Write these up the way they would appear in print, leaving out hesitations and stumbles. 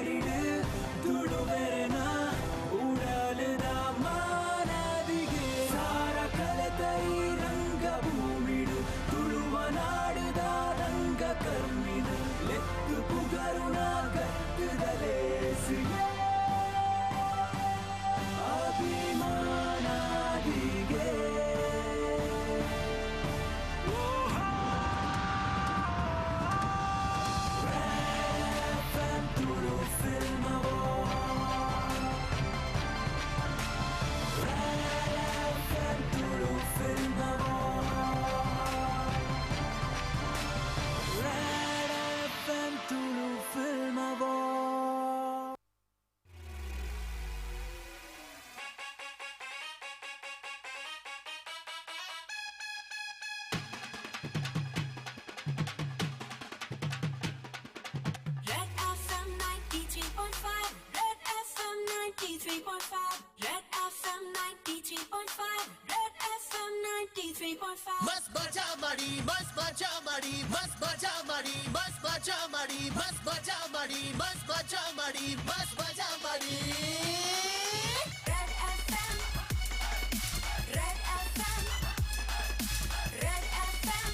ಚಾವಡಿಡ್ ತುಳುವೆರೆನ ಉಡಲುದ ಮಾನಾದಿಗೆ. ಸಾರ ಕಲೆತ ಈ ರಂಗಭೂಮಿಡ್ ತುಳುವನಾಡುದ ರಂಗ ಕರ್ಮಿನ್ ಲೆತ್ತು ಪುಗರುನ ಗತ್ತುದ ಲೇಸ್ ಯೇ. ಅಭಿಮಾನಾದಿಗೆ. Red FM Tulu Film Award. Red FM Tulu Film Award. Red FM Tulu Film Award. Red FM 93.5, Red FM 93.5, Red FM 93.5, Red FM 93.5. ಮಸ್ತ್ ಮಜಾ ಮಾಡಿ, ಮಸ್ತ್ ಮಜಾ ಮಾಡಿ, ಮಸ್ತ್ ಮಜಾ ಮಾಡಿ, ಮಸ್ತ್ ಮಜಾ ಮಾಡಿ, ಮಸ್ತ್ ಮಜಾ ಮಾಡಿ, ಮಸ್ತ್ ಮಜಾ ಮಾಡಿ, ಮಸ್ತ್ ಮಜಾ ಮಾಡಿ. Red FM, Red FM, Red FM,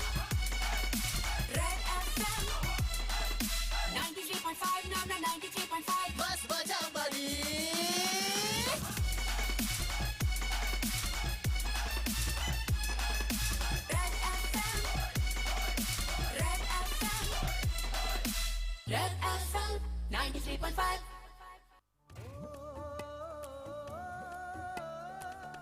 Red FM 93.5, no, no, 93.5. ಮಸ್ತ್ ಮಜಾ ಮಾಡಿ. Red FM, Red FM, Red FM 93.5.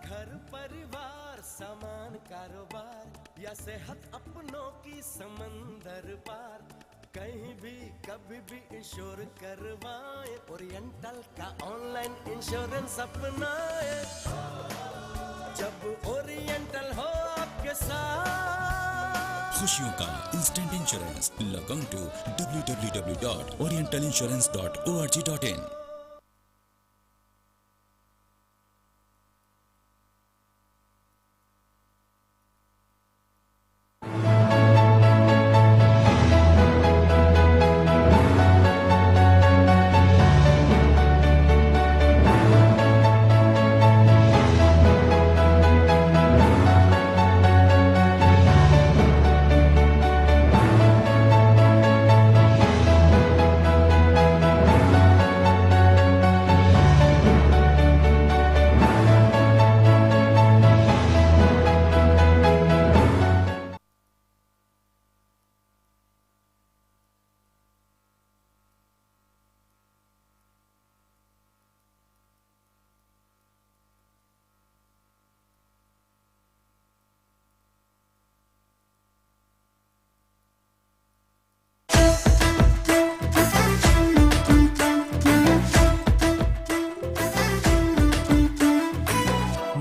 घर परिवार, सामान, कारोबार या सेहत अपनों की समंदर पार, कहीं भी कभी भी इंश्योर करवाए, ओरिएंटल का ऑनलाइन इंश्योरेंस अपनाए। जब ओरिएंटल हो आपके साथ। खुशियों का instant insurance. Log on to www.orientalinsurance.org.in.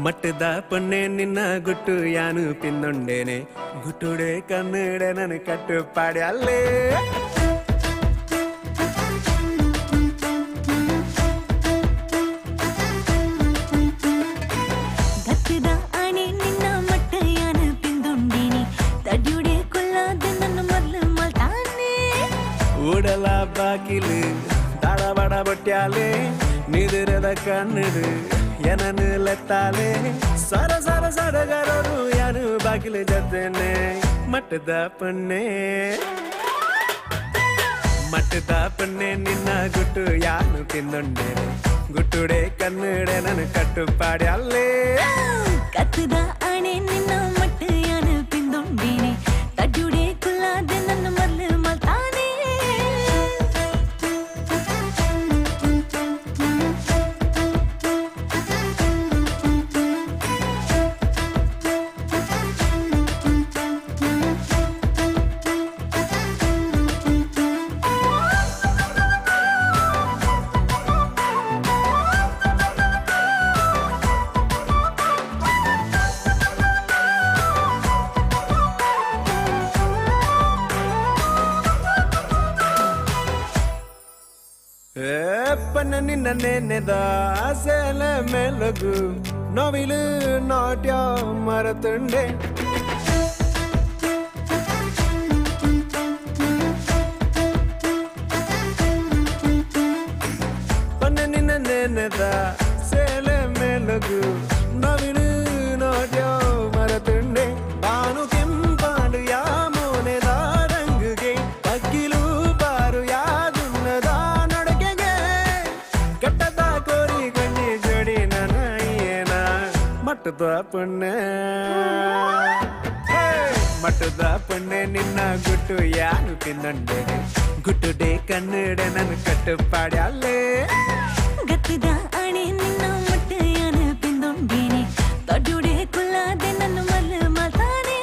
ಮಟ್ಟದ ಪೊನ್ನೆ, ನಿನ್ನ ಗುಟ್ಟು ಯಾನು ಪಿನ್ನೊಂಡೇನೆ. ಗುಟ್ಟುಡೆ ಕನ್ನಡ ನನ್ ಕಟ್ಟು ಪಾಡಿ ಅಲ್ಲೇ. ಗತ್ತದ ಆಣೆ, ನಿನ್ನ ಮಟ್ಟ ಯಾನ ಪಿಂದುಂಡೇನೆ. ತಡ್ಯುಡೆ ಕೊಲ್ಲಾದ ನನ್ನ ಮೊದ್ಲು ಮಲ್ತಾನೆ. ಉಡಲ ಬಾಕಿಲು ದಾಡ ಬಡ ಬಟ್ಯಾಲೆ, ನಿದಿರದ ಕನ್ನಡು ಎನನು ಲೆತ್ತಾಲೆ. ಸರ ಸರ ಸಡಗರರು ಯಾನು ಬಾಗಿಲು ಜತ್ತನೆ. ಮಟ್ಟದ ಪೊನ್ನೆ, ಮಟ್ಟದ ಪೊನ್ನೆ, ನಿನ್ನ ಗುಟ್ಟು ಯಾನು ತಿಂದೊಂಡೇನೆ. ಗುಟ್ಟುಡೆ ಕನ್ನಡ ನನ್ ಕಟ್ಟು ಪಾಡಿ ಅಲ್ಲೇ. ಕತ್ತದ ಆಣೆ, ನಿನ್ನ ಮಟ್ಟ ಯಾನ ಪಿಂದುಂಡೇನೆ. ತಡ್ಯುಡೆ ಕುಲ್ಲಾದ ನನ್ನ ಮೊದ್ಲು ಮಲ್ತಾನೆ. ಪನ್ನ ನಿನ್ನ ನೆನೆದ ಸೇಲೆ ಮೇಲಗು ನವಿಲು ನಾಟ್ಯ ಮರತುಂಡೆ. ಮಟ್ಟದ ಪೊಣ್ಣೆ ಮಟ್ಟದ ಪೊಣ್ಣೆ ನಿನ್ನ ಗುಟ್ಟು ಯಾನು ತಿನ್ನೊಂಡೇನೆ ಗುಟ್ಟುಡೆ ಕನ್ನಡ ನನ್ನ ಕಟ್ಟುಪಾಡ್ಯಾಲೇ ಗತ್ತದ ಅಣೆ ನಿನ್ನ ಮಟ್ಟ ಯಾನ ಪಿಂದೊಂಡೇನೆ ತಡ್ಯುಡೆ ಕುಲ್ಲಾದೆ ನನ್ನ ಮಲ್ಲ ಮಾತಾನೆ.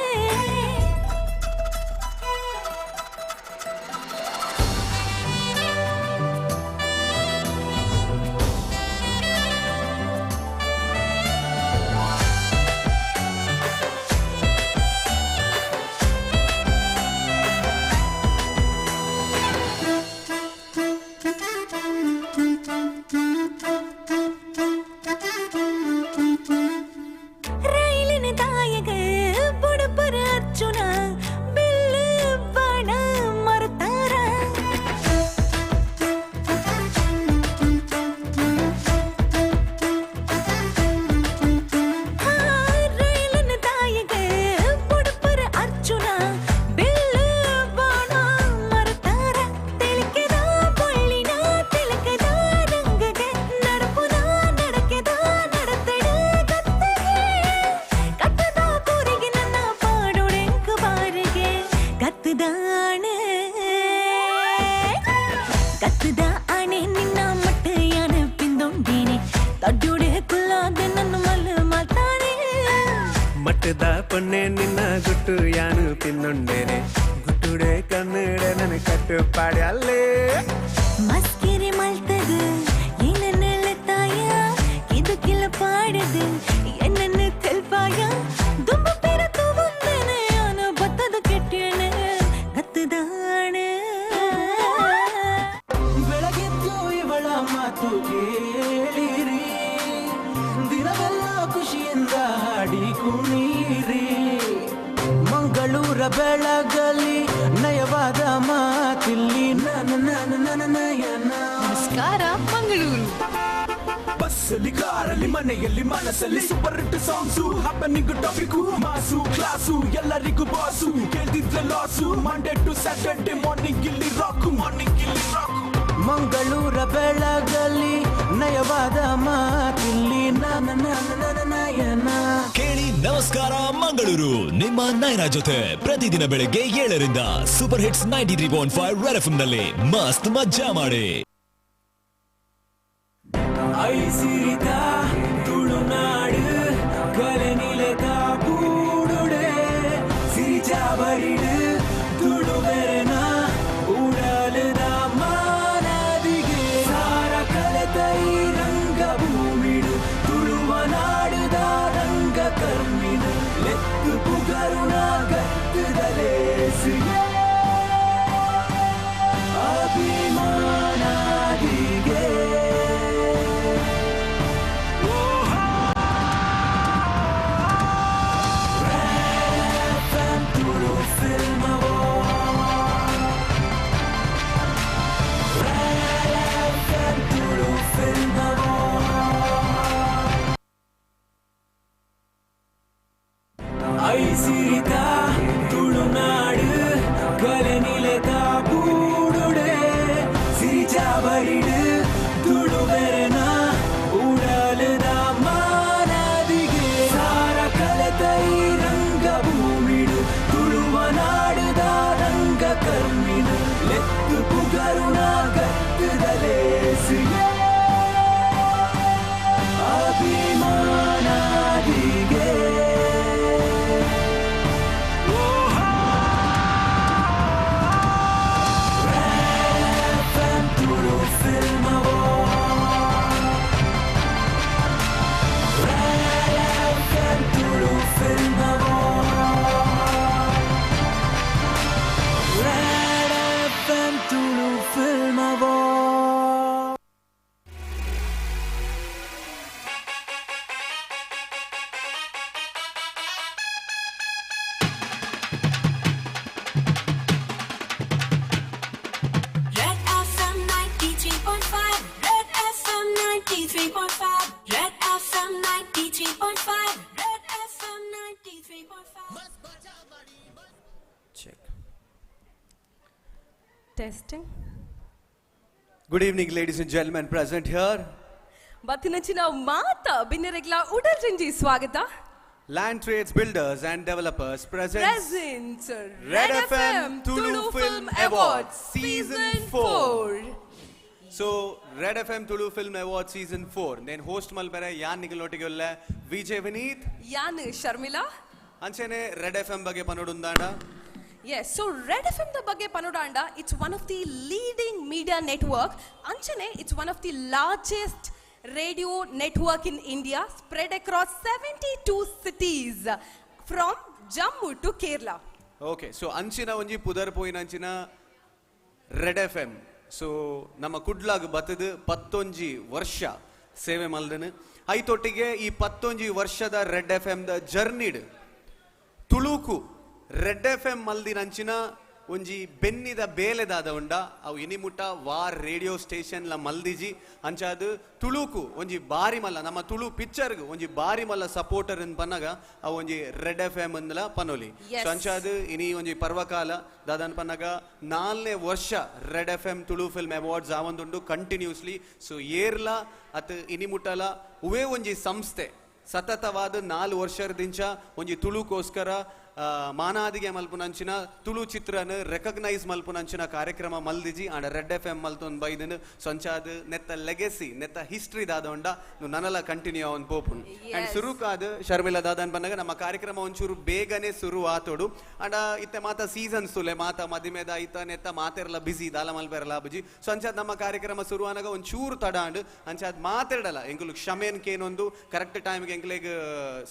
ರೈಲಿನ ದಾಯಗ ಬುಡಪರ ಅರ್ಜುನ ಬಿಲ್ಲು ಬಾಣ ಮರುತಾರ. ರೈಲಿನ ದಾಯಗ ಬುಡಪರ ಅರ್ಜುನ ಬಿಲ್ಲು ಬಾಣ ಮರುತಾರ. ತೆಲಕದ ಬಳ್ಳಿನ ತಿಲಕದ ರಂಗಗೆ ನಡಪುನ ನಡಕೆದ ನಡತಡ ಗತ್ತಿಗೆ ಕಟ್ಟದ ಕೂರಿಗೆ ನನ್ನ ಪಾಡೊಡೆಂಕು ಬಾರಿಗೆ. ಕತ್ತದಾಣೆ ಕತ್ತದ ಆಣೆ ನಿನ್ನ ಮಟ್ಟ ಯಾನ ಪಿಂದೊಂಡೇನೆ ತಡ್ಯುಡೆ ಕುಲ್ಲಾದೆ ನನ್ನ ಮಲ್ಲ ಮಾತಾನೆ. ಮಟ್ಟದ ಪೊಣ್ಣೆ ನಿನ್ನ ಗುಟ್ಟು ಯಾನು ತಿನ್ನೊಂಡೇನೆ ಗುಟ್ಟುಡೆ ಕನ್ನಡ ನನ್ನ ಕಟ್ಟುಪಾಡ್ಯಾಲೇ. ಮಸ್ಕಿರಿ ಮಲ್ತದು ಏನನ್ನೆಲ್ಲ ತಾಯ ಇದಕ್ಕೆಲ್ಲ ಪಾಡದು என்னன்னு தெல்பாய தும்பு பெற தூவுந்தேனே யான பத்தது கெட்டியனே கத்துதானே. ಬೆಳಗೆದ್ದು ಇವಳ ಮಾತು ಕೇಳಿರಿ, ದಿನವೆಲ್ಲ ಖುಷಿಯಿಂದ ಹಾಡಿ ಕುಣೀರಿ. ಮಂಗಳೂರ ಬೆಳಗಲಿ ನಯವಾದ ಮಾತಿಲ್ಲಿ ನನ್ನ ನನ್ನ ನನ್ನ ನಯನ. ನಮಸ್ಕಾರ ಮಂಗಳೂರು. ಬಸ್ಸಲ್ಲಿ, ಕಾರಲ್ಲಿ, ಮನೆಯಲ್ಲಿ, ಮನಸ್ಸಲ್ಲಿ super hit songs, happening topic, mass class, ಎಲ್ಲರಿಗೂ ಬಾಸು, ಕೇಳ್ತಿದ್ರೆ loss. Monday to Saturday morning ಇಲ್ಲಿ ರಾಕು, ಮಾರ್ನಿಂಗ್ ಇಲ್ಲಿ ರಾಕು. ಮಂಗಳೂರ ಬೆಳಗಲಿ ನಯವಾದ ಮಾತಿಲ್ಲಿ ನನ್ನ ನನ್ನ ನನ್ನ ನಯನ. ಕೇಳಿ ನಮಸ್ಕಾರ ಮಂಗಳೂರು ನಿಮ್ಮ ನಯನ ಜೊತೆ ಪ್ರತಿದಿನ ಬೆಳಗ್ಗೆ 7ರಿಂದ ಸೂಪರ್ ಹಿಟ್ಸ್ 93.5 ರೆಡ್ ಎಫ್ಎಂ ನಲ್ಲಿ ಮಸ್ತ್ ಮಜ್ಜಾ ಮಾಡಿ. ಐಸಿರಿದ ತುಳುನಾಡು ಕಲೆನಿಲೆದ ಬೂಡುಡೆ ಸಿರಿಚಾಬರಿಡು ತುಳುವೆರನ ಉಡಲದ ಮಾನದಿಗೆ ಸಾರ ಕಲೆತೈ ರಂಗ ಭೂಮಿಡು ತುಳುವ ನಾಡುದ ರಂಗ ಕರ್ಮಿಡು ಲೆತ್ತು ಪುಗರುಣ ಗತ್ತುದಲೇಸಿಗೆ ಅಭಿಮಾನಾದಿಗೆ. ಐಸಿರಿದ ತುಳುನಾಡು ಕಲೆನಿಲೆದ ಬೂಡುಡೆ ಸಿರಿಚಾಬರಿಡು ತುಳುವೆರನ ಉಡಲದ ಮಾನದಿಗೆ ಸಾರ ಕಲೆತೈ ರಂಗ ಭೂಮಿಡು ತುಳುವ ನಾಡುದ ರಂಗ ಕರ್ಮಿಡು ಲೆತ್ತು ಪುಗರುಣ ಗತ್ತುದಲೇಸಿಗೆ ಅಭಿಮಾನಾದಿಗೆ. Red FM 93.5. Red FM 93.5. Red FM 93.5. Red FM 93.5. Check. Testing. Good evening, ladies and gentlemen present here. ಬತ್ತಿನಂಚಿನ ಮಾತ ಬಿನ್ನೆರೆಗ್ಲ ಉಡಲ್ ರಿಂಜಿ ಸ್ವಾಗತ. Land Trades Builders and Developers presents presents Red FM Tulu Film Awards Season 4. So Red FM Tulu Film Award Season 4 ನೇನ್ host ಮಲ್ಪೆರೆ ಯಾನ್ ನಿಗಲೊಟ್ಟಿಗೆ ಉಲ್ಲೆ ವಿಜಯ್ ವಿನೀತ್, ಯಾನ್ ಶರ್ಮಿಳಾ. ಅಂಚೆನೆ red F M ಬಗ್ಗೆ ಪನೊಡುಂದಾಂಡ. S, ಸೊ red F M the ಬಗ್ಗೆ ಪನೊಡಾಂಡ, it's one of the leading media network. ಅಂಚನೆ it's one of the largest radio network in India, spread across 72 cities from Jammu to Kerala. Okay, so ಅಂಚಿನ ಒಂಜಿ ಪುದರ್ ಪೋಯಿನ ಅಂಚಿನ red F M, ಸೊ ನಮ್ಮ ಕುಡ್ಲಾಗ್ ಬತ್ತದು 11 ವರ್ಷ ಸೇವೆ ಮಲ್ದನು. ಐತೊಟ್ಟಿಗೆ ಈ 11 ವರ್ಷದ ರೆಡ್ ಎಫ್ ಎಂ the ಜರ್ನಿಡ್ ತುಳುಕು ರೆಡ್ ಎಫ್ ಎಂ ಮಲ್ದಿನಂಚಿನ ಒಂಜಿ ಬೆನ್ನಿದ ಬೇಲೆದಾದ ಉಂಡ ಅವು ಇನಿಮುಟ್ಟ ವಾರ್ ರೇಡಿಯೋ ಸ್ಟೇಷನ್ ಲ ಮಲ್ದಿಜಿ. ಅಂಚಾದ್ ತುಳುಕು ಒಂಜಿ ಬಾರಿ ಮಲ್ಲ, ನಮ್ಮ ತುಳು ಪಿಕ್ಚರ್ಗ್ ಒಂಜಿ ಬಾರಿ ಮಲ್ಲ ಸಪೋರ್ಟರ್ ಪನ್ನಗ ಅವು ಒಂಜಿ ರೆಡ್ ಎಫ್ ಎಂ ಅಂದಲ ಪನೊಲಿ. Yes. So ಅಂಚಾದ್ ಇನಿ ಒಂಜಿ ಪರ್ವಕಾಲ. ದಾದನ್ ಪನ್ನಗ 4ನೇ ವರ್ಷ red F M Tulu film awards ಆವೊಂದುಂಡು ಕಂಟಿನ್ಯೂಸ್ಲಿ. ಸೊ ಏರ್ಲ ಅತ್ ಇನಿಮುಟ್ಟಲ ಉವೇ ಒಂಜಿ ಸಂಸ್ಥೆ ಸತತವಾದ 4 ವರ್ಷದಿಂಚ ಒಂಜಿ ತುಳುಕೋಸ್ಕರ ಮಾನಾದಿಗೆ ಮಲ್ಪುನಂಚಿನ, ತುಳು ಚಿತ್ರನ ರೆಕಗ್ನೈಸ್ ಮಲ್ಪುನಂಚಿನ ಕಾರ್ಯಕ್ರಮ ಮಲ್ದಿಜಿ. ಆಂಡ ರೆಡ್ ಎಫ್ ಎಂ ಮಲ್ತೊಂದು ಬೈದನು. ಸಂಚಾದ್ ನೆತ್ತ ಲೆಗೆಸಿ, ನೆತ್ತ ಹಿಸ್ಟ್ರಿ ದಾದ ಉಂಡ ನನಲ ಕಂಟಿನ್ಯೂ ಅವನ್ ಪೋಪುನ್. ಅಂಡ್ ಸುರುಕಾದ್ ಶರ್ಮಿಳಾ, ದಾದನ್ ಬಂದಾಗ ನಮ್ಮ ಕಾರ್ಯಕ್ರಮ ಒಂಚೂರು ಬೇಗನೆ ಸುರು ಆತೋಡು. ಅಂಡ ಇತ್ತೆ ಮಾತ ಸೀಸನ್ಸ್ ತುಲೆ, ಮಾತ ಮದಿಮೆದ ಐತ ನೆತ್ತ ಮಾತೆರ್ಲ ಬಿಸಿ, ದಾಲ ಮಲ್ಪೆರಲ ಬುಜಿ. ಸೊ ಅಂಚಾದ್ ನಮ್ಮ ಕಾರ್ಯಕ್ರಮ ಸುರು ಆನಗ ಒಂಚೂರು ತಡ ಅಂಡ್. ಅಂಚಾದ್ ಮಾತೆರ್ಡಲ ಎಂಕುಲು ಕ್ಷಮೇನ್ ಕೇನೊಂದು, ಕರೆಕ್ಟ್ ಟೈಮ್ಗೆ ಎಂಕ್ಲೆಗ್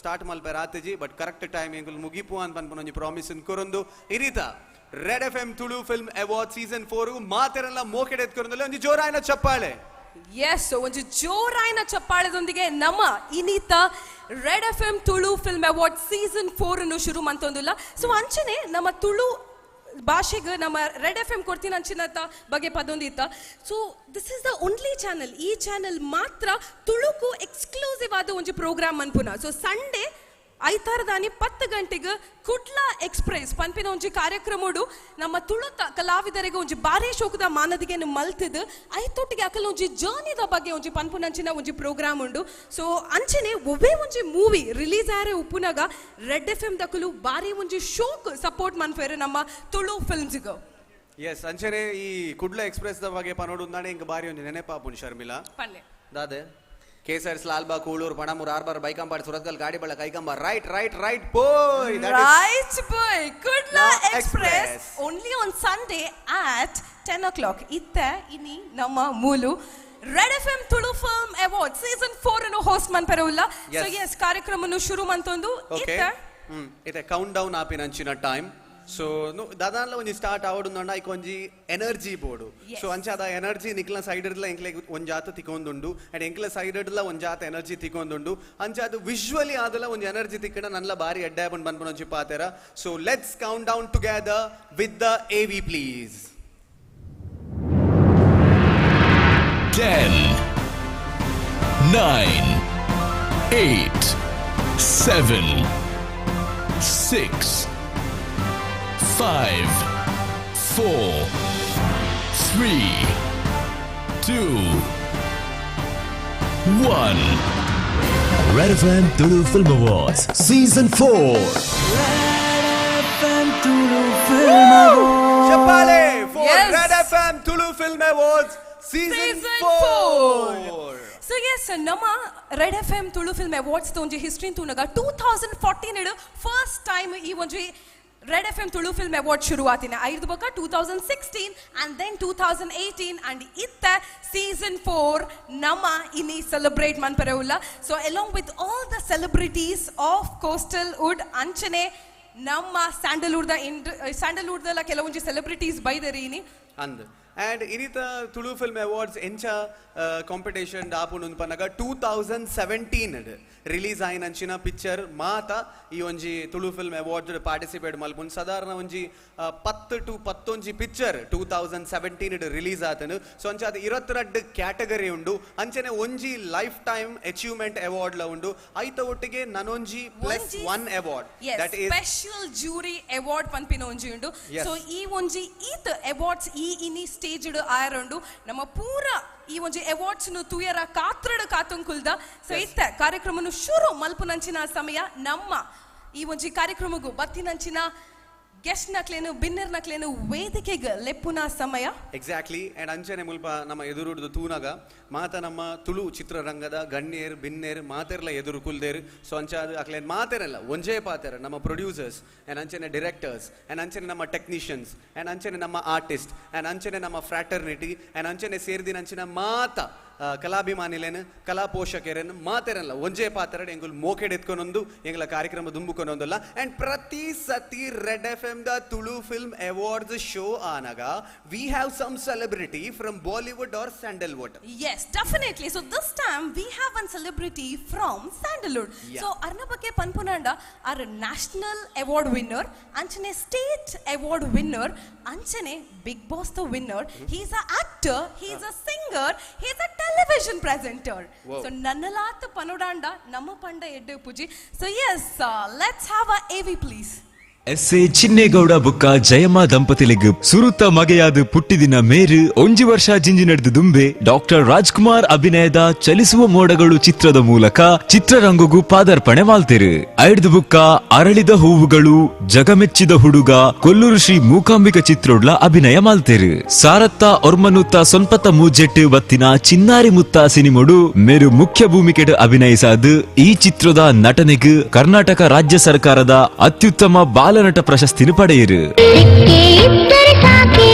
ಸ್ಟಾರ್ಟ್ ಮಲ್ಪೆರ ಆತಜಿ, ಬಟ್ ಕರೆಕ್ಟ್ ಟೈಮ್ ಎಂಕುಲು ಮುಗಿಪು ಅಂತ ಪನ್ಪುನ ಒಂಜಿ ಪ್ರಾಮಿಸ್ ಕೊರೊಂದು, ಇರಿತ red F M Tulu film award season 4 ಮಾತೆರೆಲ್ಲ ಮೋಕೆಡೆ ಎತ್ಕೊರೊಂದುಲ್ಲ. ಒಂಜಿ ಜೋರಾಯಿನ ಚಪ್ಪಾಳೆ. ಎಸ್, ಒಂಜಿ ಜೋರಾಯಿನ ಚಪ್ಪಾಳೆದೊಂದಿಗೆ ನಮ್ಮ ಇನಿತ red F M Tulu film award season 4 ಅನ್ನು ಶುರು ಮಂತೊಂದುಲ್ಲ. ಸೊ ಅಂಚನೆ ನಮ್ಮ ತುಳು ಭಾಷೆಗೆ ನಮ್ಮ ರೆಡ್ ಎಫ್ ಎಂ ಕೊಡ್ತೀನಿ ಅಂಚಿನತ ಬಗ್ಗೆ ಪದೊಂದಿತ್ತ. So this is the only channel, ಈ ಚಾನಲ್ ಮಾತ್ರ ತುಳುಕು ಎಕ್ಸ್ಕ್ಲೂಸಿವ್ ಆದ ಒಂಜಿ ಪ್ರೋಗ್ರಾಮ್ ಅನ್ಪುನ. ಸೊ ಸಂಡೇ ಐತಾರದಾನಿ 10 ಗಂಟೆಗೆ ಕುಡ್ಲ ಎಕ್ಸ್ಪ್ರೆಸ್ ಪನ್ಪಿನ ಒಂಜಿ ಕಾರ್ಯಕ್ರಮಡು ನಮ್ಮ ತುಳುತ ಕಲಾವಿದರಿಗೆ ಒಂಜಿ ಬಾರಿ ಶೋಕದ ಮಾನದಿಗೆಯನ್ನು ಮಲ್ತದು, ಐತೊಟ್ಟಿಗೆ ಅಕಲ್ ಒಂಜಿ ಜರ್ನಿದ ಬಗ್ಗೆ ಒಂಜಿ ಪನ್ಪುನಂಚಿನ ಒಂಜಿ ಪ್ರೋಗ್ರಾಮ್ ಉಂಡು. ಸೊ ಅಂಚನೆ ಒವ್ವೇ ಒಂಜಿ ಮೂವಿ ರಿಲೀಸ್ ಆರೆ ಉಪ್ಪುನಾಗ ರೆಡ್ ಎಫ್ ಎಂ ದಕುಲು ಬಾರಿ ಒಂಜಿ ಶೋಕ್ ಸಪೋರ್ಟ್ ಮನ್ಪೇರು ನಮ್ಮ ತುಳು ಫಿಲ್ಮ್ಸ್ಗೆ. ಎಸ್, ಅಂಚನೆ ಈ ಕುಡ್ಲ ಎಕ್ಸ್ಪ್ರೆಸ್ the ಬಗ್ಗೆ ಪನೋಡು ಉಂದಾಣೆ ಇಂಕ ಬಾರಿ ಒಂಜಿ ನೆನಪಾಪುನ್ ಶರ್ಮಿಳಾ. ಪನ್ಲೆ. ದಾದೆ ಕೇಸರ್ಸ್, ಲಾಲ್ಬಾಗ್, ಕೂಳೂರು, ಪಣಮೂರು, ಆರ್ಬಾರ್, ಬೈಕಂಪಾಡಿ, ಸುರತ್ಕಲ್, ಗಾಡಿಬಳ್ಳ, ಕೈಕಂಬ, ರೈಟ್ ರೈಟ್ ರೈಟ್ ಪೋಯ್. Right boy, Kudla Express. Express only on Sunday at 10 o'clock. ಇತ್ತೆ ಇನಿ ನಮ್ಮ ಮೂಲು red F M Tulu film award season 4 ಅನ್ನು ಹೋಸ್ಟ್ ಮನ್ಪೆರವುಲ್ಲ. ಸೊ ಎಸ್, ಕಾರ್ಯಕ್ರಮನು ಶುರು ಮಂತೊಂದು. ಓಕೆ. ಇತ್ತೆ ಇತ್ತೆ ಕೌಂಟ್ ಡೌನ್ ಆಪಿನಂಚಿನ ಟೈಮ್. ಸೊ ದಾದಾನ್ಲ ಒಂಜಿ ಸ್ಟಾರ್ಟ್ ಆವಡು ಐಕ್ ಒಂಜಿ ಎನರ್ಜಿ ಬೋಡು. ಸೊ ಅಂಚ ಅದ ಎನರ್ಜಿ ನಿಕ್ಲ ಸೈಡ್ ಇಡ್ಲ ಎಂಕ್ಲೆ ಒಂಜಾತ ತಿಕೊಂದುಂಡು, ಅಂಡ್ ಎಂಕ್ಲ ಸೈಡ್ ಇಡ್ಲ ಒಂಜಾತ ಎನರ್ಜಿ ತಿಕೊಂದುಂಡು. ಅಂಚ ಅದು ವಿಜುವಲಿ ಆದಲ ಒಂಜಿ ಎನರ್ಜಿ ತಿಕ್ಕಣ ನನ್ಲ ಬಾರಿ ಎಡ್ಡೆ ಬಂದ್ ಬಂದ್ಪುನ ಒಂಜಿ ಪಾತೆರ. So let's count down together with the AV, please. 10, 9, 8, 7, 6, 5, 4, 3, 2, 1. Red FM Tulu Film Awards Season 4. ಚಪ್ಪಾಳೆ for Yes. Red FM Tulu film awards season Season 4. So S, ನಮ್ಮ red F M Tulu film awards ಒಂಜಿ history ತೂನಗ, 2014 first time ಈ ಒಂಜಿ red F M Tulu film award ಶುರು ಆತಿನ. ಐದು ಬೊಕ್ಕ 2016 and then 2018 and ಇತ್ತ ಸೀಸನ್ 4 ನಮ್ಮ ಇನಿ celebrate ಮನ್ಪೆರವುಲ್ಲ. So along with all the celebrities of coastal wood, ಅಂಚನೆ ನಮ್ಮ ಸ್ಯಾಂಡಲ್ವುಡ್ the Sandalwood ಕೆಲವೊಂಜಿ ಸೆಲೆಬ್ರಿಟೀಸ್ ಬೈದರಿ ಇನಿ. ಅಂದ್ ಅಂಡ್ ಇನಿತ ತುಳು ಫಿಲ್ಮ್ ಅವಾರ್ಡ್ಸ್ ಎಂಚ ಕಾಂಪಿಟೇಷನ್ ಆಪುಂಡು ಪನ್ನಗ, 2017 ರಿಲೀಸ್ ಆಯಿನಂಚಿನ ಪಿಕ್ಚರ್ ಮಾತ ಈ ಒಂಜಿ ತುಳು ಫಿಲ್ಮ್ ಅವಾರ್ಡ್ಸ್ ಪಾರ್ಟಿಸಿಪೇಟ್ ಮಲ್ಪುನ್. ಸಾಧಾರಣ ಒಂಜಿ 10 ಟು 11 ಪಿಕ್ಚರ್ 2017 ರಿಲೀಸ್ ಆತನು. ಸೊ ಅಂಚ ಅದು 22 ಕ್ಯಾಟಗರಿ ಉಂಡು. ಅಂಚನೆ ಒಂಜಿ ಲೈಫ್ ಟೈಮ್ ಅಚೀವ್ಮೆಂಟ್ ಅವಾರ್ಡ್ ಲ ಉಂಡು. ಐತ ಒಟ್ಟಿಗೆ ನನೊಂಜಿ plus one award, that is special jury award ಪನ್ಪಿನ ಒಂಜಿ ಉಂಡು. Yes. So ಈ ಒಂಜಿ ಈತ್ ಅವಾರ್ಡ್ಸ್ ಈ ಇನಿ ಸ್ಟೇಜ್ ಸ್ಟೇಜ್ ಆಯರಂಡು ನಮ್ಮ ಪೂರ ಈ ಒಂಜಿ ಅವಾರ್ಡ್ಸ್ ನು ತೂಯರ ಕಾತ್ರಡ್ ಕಾತುಂಕುಲ್ದ. ಸೊ ಇತ್ತ ಕಾರ್ಯಕ್ರಮನು ಶುರು ಮಲ್ಪುನಂಚಿನ ಸಮಯ. ನಮ್ಮ ಈ ಒಂಜಿ ಕಾರ್ಯಕ್ರಮಗು ಬತ್ತಿನಂಚಿನ ಗೆಸ್ಟ್ ನಕ್ಲೇನು ಬಿನ್ನರ್ ನಕ್ಲೇನು ವೇದಿಕೆಗೆ ಲೆಪ್ಪುನ ಸಮಯ. ಎಕ್ಸಾಕ್ಟ್ಲಿ. ಅಂಡ್ ಅಂಚನೆ ಮುಲ್ಪ ನಮ್ಮ ಎದುರುಡ್ದು ತೂನಗ ಮಾತ ನಮ್ಮ ತುಳು ಚಿತ್ರರಂಗದ ಗಣ್ಯರ್ ಬಿನ್ನೇರ್ ಮಾತೆರ್ಲ ಎದುರು ಕುಲ್ದೇರ್. ಸೊ ಅಂಚ ಅಕ್ಲೇನ್ ಮಾತೆರಲ್ಲ ಒಂಜೇ ಪಾತೆರ ನಮ್ಮ ಪ್ರೊಡ್ಯೂಸರ್ಸ್ ಅಂಡ್ ಅಂಚನೆ ಡಿರೆಕ್ಟರ್ಸ್ ಅಂಡ್ ಅಂಚನೆ ನಮ್ಮ ಟೆಕ್ನಿಷಿಯನ್ಸ್ ಅಂಡ್ ಅಂಚನೆ ನಮ್ಮ ಆರ್ಟಿಸ್ಟ್ ಅಂಡ್ ಅಂಚನೆ ನಮ್ಮ ಫ್ರಾಟರ್ನಿಟಿ ಅಂಡ್ ಅಂಚನೆ ಸೇರ್ದಿನ ಅಂಚಿನ ಮಾತ ಕಲಾಭಿಮಾನಿಲೇನು ಕಲಾ ಪೋಷಕರೇನು ಮಾತೆರಲ್ಲ ಒಂಜೇ ಪಾತ್ರ ಎಂಗುಲ್ ಮೋಕೆಡ್ ಎತ್ಕೊನೊಂದು ಎಂಗ್ಲ ಕಾರ್ಯಕ್ರಮ ದುಂಬುಕೊನೊಂದಲ್ಲ. ಅಂಡ್ ಪ್ರತಿ ಸತಿ red F M the Tulu film awards show ಆನಗ we have some celebrity from Bollywood or Sandalwood. Yes, definitely. So this time we have one celebrity from Sandalwood. Yeah. So ಅರ್ನ ಬಗ್ಗೆ ಪನ್ಪುನಂಡ R national award winner, ಅಂಚನೆ state award winner, ಅಂಚನೆ big boss the winner. He is a actor, he is a singer, he is a television presenter. Wow. So ನನ್ನಲಾತ ಪನುಡಾಂಡ ನಮ್ಮ ಪಂಡ ಎಡ್ಡೆ ಪೂಜಿ. So yes, let's have a AV please. S A Chinnegowda ಬುಕ್ಕ ಜಯಮ್ಮ ದಂಪತಿಲಿಗ್ ಸುರುತ ಮಗೆಯಾದ ಪುಟ್ಟಿದಿನ ಮೇರು ಒಂಜಿ ವರ್ಷ ಜಿಂಜಿ ನಡೆದ ದುಂಬೆ ಡಾಕ್ಟರ್ ರಾಜ್ಕುಮಾರ್ ಅಭಿನಯದ ಚಲಿಸುವ ಮೋಡಗಳು ಚಿತ್ರದ ಮೂಲಕ ಚಿತ್ರರಂಗಗೂ ಪಾದಾರ್ಪಣೆ ಮಾಲ್ತಿರು. ಐಡ್ದು ಬುಕ್ಕ ಅರಳಿದ ಹೂವುಗಳು, ಜಗಮೆಚ್ಚಿದ ಹುಡುಗ, ಕೊಲ್ಲೂರು ಶ್ರೀ ಮೂಕಾಂಬಿಕ ಚಿತ್ರೋಡ್ಲ ಅಭಿನಯ ಮಾಲ್ತಿರು. ಸಾರತ್ತ ಒರ್ಮನುತ್ತ ಸೊನ್ಪತ್ತ ಮೂಜೆಟ್ಟು ಬತ್ತಿನ ಚಿನ್ನಾರಿ ಮುತ್ತ ಸಿನಿಮೊಡು ಮೇರು ಮುಖ್ಯ ಭೂಮಿಕೆಡ್ ಅಭಿನಯಿಸಾದ ಈ ಚಿತ್ರದ ನಟನೆಗ್ ಕರ್ನಾಟಕ ರಾಜ್ಯ ಸರ್ಕಾರದ ಅತ್ಯುತ್ತಮ ಬಾಲನಟ ಪ್ರಶಸ್ತಿನ ಪಡೆಯಿರು.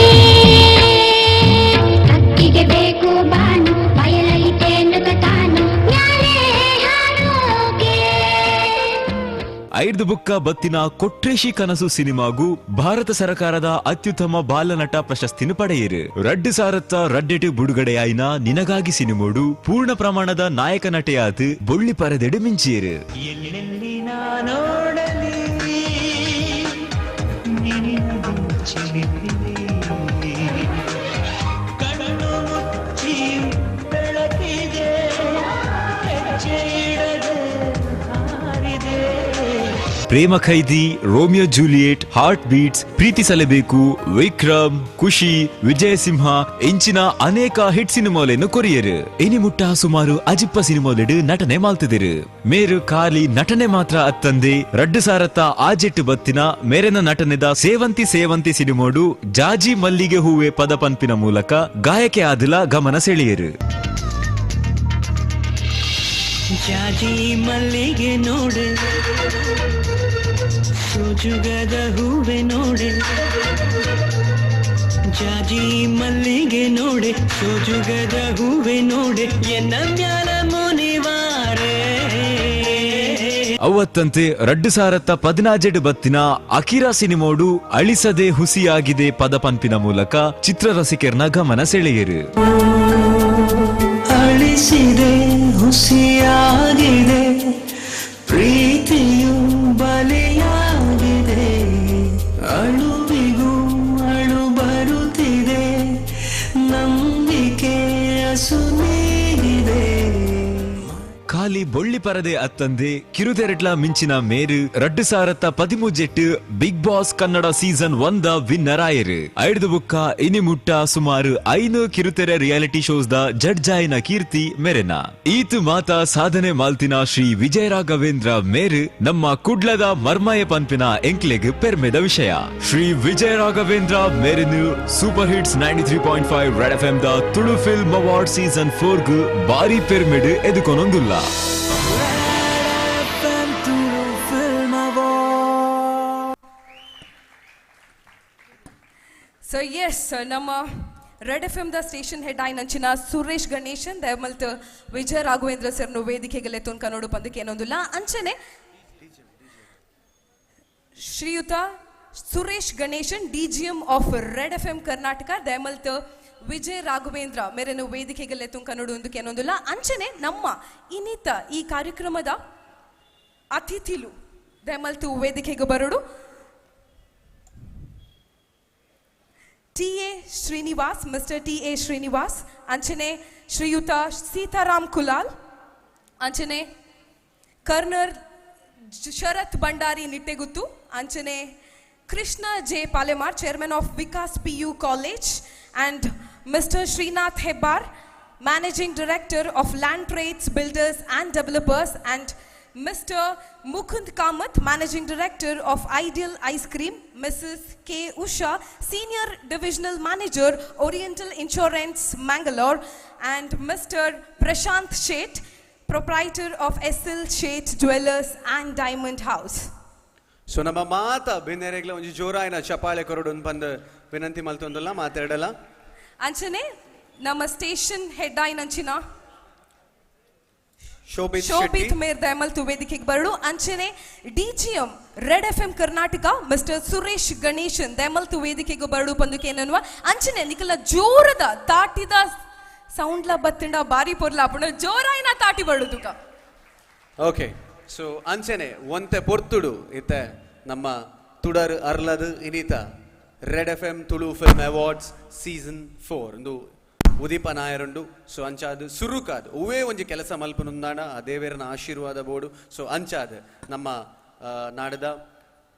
ಅಕ್ಕಿಗೆ ಬೇಕು ಬಾನು, ಬಯಲಲ್ಲಿ ತೇನುತ ತಾನು ಮ್ಯಾಲೆ ಹಾರೋಕೆ. ಐದು ಬುಕ್ಕ ಬತ್ತಿನ ಕೊಟ್ರೇಶಿ ಕನಸು ಸಿನಿಮಾಗೂ ಭಾರತ ಸರ್ಕಾರದ ಅತ್ಯುತ್ತಮ ಬಾಲನಟ ಪ್ರಶಸ್ತಿನ ಪಡೆಯಿರು. ರಡ್ಡು ಸಾರತ್ತ ರಡ್ಡೆಟು ಬುಡುಗಡೆಯಾಯಿನ ನಿನಗಾಗಿ ಸಿನಿಮೋಡು ಪೂರ್ಣ ಪ್ರಮಾಣದ ನಾಯಕ ನಟೆಯಾದ ಬೊಳ್ಳಿ ಪರದೆಡು ಮಿಂಚಿಯರು. ಎಲ್ಲೆಲ್ಲಿ ನಾನೋಡಲಿ ನಿನ್ನದು ಚಿಲಿಪಿಲಿ, ಕಣ್ಣು ಮುಚ್ಚಿ ಬೆಳಕಿದೆ ಹೆಜ್ಜೆ ಇಡದೆ ಹಾರಿದೆ. Prema Khaidi, Romeo Juliet, heart beats, Preethisalebekku, Vikram, Kushi, Vijayasimha ಇಂಚಿನ ಅನೇಕ ಹಿಟ್ ಸಿನಿಮಾಲೆಯನ್ನು ಕೊರಿಯರು. ಇನಿಮುಟ್ಟ ಸುಮಾರು ಅಜಿಪ್ಪ ಸಿನಿಮಾಲೆಡು ನಟನೆ ಮಾಲ್ತಿದಿರು. ಮೇರು ಖಾಲಿ ನಟನೆ ಮಾತ್ರ ಅತ್ತಂದೆ ರಡ್ಡು ಸಾರತ್ತ ಆಜೆಟ್ಟು ಬತ್ತಿನ ಮೇರೆನ ನಟನೆದ ಸೇವಂತಿ ಸೇವಂತಿ ಸಿನಿಮೋಡು ಜಾಜಿ ಮಲ್ಲಿಗೆ ಹೂವೆ ಪದ ಪನ್ಪಿನ ಮೂಲಕ ಗಾಯಕೆ ಆದಿಲ ಗಮನ ಸೆಳೆಯರು. ಜಾಜಿ ಮಲ್ಲಿಗೆ ನೋಡೆ, ಸೋಜುಗದ ಹೂವೆ ನೋಡೆ, ಜಾಜಿ ಮಲ್ಲಿಗೆ ನೋಡೆ, ಸೋಜುಗದ ಹೂವೆ ನೋಡೆ, ಎನ್ನ ಮ್ಯಾಲ ಮುನಿವಾರೆ. ಅವತ್ತಂತೆ ರಡ್ಡು ಸಾರತ್ತ ಪದಿನಾಜೆಡು ಬತ್ತಿನ ಅಕಿರಾ ಸಿನಿಮೋಡು ಅಳಿಸದೆ ಹುಸಿಯಾಗಿದೆ ಪದ ಪಂಪಿನ ಮೂಲಕ ಚಿತ್ರರಸಿಕರ್ನ ಗಮನ ಸೆಳೆಯರು. ಅಳಿಸಿದೆ ಹುಸಿಯಾಗಿದೆ, ಪ್ರೀತಿಯು ಬಲಿಯಾಗಿದೆ, ಅಳುವಿಗೂ ಅಳು ಬರುತ್ತಿದೆ, ನಂಬಿಕೆ ಅಸುನೀಗಿದೆ. ಖಾಲಿ ಬೊಳ್ಳಿ ಪರದೆ ಅತ್ತಂದೆ ಕಿರುತೆರಟ್ಲ ಮಿಂಚಿನ ಮೇರು ರಡ್ಡು ಸಾರತ್ತ ಪದಿಮೂಜೆಟ್ಟು big boss Kannada season 1 the winner ಆಯರು. ಐಡ್ದು ಬುಕ್ಕ ಇನಿ ಮುಟ್ಟ ಸುಮಾರು 5 ಕಿರುತೆರೆ ರಿಯಾಲಿಟಿ ಶೋಸ್ the judge ಆಯಿನ ಕೀರ್ತಿ ಮೆರೆನ. ಈತು ಮಾತ ಸಾಧನೆ ಮಾಲ್ತಿನ ಶ್ರೀ ವಿಜಯ ರಾಘವೇಂದ್ರ ಮೇರು ನಮ್ಮ ಕುಡ್ಲದ ಮರ್ಮಯ ಪನ್ಪಿನ ಎಂಕ್ಲೆಗ್ ಪೆರ್ಮೆದ ವಿಷಯ. ಶ್ರೀ ವಿಜಯ Raghavendra ಮೇರೆನು super hits 93.5 red F M the Tulu film award season 4 ಗ್ ಬಾರಿ ಪೆರ್ಮೆಡ್ ಎದುಕೊನೊಂದುಲ್ಲ. Tulu film award. So S, ನಮ್ಮ red F M the station head ಆಯ್ನಂಚಿನ ಸುರೇಶ್ ಗಣೇಶನ್ ದಯಮಲ್ತ್ ವಿಜಯ ರಾಘವೇಂದ್ರ ಸರ್ನು ವೇದಿಕೆಗೆ ತುನ್ಕ ನೋಡು ಪಂದಕ್ಕೆ ಏನೊಂದಿಲ್ಲ. ಅಂಚನೆ ಶ್ರೀಯುತ Suresh Ganeshan, DGM of red F M Karnataka, ದಯಮಲ್ತ್ ವಿಜಯ್ ರಾಘವೇಂದ್ರ ಮೇರೆನು ವೇದಿಕೆಗೆ ತುನ್ಕ ನೋಡು ಒಂದಕ್ಕೆ ಏನೊಂದಿಲ್ಲ. ಅಂಚನೆ ನಮ್ಮ ಇನ್ನಿತ ಈ ಕಾರ್ಯಕ್ರಮದ ಅತಿಥಿಲು ದಯಮಲ್ತು ವೇದಿಕೆಗೆ ಬರೋಡು. T A Srinivas, mister T A Srinivas, ಅಂಚನೆ ಶ್ರೀಯುತ ಸೀತಾರಾಮ್ ಕುಲಾಲ್, ಅಂಚನೆ ಕರ್ನರ್ ಶರತ್ ಭಂಡಾರಿ ನಿಟ್ಟೆಗುತ್ತು, ಅಂಚನೆ Krishna J Palemar, chairman of Vikas PU college. And Mister Srinath Hebbar, Managing Director of Land Trades Builders and Developers, and Mister Mukund Kamath, Managing Director of Ideal Ice Cream, Missus K Usha, Senior Divisional Manager, Oriental Insurance, Mangalore, and Mister Prashant Shet, Proprietor of SL Shet Jewelers and Diamond House. So ನಮ್ಮ ಮಾತ ಬಿನ್ನೆರೆಗ್ಲ ಒಂಜಿ ಜೋರಾಯಿನ ಚಪಾಳೆ ಕೊರಡು ಪಂದ್ ವಿನಂತಿ ಮಲ್ತೊಂದುಲ್ಲ ಮಾತಾಡಲ್ಲ. ಅಂಚನೆ ನಮ್ಮ station head ಆಯಿನಂಚಿನ ಶೋಭಿತ್ ಶೋಭಿತ್ ಶೆಟ್ಟಿ. ಮೇರ್ ದಯಮಲ್ತು ವೇದಿಕೆಗೆ ಬರಡು. ಅಂಚನೆ DGM red FM Karnataka mister Suresh Ganeshan ದಯಮಲ್ತು ವೇದಿಕೆಗೆ ಬರಡು ಪಂದುಕೇನನ್ನುವ. ಅಂಚನೆ ನಿಕಲ ಜೋರದ ತಾಟಿದ ಸೌಂಡ್ಲ ಬತ್ತಂಡ ಬಾರಿ ಪೊರ್ಲ ಆಪುಂಡು. ಜೋರಾಯಿನ ತಾಟಿ ಬರಡು. ಓಕೆ, ಸೊ ಅಂಚನೆ ಒಂತೆ ಪೊರ್ತುಡು ಇತ್ತೆ ನಮ್ಮ ತುಡರ್ ಅರ್ಲದು ಇನಿತ red F M Tulu film awards season 4 ಇಂದು ಉದೀಪ ನಾಯರುಂಡು. ಸೊ ಅಂಚಾದ್ ಸುರುಕಾದ್ ಒವ್ವೇ ಒಂಜಿ ಕೆಲಸ ಮಲ್ಪುನುಂದಾಣ ಆ ದೇವೆರನ ಆಶೀರ್ವಾದ ಬೋಡು. ಸೊ ಅಂಚಾದ್ ನಮ್ಮ ನಾಡದ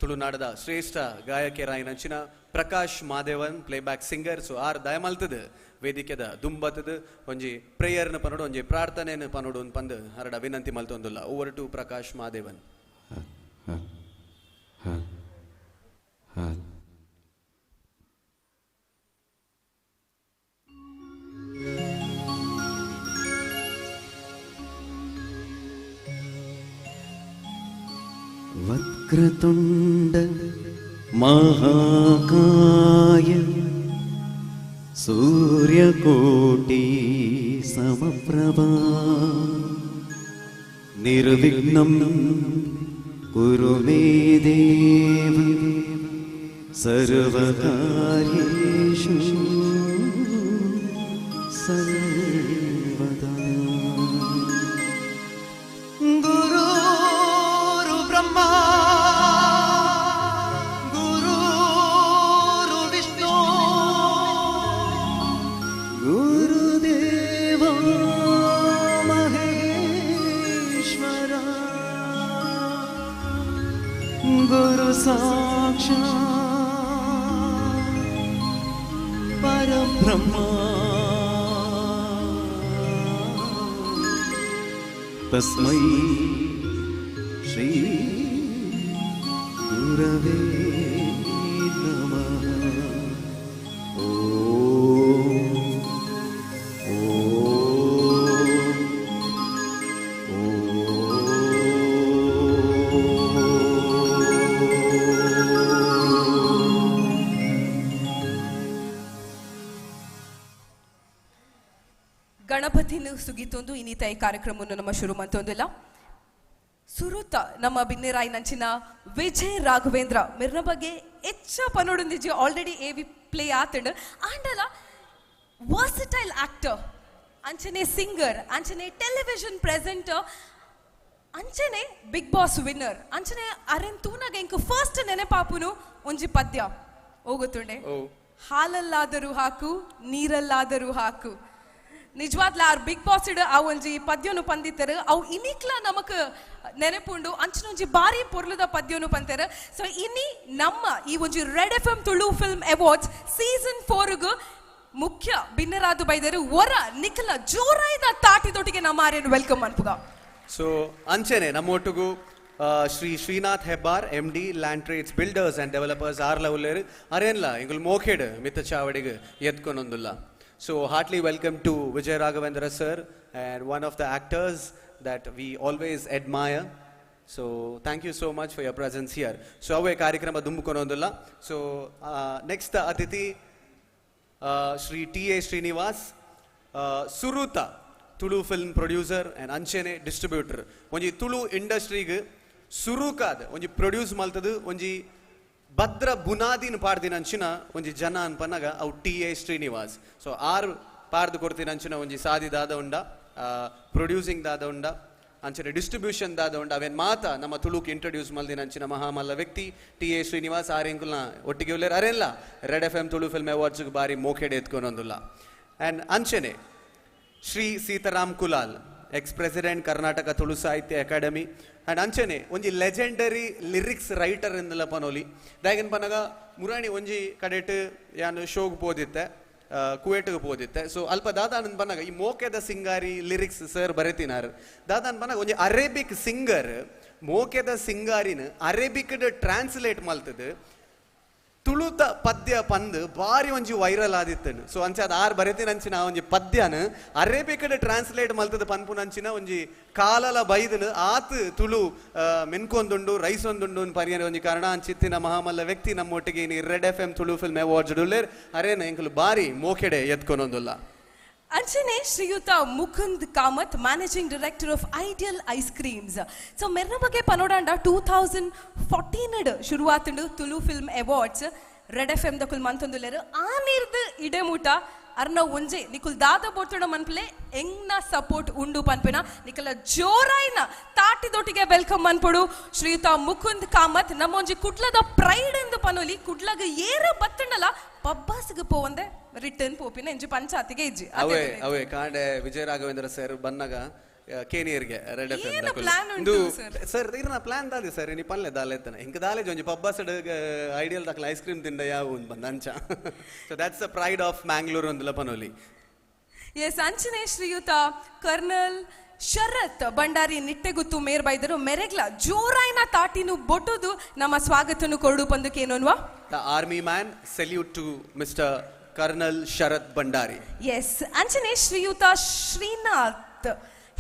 ತುಳುನಾಡದ ಶ್ರೇಷ್ಠ ಗಾಯಕಿಯರಾಯಿನಂಚಿನ ಪ್ರಕಾಶ್ ಮಾದೇವನ್, ಪ್ಲೇಬ್ಯಾಕ್ ಸಿಂಗರ್, ಸೊ ಆರ್ ದಯಮಲ್ತದ ವೇದಿಕೆದ ದುಂಬತ್ತದ ಒಂಜಿ ಪ್ರೇಯರ್ನ ಪನೋಡು, ಒಂಜಿ ಪ್ರಾರ್ಥನೆಯನ್ನು ಪನೋಡು ಪಂದ್ ಹರಡ ವಿನಂತಿ ಮಲ್ತೊಂದುಲ್ಲ. Over to Prakash Madevan. Vakratunda महाकाय सूर्यकोटि समप्रभा निर्विघ्नं कुरु मे देव सर्वकार्येषु सर्वदा। गुरुर् ब्रह्मा गुरुर् विष्णु गुरुदेव महेश्वर गुरु साक्षात् परब्रह्म तस्मै श्री गुरवे नमः। ॐ ॐ ॐ. ಗಣಪತಿನ ಸುಗಿತೊಂದು ಇನ್ನಿತ ಈ ಕಾರ್ಯಕ್ರಮವನ್ನು ನಮ್ಮ ಶುರು ಮಂತೊಂದಿಲ್ಲ. ಸುರುತ ನಮ್ಮ ಬಿನ್ನೆರಾಯಿ ನಂಚಿನ ವಿಜಯ್ ರಾಘವೇಂದ್ರ ಮಿರ್ನ ಬಗ್ಗೆ ಹೆಚ್ಚ ಪನೋಡೊಂದಿಜಿ, ಆಲ್ರೆಡಿ ಎ ವಿ ಪ್ಲೇ ಆತಂಡ್. ಆಂಡಲ ವರ್ಸಟೈಲ್ ಆಕ್ಟರ್, ಅಂಚನೆ ಸಿಂಗರ್, ಅಂಚನೆ ಟೆಲಿವಿಷನ್ ಪ್ರೆಸೆಂಟರ್, ಅಂಚನೆ ಬಿಗ್ ಬಾಸ್ ವಿನ್ನರ್. ಅಂಚನೆ ಅರೆನ್ ತೂನಾಗ ಎಂಕ್ ಫಸ್ಟ್ ನೆನಪಾಪುನು ಒಂಜಿ ಪದ್ಯ ಹೋಗುತ್ತುಂಡೆ, ಹಾಲಲ್ಲಾದರೂ ಹಾಕು ನೀರಲ್ಲಾದರೂ ಹಾಕು. ನಿಜವಾದ್ಲ ಆರ್ ಬಿಗ್ ಬಾಸ್ ಇಡ್ ಆ ಒಂಜಿ ಪದ್ಯನು ಪಂದಿತ್ತರು, ಅವು ಇನಿಕ್ಲ ನಮಕ್ ನೆನಪುಂಡು. ಅಂಚಿನ ಒಂಜಿ ಬಾರಿ ಪೊರ್ಲುದ ಪದ್ಯನು ಪಂತಾರೆ. ಸೊ ಇನಿ ನಮ್ಮ ಈ ಒಂಜಿ red F M Tulu film awards season 4ಗ್ ಮುಖ್ಯ ಬಿನ್ನರಾದು ಬೈದರು. ಒರ ನಿಖಲ ಜೋರಾಯ್ದ ತಾಟಿದೊಟ್ಟಿಗೆ ನಮ್ಮ ಆರ್ಯನ್ welcome ಅನ್ಪುಗ. ಸೊ ಅಂಚೆನೆ ನಮ್ಮ ಒಟ್ಟುಗು Shri Srinath Hebbar, M D, land trades builders and developers ಆರ್ಲ ಉಲ್ಲೇರು. ಅರೇನ್ಲ ಇಂಗುಲ್ ಮೋಖೇಡ್ ಮಿತ್ತ ಚಾವಡಿಗೆ ಎತ್ಕೊನೊಂದುಲ್ಲ. So heartily welcome to Vijay Raghavendra sir and one of the actors that we always admire. So thank you so much for your presence here. So ಅವೇ ಕಾರ್ಯಕ್ರಮ ದುಂಬುಕೊನೊಂದುಲ್ಲ. So next ಅತಿಥಿ Shri T A Srinivas, ಸುರೂತ Tulu film producer and ಅಂಚೆನೆ distributor. ಒಂಜಿ ತುಳು ಇಂಡಸ್ಟ್ರಿಗೆ ಸುರುಕಾದ ಒಂಜಿ produce ಮಲ್ತದು, ಒಂಜಿ ಭದ್ರ ಬುನಾದಿನ ಪಾಡ್ದಿನ ಅಂಚಿನ ಒಂಜಿ ಜನ ಅನ್ಪನಾಗ ಅವು ಟಿ ಎ ಶ್ರೀನಿವಾಸ್. ಸೊ ಆರು ಪಾಡ್ದು ಕೊಡ್ತಿನ ಅಂಚಿನ ಒಂಜಿ ಸಾದಿ ದಾದ ಉಂಡ, ಪ್ರೊಡ್ಯೂಸಿಂಗ್ ದಾದ ಉಂಡ, ಅಂಚನೆ ಡಿಸ್ಟ್ರಿಬ್ಯೂಷನ್ ದಾದ ಉಂಡ, ಅವೇನ್ ಮಾತ ನಮ್ಮ ತುಳುಕ್ ಇಂಟ್ರೊಡ್ಯೂಸ್ ಮಲ್ದಿನ ಅಂಚಿನ ಮಹಾಮಲ್ಲ ವ್ಯಕ್ತಿ ಟಿ ಎ ಶ್ರೀನಿವಾಸ್. ಆರೆಂಕುಲ್ನ ಒಟ್ಟಿಗೆ ಉಲ್ಲೇರ್. ಅರೆಲ್ಲ red F M Tulu film awards ಬಾರಿ ಮೋಖೆಡೆ ಎತ್ಕೊನೊಂದುಲ್ಲ. ಆ್ಯಂಡ್ ಅಂಚನೆ Shri Sitaram Kulal, ex president, Karnataka Tulu Sahitya academy. And ಅಂಚನೆ ಒಂಜಿ ಲೆಜೆಂಡರಿ ಲಿರಿಕ್ಸ್ ರೈಟರ್ ಎಂದಲ ಪನೋಲಿ. ದಾಯಗನ್ ಪನಗ ಮುರಾಣಿ ಒಂಜಿ ಕಡೆಟ್ ಯಾನ್ ಶೋಗ್ ಪೋದಿತ್ತೆ. ಕುವೇಟ್ಗೆ ಪೋದಿತ್ತೆ. ಸೊ ಅಲ್ಪ ದಾದಾನಂದ್ ಬನ್ನಾಗ ಈ ಮೋಕೆದ ಸಿಂಗಾರಿ ಲಿರಿಕ್ಸ್ ಸರ್ ಬರೆತಿನಾರ್. ದಾದಾನ್ ಬನ್ನಾಗ ಒಂಜಿ ಅರೇಬಿಕ್ ಸಿಂಗರ್ ಮೋಕೆದ ಸಿಂಗಾರಿನ ಅರೇಬಿಕ್ ಟ್ರಾನ್ಸ್ಲೇಟ್ ಮಲ್ತದು ತುಳುತ ಪದ್ಯ ಪಂದ್ ಬಾರಿ ಒಂಜಿ ವೈರಲ್ ಆದಿತ್ತನು. ಸೊ ಅಂಚ ಅದು ಆರ್ ಬರೆತಿನಂಚಿನ ಆ ಒಂಜಿ ಪದ್ಯನ ಅರೇಬಿಕ್ ಟ್ರಾನ್ಸ್ಲೇಟ್ ಮಲ್ತದ ಪನ್ಪುನಂಚಿನ ಒಂಜಿ ಕಾಲಲ ಬೈದನು. ಆತ್ ತುಳು ಮೆನ್ಕೊಂದುಂಡು, ರೈಸೊಂದುಂಡು ಪರಿಯರ ಒಂಜಿ ಕಾರಣ. ಅಂಚಿತ್ತಿನ ಮಹಾಮಲ್ಲ ವ್ಯಕ್ತಿ ನಮ್ಮೊಟ್ಟಿಗೆ ಇನಿ red FM Tulu film awards ಡುಲ್ಲೆರ್. ಅರೇನ ಎಂಕುಲು ಬಾರಿ ಮೋಕೆಡೆ ಎತ್ಕೊನೊಂದುಲ್ಲ. ಅಂಚನೆ ಶ್ರೀಯುತ Mukund Kamath, managing director of Ideal Ice Creams. So ಮೆರ್ನ ಬಗ್ಗೆ ಪನೋಡಾಂಡ, 2014 ಶುರುವಾತುಂಡು Tulu film awards. Red F M ದಕುಲ್ ಮಂತೊಂದುಲ್ಲೆರ್. ಆ ನೀರ್ದು ಇಡೆಮೂಟ ಅರ್ನ ಒಂಜೆ ನಿಕುಲ್ ದಾದ ಬೋರ್ತುಡ ಮನ್ಪುಲೆ, ಎಂಗ್ನ ಸಪೋರ್ಟ್ ಉಂಡು ಪನ್ಪಿನ. ನಿಕಲ ಜೋರಾಯ್ನ ತಾಟಿದೊಟ್ಟಿಗೆ welcome ಮನ್ಪೊಡು ಶ್ರೀಯುತ ಮುಕುಂದ್ ಕಾಮತ್. ನಮ್ಮೊಂಜಿ ಕುಡ್ಲದ ಪ್ರೈಡ್ ಎಂದು ಪನೊಲಿ. ಕುಡ್ಲಗ ಏರ ಬತ್ತಂಡಲ ಪಬ್ಬಾಸ್ಗ್ ಪೋವಂದೆ ರಿಟರ್ನ್ ಪೋಪಿನ ಎಂಜಿ ಪಂಚಾತಿಗೆ ಇಜ್ಜಿ. ಅವೇ ಅವೇ ಕಾಂಡೆ ವಿಜಯ ರಾಘವೇಂದ್ರ ಸರ್ ಬನ್ನಗ ಕೇನಿಯರ್ಗೆ ರೆಡ್ ಎಫ್ ಏನ plan ಉಂಟು sir? Sir, ಇರ್ನ ಪ್ಲಾನ್ ದಾದಿ ಸರ್, ನೀ ಪಲ್ಲೆ ದಾಲೆ ಎತ್ತನ ಇಂಕ ದಾಲೆ ಒಂಜಿ ಪಬ್ಬಾಸಡ್ ಐಡಿಯಲ್ ದಕ್ಲ ಐಸ್ ಕ್ರೀಮ್ ತಿಂಡ ಯಾವ ಒಂದು ಬಂದ ಅಂಚ. So that's the pride of Mangalore ಒಂದುಲ ಪನೋಲಿ. ಎಸ್, ಅಂಚನೆ ಶ್ರೀಯುತ ಕರ್ನಲ್ ಶರತ್ ಭಂಡಾರಿ ನಿಟ್ಟೆಗುತ್ತು ಮೇರ್ ಬೈದರು. ಮೆರೆಗ್ಲ ಜೋರಾಯ್ನ ತಾಟಿನು ಬೊಟ್ಟುದು ನಮ್ಮ ಸ್ವಾಗತನು ಕೊರಡು ಪಂದಕ್ಕೇನೋನ್ವಾ. The army man, salute to Mister Colonel Sharath Bhandari. S, ಅಂಚನೆ ಶ್ರೀಯುತ Srinath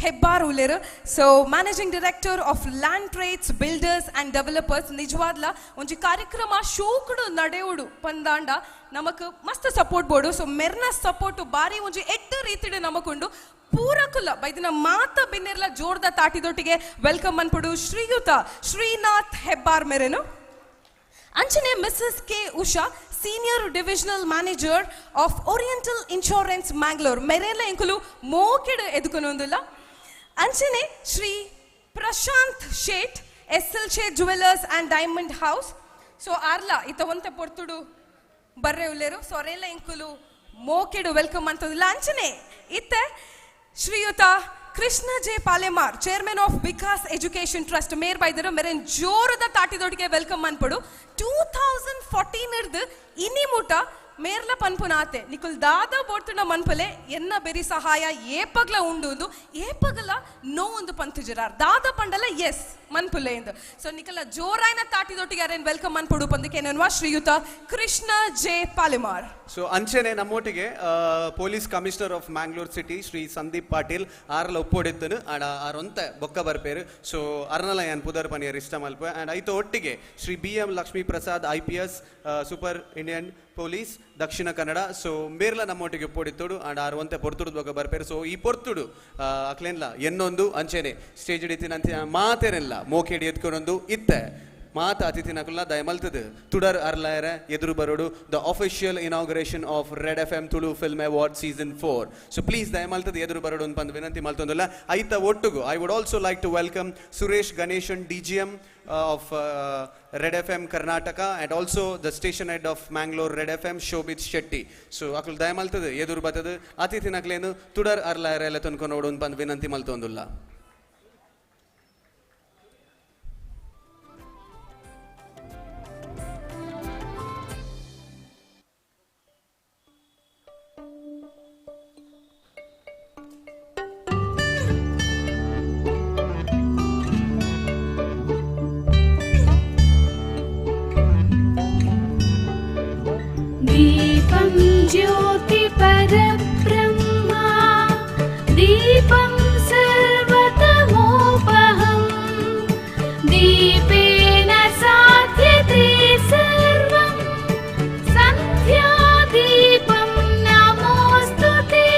Hebbar ಉಲ್ಲೇರು, so managing director of Land Trades Builders and Developers. ನಿಜವಾದ್ಲ ಒಂಜಿ ಕಾರ್ಯಕ್ರಮ ಶೋಕುಡು ನಡೆಯೋಡು ಪಂದಾಂಡ ನಮಕ್ ಮಸ್ತ್ ಸಪೋರ್ಟ್ ಬೋಡು. ಸೊ ಮೆರ್ನ ಸಪೋರ್ಟ್ ಬಾರಿ ಒಂಜಿ ಎಡ್ಡು ರೀತಿಡ್ ನಮಕುಂಡು. ಪೂರಕುಲ ಬೈದಿನ ಮಾತ ಬಿನ್ನೆರ್ಲ ಜೋರ್ದ ತಾಟಿದೊಟ್ಟಿಗೆ welcome ಅನ್ಪಡು ಶ್ರೀಯುತ ಶ್ರೀನಾಥ್ ಹೆಬ್ಬಾರ್ ಮೆರೆನು. ಅಂಚನೆ Mrs K Usha, senior divisional manager of Oriental Insurance Mangalore, ಮೆರೆಲ ಎಂಕುಲು ಮೋಕೆಡ್ ಎದುಕೊನೊಂದುಲ್ಲ. ಅಂಚನೆ ಶ್ರೀ ಪ್ರಶಾಂತ್ ಶೇಟ್, S L Sheth jewellers and diamond house. So ಆರ್ಲ ಇತ್ತ ಒಂತೆ ಪೊರ್ತುಡು ಬರ್ರೆ ಉಲ್ಲೇರು. ಸೊ ಅರೆಲ್ಲ ಎಂಕುಲು ಮೋಕೆಡು welcome ಅಂತಂದಿಲ್ಲ. ಅಂಚನೆ ಇತ್ತೆ ಶ್ರೀಯುತ Krishna J Palemar, chairman of Vikas education trust ಮೇರ್ ಬೈದರು. ಮೆರೆನ್ ಜೋರದ ತಾಟಿದೊಟ್ಟಿಗೆ welcome ಅನ್ಪಡು. 2014 ಇರ್ದು ಇನಿ ಮುಟ ಮೇರ್ಲ ಪನ್ಪುನಾತೆ, ನಿಕುಲ್ ದಾದ ಬೋರ್ತುಂಡ ಮನ್ಪಲೆ, ಎನ್ನ ಬೆರಿ ಸಹಾಯ ಏಪಗ್ಲ ಉಂಡು ಉಂದು. ಏಪಗಲ ನೋ ಒಂದು ಪಂತುಜರಾರ್, ದಾದ ಪಂಡಲ ಎಸ್ ಮನ್ಪುಲೆ ಎಂದು. ಸೊ ನಿಕಲ ಜೋರಾಯ್ನ ತಾಟಿದೊಟ್ಟಿಗೆ ಅರೇನ್ welcome ಅನ್ಪಡು ಪಂದಕ್ಕೆ ಶ್ರೀಯುತ ಕೃಷ್ಣ ಜೆ ಪಾಲೆಮಾರ್. ಸೊ ಅಂಚೆನೆ ನಮ್ಮೊಟ್ಟಿಗೆ police commissioner of Mangalore city Shri Sandeep Patil ಆರ್ಲ ಒಪ್ಪೊಡಿತ್ತನು. ಆಡ ಆರೊಂತ ಬೊಕ್ಕ ಬರ್ಪೇರು. ಸೊ ಅರ್ನಲ ಯಾನ್ ಪುದರ್ ಪನಿಯರ್ ಇಷ್ಟ ಮಲ್ಪ. ಆ್ಯಂಡ್ ಐತ ಒಟ್ಟಿಗೆ Shri B M Lakshmi Prasad, IPS, superintendent police, Dakshina Kannada. So ಮೇರ್ಲ ನಮ್ಮೊಟ್ಟಿಗೆ ಒಪ್ಪೊಡಿತ್ತೋಡು. ಆಂಡ್ ಆರ್ ಒಂತೆ ಪೊರ್ತುಡು ಬೊಕ್ಕ ಬರ್ಪೇರು. ಸೊ ಈ ಪೊರ್ತುಡು ಅಕ್ಲೇನ್ಲ ಎನ್ನೊಂದು ಅಂಚೆನೆ ಸ್ಟೇಜ್ ಹಿಡಿತಿನಂತ ಮಾತೇನೆಲ್ಲ ಮೋಕೆಡಿ ಎತ್ಕೊನೊಂದು ಇತ್ತೆ ಮಾತ ಅತಿಥಿನಕುಲ್ಲ ದಯಮಲ್ತದು ತುಡರ್ ಅರ್ಲಾಯರ ಎದುರು ಬರೋಡು, the official inauguration of Red FM Tulu Film Award season 4. So please ದಯಮಲ್ತದ ಎದುರು ಬರೋಡು ಅಂತ ಬಂದು ವಿನಂತಿ ಮಲ್ತೊಂದುಲ್ಲ. ಐತ ಒಟ್ಟುಗು I would also like to welcome Suresh Ganeshan, DGM of Red FM Karnataka, and also the station head of Mangalore Red FM, Shobhit Shetty. So ಅಕುಲು ದಯಮಲ್ತದ ಎದುರು ಬತ್ತದು ಅತಿಥಿನಕ್ಲೇನು ತುಡರ್ ಅರ್ಲಾಯರ ಎಲ್ಲ ತೊನ್ಕೊನೋಡು ಅಂತ ಬಂದು ವಿನಂತಿ ಮಲ್ತೊಂದುಲ್ಲ. दीपं ज्योतिपरब्रह्मा, दीपं सर्वतमोपहम्, दीपेन साध्यते सर्वं, सन्ध्यादीपं नमोऽस्तु ते।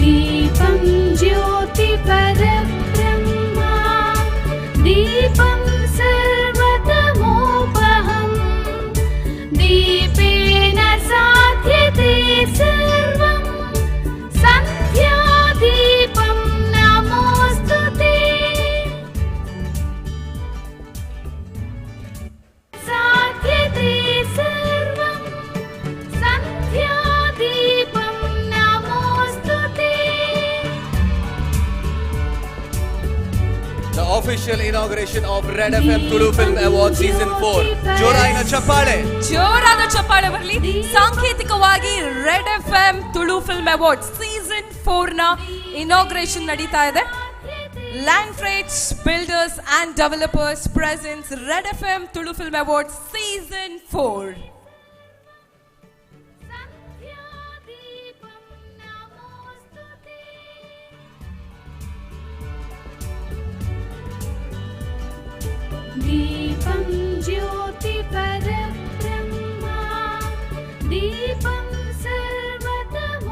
दीपं ज्योतिपरब्रह्मा, दीपं सर्वतमोपहम्। Official inauguration of Red FM Tulu Film Award Season 4. ಜೋರಾಯಿನ ಚಪ್ಪಾಳೆ. ಜೋರಾದ ಚಪ್ಪಾಳೆ ಬರಲಿ. ಸಾಂಕೇತಿಕವಾಗಿ Red FM Tulu Film Award Season 4 ನ ಇನಾಗ್ರೇಷನ್ ನಡೀತಾ ಇದೆ. Land Freights Builders and Developers presents Red FM Tulu Film Award Season 4. Sandhyadeepam ನಮೋಸ್ತುತೇ. दीपं ज्योति परब्रह्मा, दीपं सर्वतमोपहम्,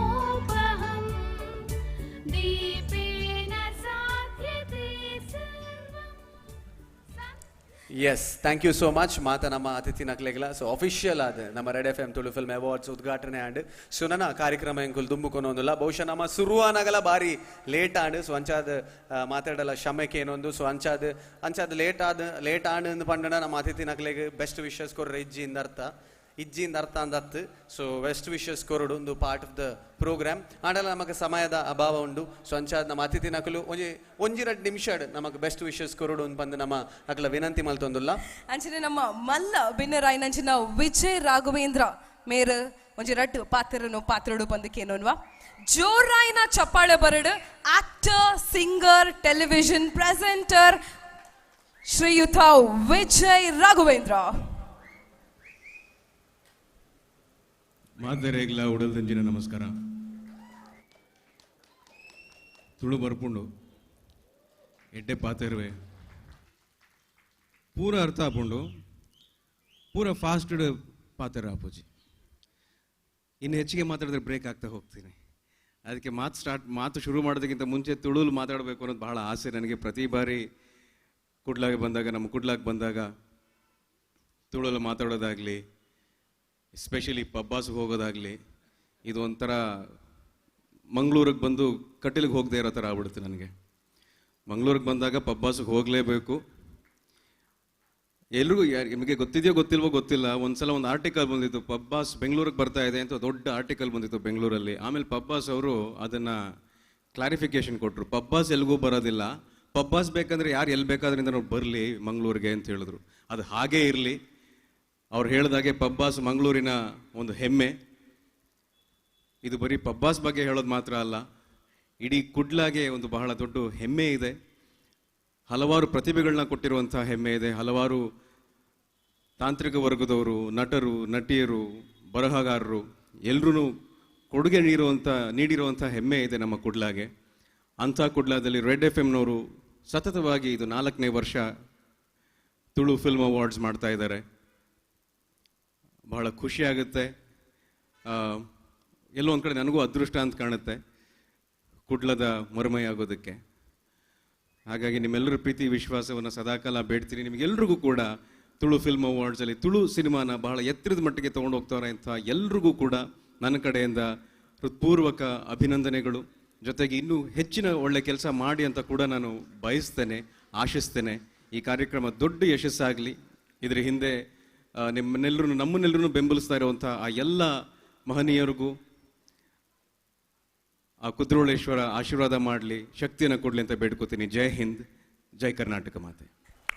दीपेन साध्यते सर्वम्. Yes, thank you so much ಮಾತ ನಮ್ಮ ಅತಿಥಿ ನಕ್ಲೆಗ್ಲ. ಸೊ ಅಫಿಷಿಯಲ್ ಆದ ನಮ್ಮ Red FM Tulu Film Awards ಉದ್ಘಾಟನೆ ಆಂಡ್. ಸೊ ನನ್ನ ಕಾರ್ಯಕ್ರಮ ಎಂಕುಲ್ ದುಂಬುಕೊನೊಂದುಲ್ಲ. ಬಹುಶಃ ನಮ್ಮ ಸುರುವಾನಗಲ ಬಾರಿ ಲೇಟ್ ಆಂಡ್. ಸೊ ಅಂಚಾದ ಮಾತಾಡಲ ಶಮಕ್ಕೆ ಏನೊಂದು. ಸೊ ಅಂಚಾದ ಅಂಚಾದ ಲೇಟ್ ಆದ ಲೇಟ್ ಆಂಡ್ ಅಂದ್ ಪಂಡನ ನಮ್ಮ ಅತಿಥಿ ನಕ್ಲೆಗ್ ಬೆಸ್ಟ್ ವಿಶಸ್ ಕೊರ್ರ ಇಜ್ಜಿಂದ ಅರ್ಥ, ಇಜ್ಜಿಂದ ಅರ್ಥ ಅಂದತ್ತು. ಸೊ ಬೆಸ್ಟ್ ವಿಶಸ್ ಕೊರಡು ಒಂದು ಪಾರ್ಟ್ ಆಫ್ the program ಆಂಡಲ ನಮಗೆ ಸಮಯದ ಅಭಾವ ಉಂಡು. ಸೊ ಅಂಚಾದ ನಮ್ಮ ಅತಿಥಿ ನಕಲು ಒಂಜಿ ಒಂಜಿ ರಡ್ಡ್ ನಿಮಿಷ ನಮಗೆ ಬೆಸ್ಟ್ ವಿಶಸ್ ಕೊರಡು ಅಂದ್ ಬಂದು ನಮ್ಮ ಅಕಲ ವಿನಂತಿ ಮಲ್ತೊಂದುಲ್ಲ. ಅಂಚನೆ ನಮ್ಮ ಮಲ್ಲ ಬಿನ್ನರಾಯಿನಂಚಿನ ವಿಜಯ್ ರಾಘವೇಂದ್ರ ಮೇರ್ ಒಂಜಿ ರಡ್ಡ್ ಪಾತ್ರನು ಪಾತ್ರಡು ಪಂದಕೇನೋನ್ವಾ. ಜೋರಾಯಿನ ಚಪ್ಪಾಳೆ ಬರಡು, ಆಕ್ಟರ್, ಸಿಂಗರ್, ಟೆಲಿವಿಷನ್ ಪ್ರೆಸೆಂಟರ್ ಶ್ರೀಯುತ ವಿಜಯ್ ರಾಘವೇಂದ್ರ. ಮಾತೆರೆಗ್ಲ ಉಡಲ್ದಂಜಿನ ನಮಸ್ಕಾರ. ತುಳು ಬರ್ಪುಂಡು, ಎಡ್ಡೆ ಪಾತೆರ್ವೆ, ಪೂರ ಅರ್ಥ ಆಪುಂಡು, ಪೂರ ಫಾಸ್ಟ್ ಪಾತೆರ ಆಪುಜಿ. ಇನ್ನು ಹೆಚ್ಚಿಗೆ ಮಾತಾಡಿದ್ರೆ ಬ್ರೇಕ್ ಆಗ್ತಾ ಹೋಗ್ತೀನಿ. ಅದಕ್ಕೆ ಮಾತು ಶುರು ಮಾಡೋದಕ್ಕಿಂತ ಮುಂಚೆ ತುಳುಲು ಮಾತಾಡಬೇಕು ಅನ್ನೋದು ಬಹಳ ಆಸೆ ನನಗೆ. ಪ್ರತಿ ಬಾರಿ ಕುಡ್ಲಾಗೆ ಬಂದಾಗ, ನಮ್ಮ ಕುಡ್ಲಾಗೆ ಬಂದಾಗ ತುಳುಲು ಮಾತಾಡೋದಾಗಲಿ, ಎಸ್ಪೆಷಲಿ ಪಬ್ಬಾಸ್ಗೆ ಹೋಗೋದಾಗಲಿ, ಇದು ಒಂಥರ ಮಂಗಳೂರಿಗೆ ಬಂದು ಕಟೀಲಿಗೆ ಹೋಗದೆ ಇರೋ ಥರ ಆಗ್ಬಿಡುತ್ತೆ ನನಗೆ. ಮಂಗಳೂರಿಗೆ ಬಂದಾಗ ಪಬ್ಬಾಸ್ಗೆ ಹೋಗಲೇಬೇಕು. ಎಲ್ರಿಗೂ ನಿಮಗೆ ಗೊತ್ತಿದೆಯೋ ಗೊತ್ತಿಲ್ವೋ ಗೊತ್ತಿಲ್ಲ, ಒಂದ್ಸಲ ಒಂದು ಆರ್ಟಿಕಲ್ ಬಂದಿತ್ತು, ಪಬ್ಬಾಸ್ ಬೆಂಗಳೂರಿಗೆ ಬರ್ತಾ ಇದೆ ಅಂತ ದೊಡ್ಡ ಆರ್ಟಿಕಲ್ ಬಂದಿತ್ತು ಬೆಂಗಳೂರಲ್ಲಿ. ಆಮೇಲೆ ಪಬ್ಬಾಸ್ ಅವರು ಅದನ್ನು ಕ್ಲಾರಿಫಿಕೇಷನ್ ಕೊಟ್ಟರು, ಪಬ್ಬಾಸ್ ಎಲ್ಲಿಗೂ ಬರೋದಿಲ್ಲ, ಪಬ್ಬಾಸ್ ಬೇಕಂದರೆ ಯಾರು ಎಲ್ಲಿ ಬೇಕಾದ್ರಿಂದ ನಾವು ಬರಲಿ ಮಂಗಳೂರಿಗೆ ಅಂತ ಹೇಳಿದ್ರು. ಅದು ಹಾಗೇ ಇರಲಿ, ಅವ್ರು ಹೇಳ್ದಾಗೆ ಪಬ್ಬಾಸ್ ಮಂಗಳೂರಿನ ಒಂದು ಹೆಮ್ಮೆ. ಇದು ಬರೀ ಪಬ್ಬಾಸ್ ಬಗ್ಗೆ ಹೇಳೋದು ಮಾತ್ರ ಅಲ್ಲ, ಇಡೀ ಕುಡ್ಲಾಗೆ ಒಂದು ಬಹಳ ದೊಡ್ಡ ಹೆಮ್ಮೆ ಇದೆ. ಹಲವಾರು ಪ್ರತಿಭೆಗಳನ್ನ ಕೊಟ್ಟಿರುವಂಥ ಹೆಮ್ಮೆ ಇದೆ. ಹಲವಾರು ತಾಂತ್ರಿಕ ವರ್ಗದವರು, ನಟರು, ನಟಿಯರು, ಬರಹಗಾರರು ಎಲ್ರೂ ಕೊಡುಗೆ ನೀಡಿರುವಂಥ ಹೆಮ್ಮೆ ಇದೆ ನಮ್ಮ ಕುಡ್ಲಾಗೆ. ಅಂಥ ಕುಡ್ಲಾದಲ್ಲಿ ರೆಡ್ ಎಫ್ ಎಮ್ನವರು ಸತತವಾಗಿ ಇದು 4ನೇ ವರ್ಷ ತುಳು ಫಿಲ್ಮ್ ಅವಾರ್ಡ್ಸ್ ಮಾಡ್ತಾ ಇದ್ದಾರೆ. ಬಹಳ ಖುಷಿಯಾಗುತ್ತೆ. ಎಲ್ಲೋ ಒಂದು ಕಡೆ ನನಗೂ ಅದೃಷ್ಟ ಅಂತ ಕಾಣುತ್ತೆ ಕುಡ್ಲದ ಮರುಮೈಯಾಗೋದಕ್ಕೆ. ಹಾಗಾಗಿ ನಿಮ್ಮೆಲ್ಲರ ಪ್ರೀತಿ ವಿಶ್ವಾಸವನ್ನು ಸದಾಕಾಲ ಬೇಡ್ತೀನಿ. ನಿಮಗೆಲ್ರಿಗೂ ಕೂಡ ತುಳು ಫಿಲ್ಮ್ ಅವಾರ್ಡ್ಸಲ್ಲಿ ತುಳು ಸಿನಿಮಾನ ಬಹಳ ಎತ್ತರದ ಮಟ್ಟಿಗೆ ತೊಗೊಂಡು ಹೋಗ್ತಾರೆ ಅಂತ ಎಲ್ರಿಗೂ ಕೂಡ ನನ್ನ ಕಡೆಯಿಂದ ಹೃತ್ಪೂರ್ವಕ ಅಭಿನಂದನೆಗಳು. ಜೊತೆಗೆ ಇನ್ನೂ ಹೆಚ್ಚಿನ ಒಳ್ಳೆ ಕೆಲಸ ಮಾಡಿ ಅಂತ ಕೂಡ ನಾನು ಬಯಸ್ತೇನೆ, ಆಶಿಸ್ತೇನೆ. ಈ ಕಾರ್ಯಕ್ರಮ ದೊಡ್ಡ ಯಶಸ್ಸಾಗಲಿ. ಇದರ ಹಿಂದೆ ನಿಮ್ಮನ್ನೆಲ್ಲರೂ ನಮ್ಮನ್ನೆಲ್ಲರೂ ಬೆಂಬಲಿಸ್ತಾ ಇರುವಂಥ ಆ ಎಲ್ಲ ಮಹನೀಯರಿಗೂ ಆ ಕುದ್ರೋಳೇಶ್ವರ ಆಶೀರ್ವಾದ ಮಾಡಲಿ, ಶಕ್ತಿಯನ್ನು ಕೊಡಲಿ ಅಂತ ಬೇಡ್ಕೋತೀನಿ. ಜೈ ಹಿಂದ್, ಜೈ ಕರ್ನಾಟಕ ಮಾತೆ.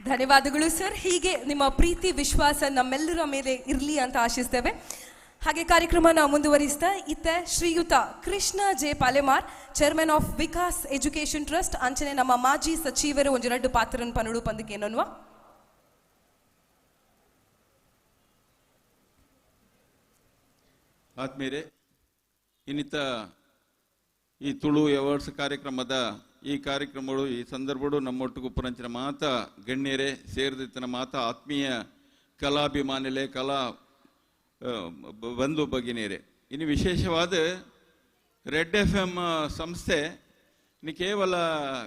ಧನ್ಯವಾದಗಳು ಸರ್. ಹೀಗೆ ನಿಮ್ಮ ಪ್ರೀತಿ ವಿಶ್ವಾಸ ನಮ್ಮೆಲ್ಲರ ಮೇಲೆ ಇರಲಿ ಅಂತ ಆಶಿಸ್ತೇವೆ. ಹಾಗೆ ಕಾರ್ಯಕ್ರಮನ ಮುಂದುವರಿಸ್ತಾ ಇತ್ತ ಶ್ರೀಯುತ Krishna J Palemar, chairman of Vikas Education Trust, ಅಂಚನೆ ನಮ್ಮ ಮಾಜಿ ಸಚಿವರು ಒಂಜಿ ರಡ್ಡು ಪಾತ್ರನ್ ಪನುಡು ಪಂದಕೇನನ್ವಾ. ಆತ್ಮೀಯರೇ, ಇನ್ನಿತ ಈ ತುಳು ಅವಾರ್ಡ್ಸ್ ಕಾರ್ಯಕ್ರಮದ ಈ ಕಾರ್ಯಕ್ರಮಗಳು ಈ ಸಂದರ್ಭಗಳು ನಮ್ಮೊಟ್ಟಿಗೂ ಪುರಂಚಿನ ಮಾತಾ ಗಣ್ಯರೇ ಸೇರಿದಿತ್ತನ ಮಾತಾ ಆತ್ಮೀಯ ಕಲಾಭಿಮಾನಿಲೆ ಕಲಾ ಬಂಧು ಭಗಿನಿಯರೇ, ಇನ್ನು ವಿಶೇಷವಾದ ರೆಡ್ ಎಫ್ ಎಮ್ ಸಂಸ್ಥೆ ಇನ್ನು ಕೇವಲ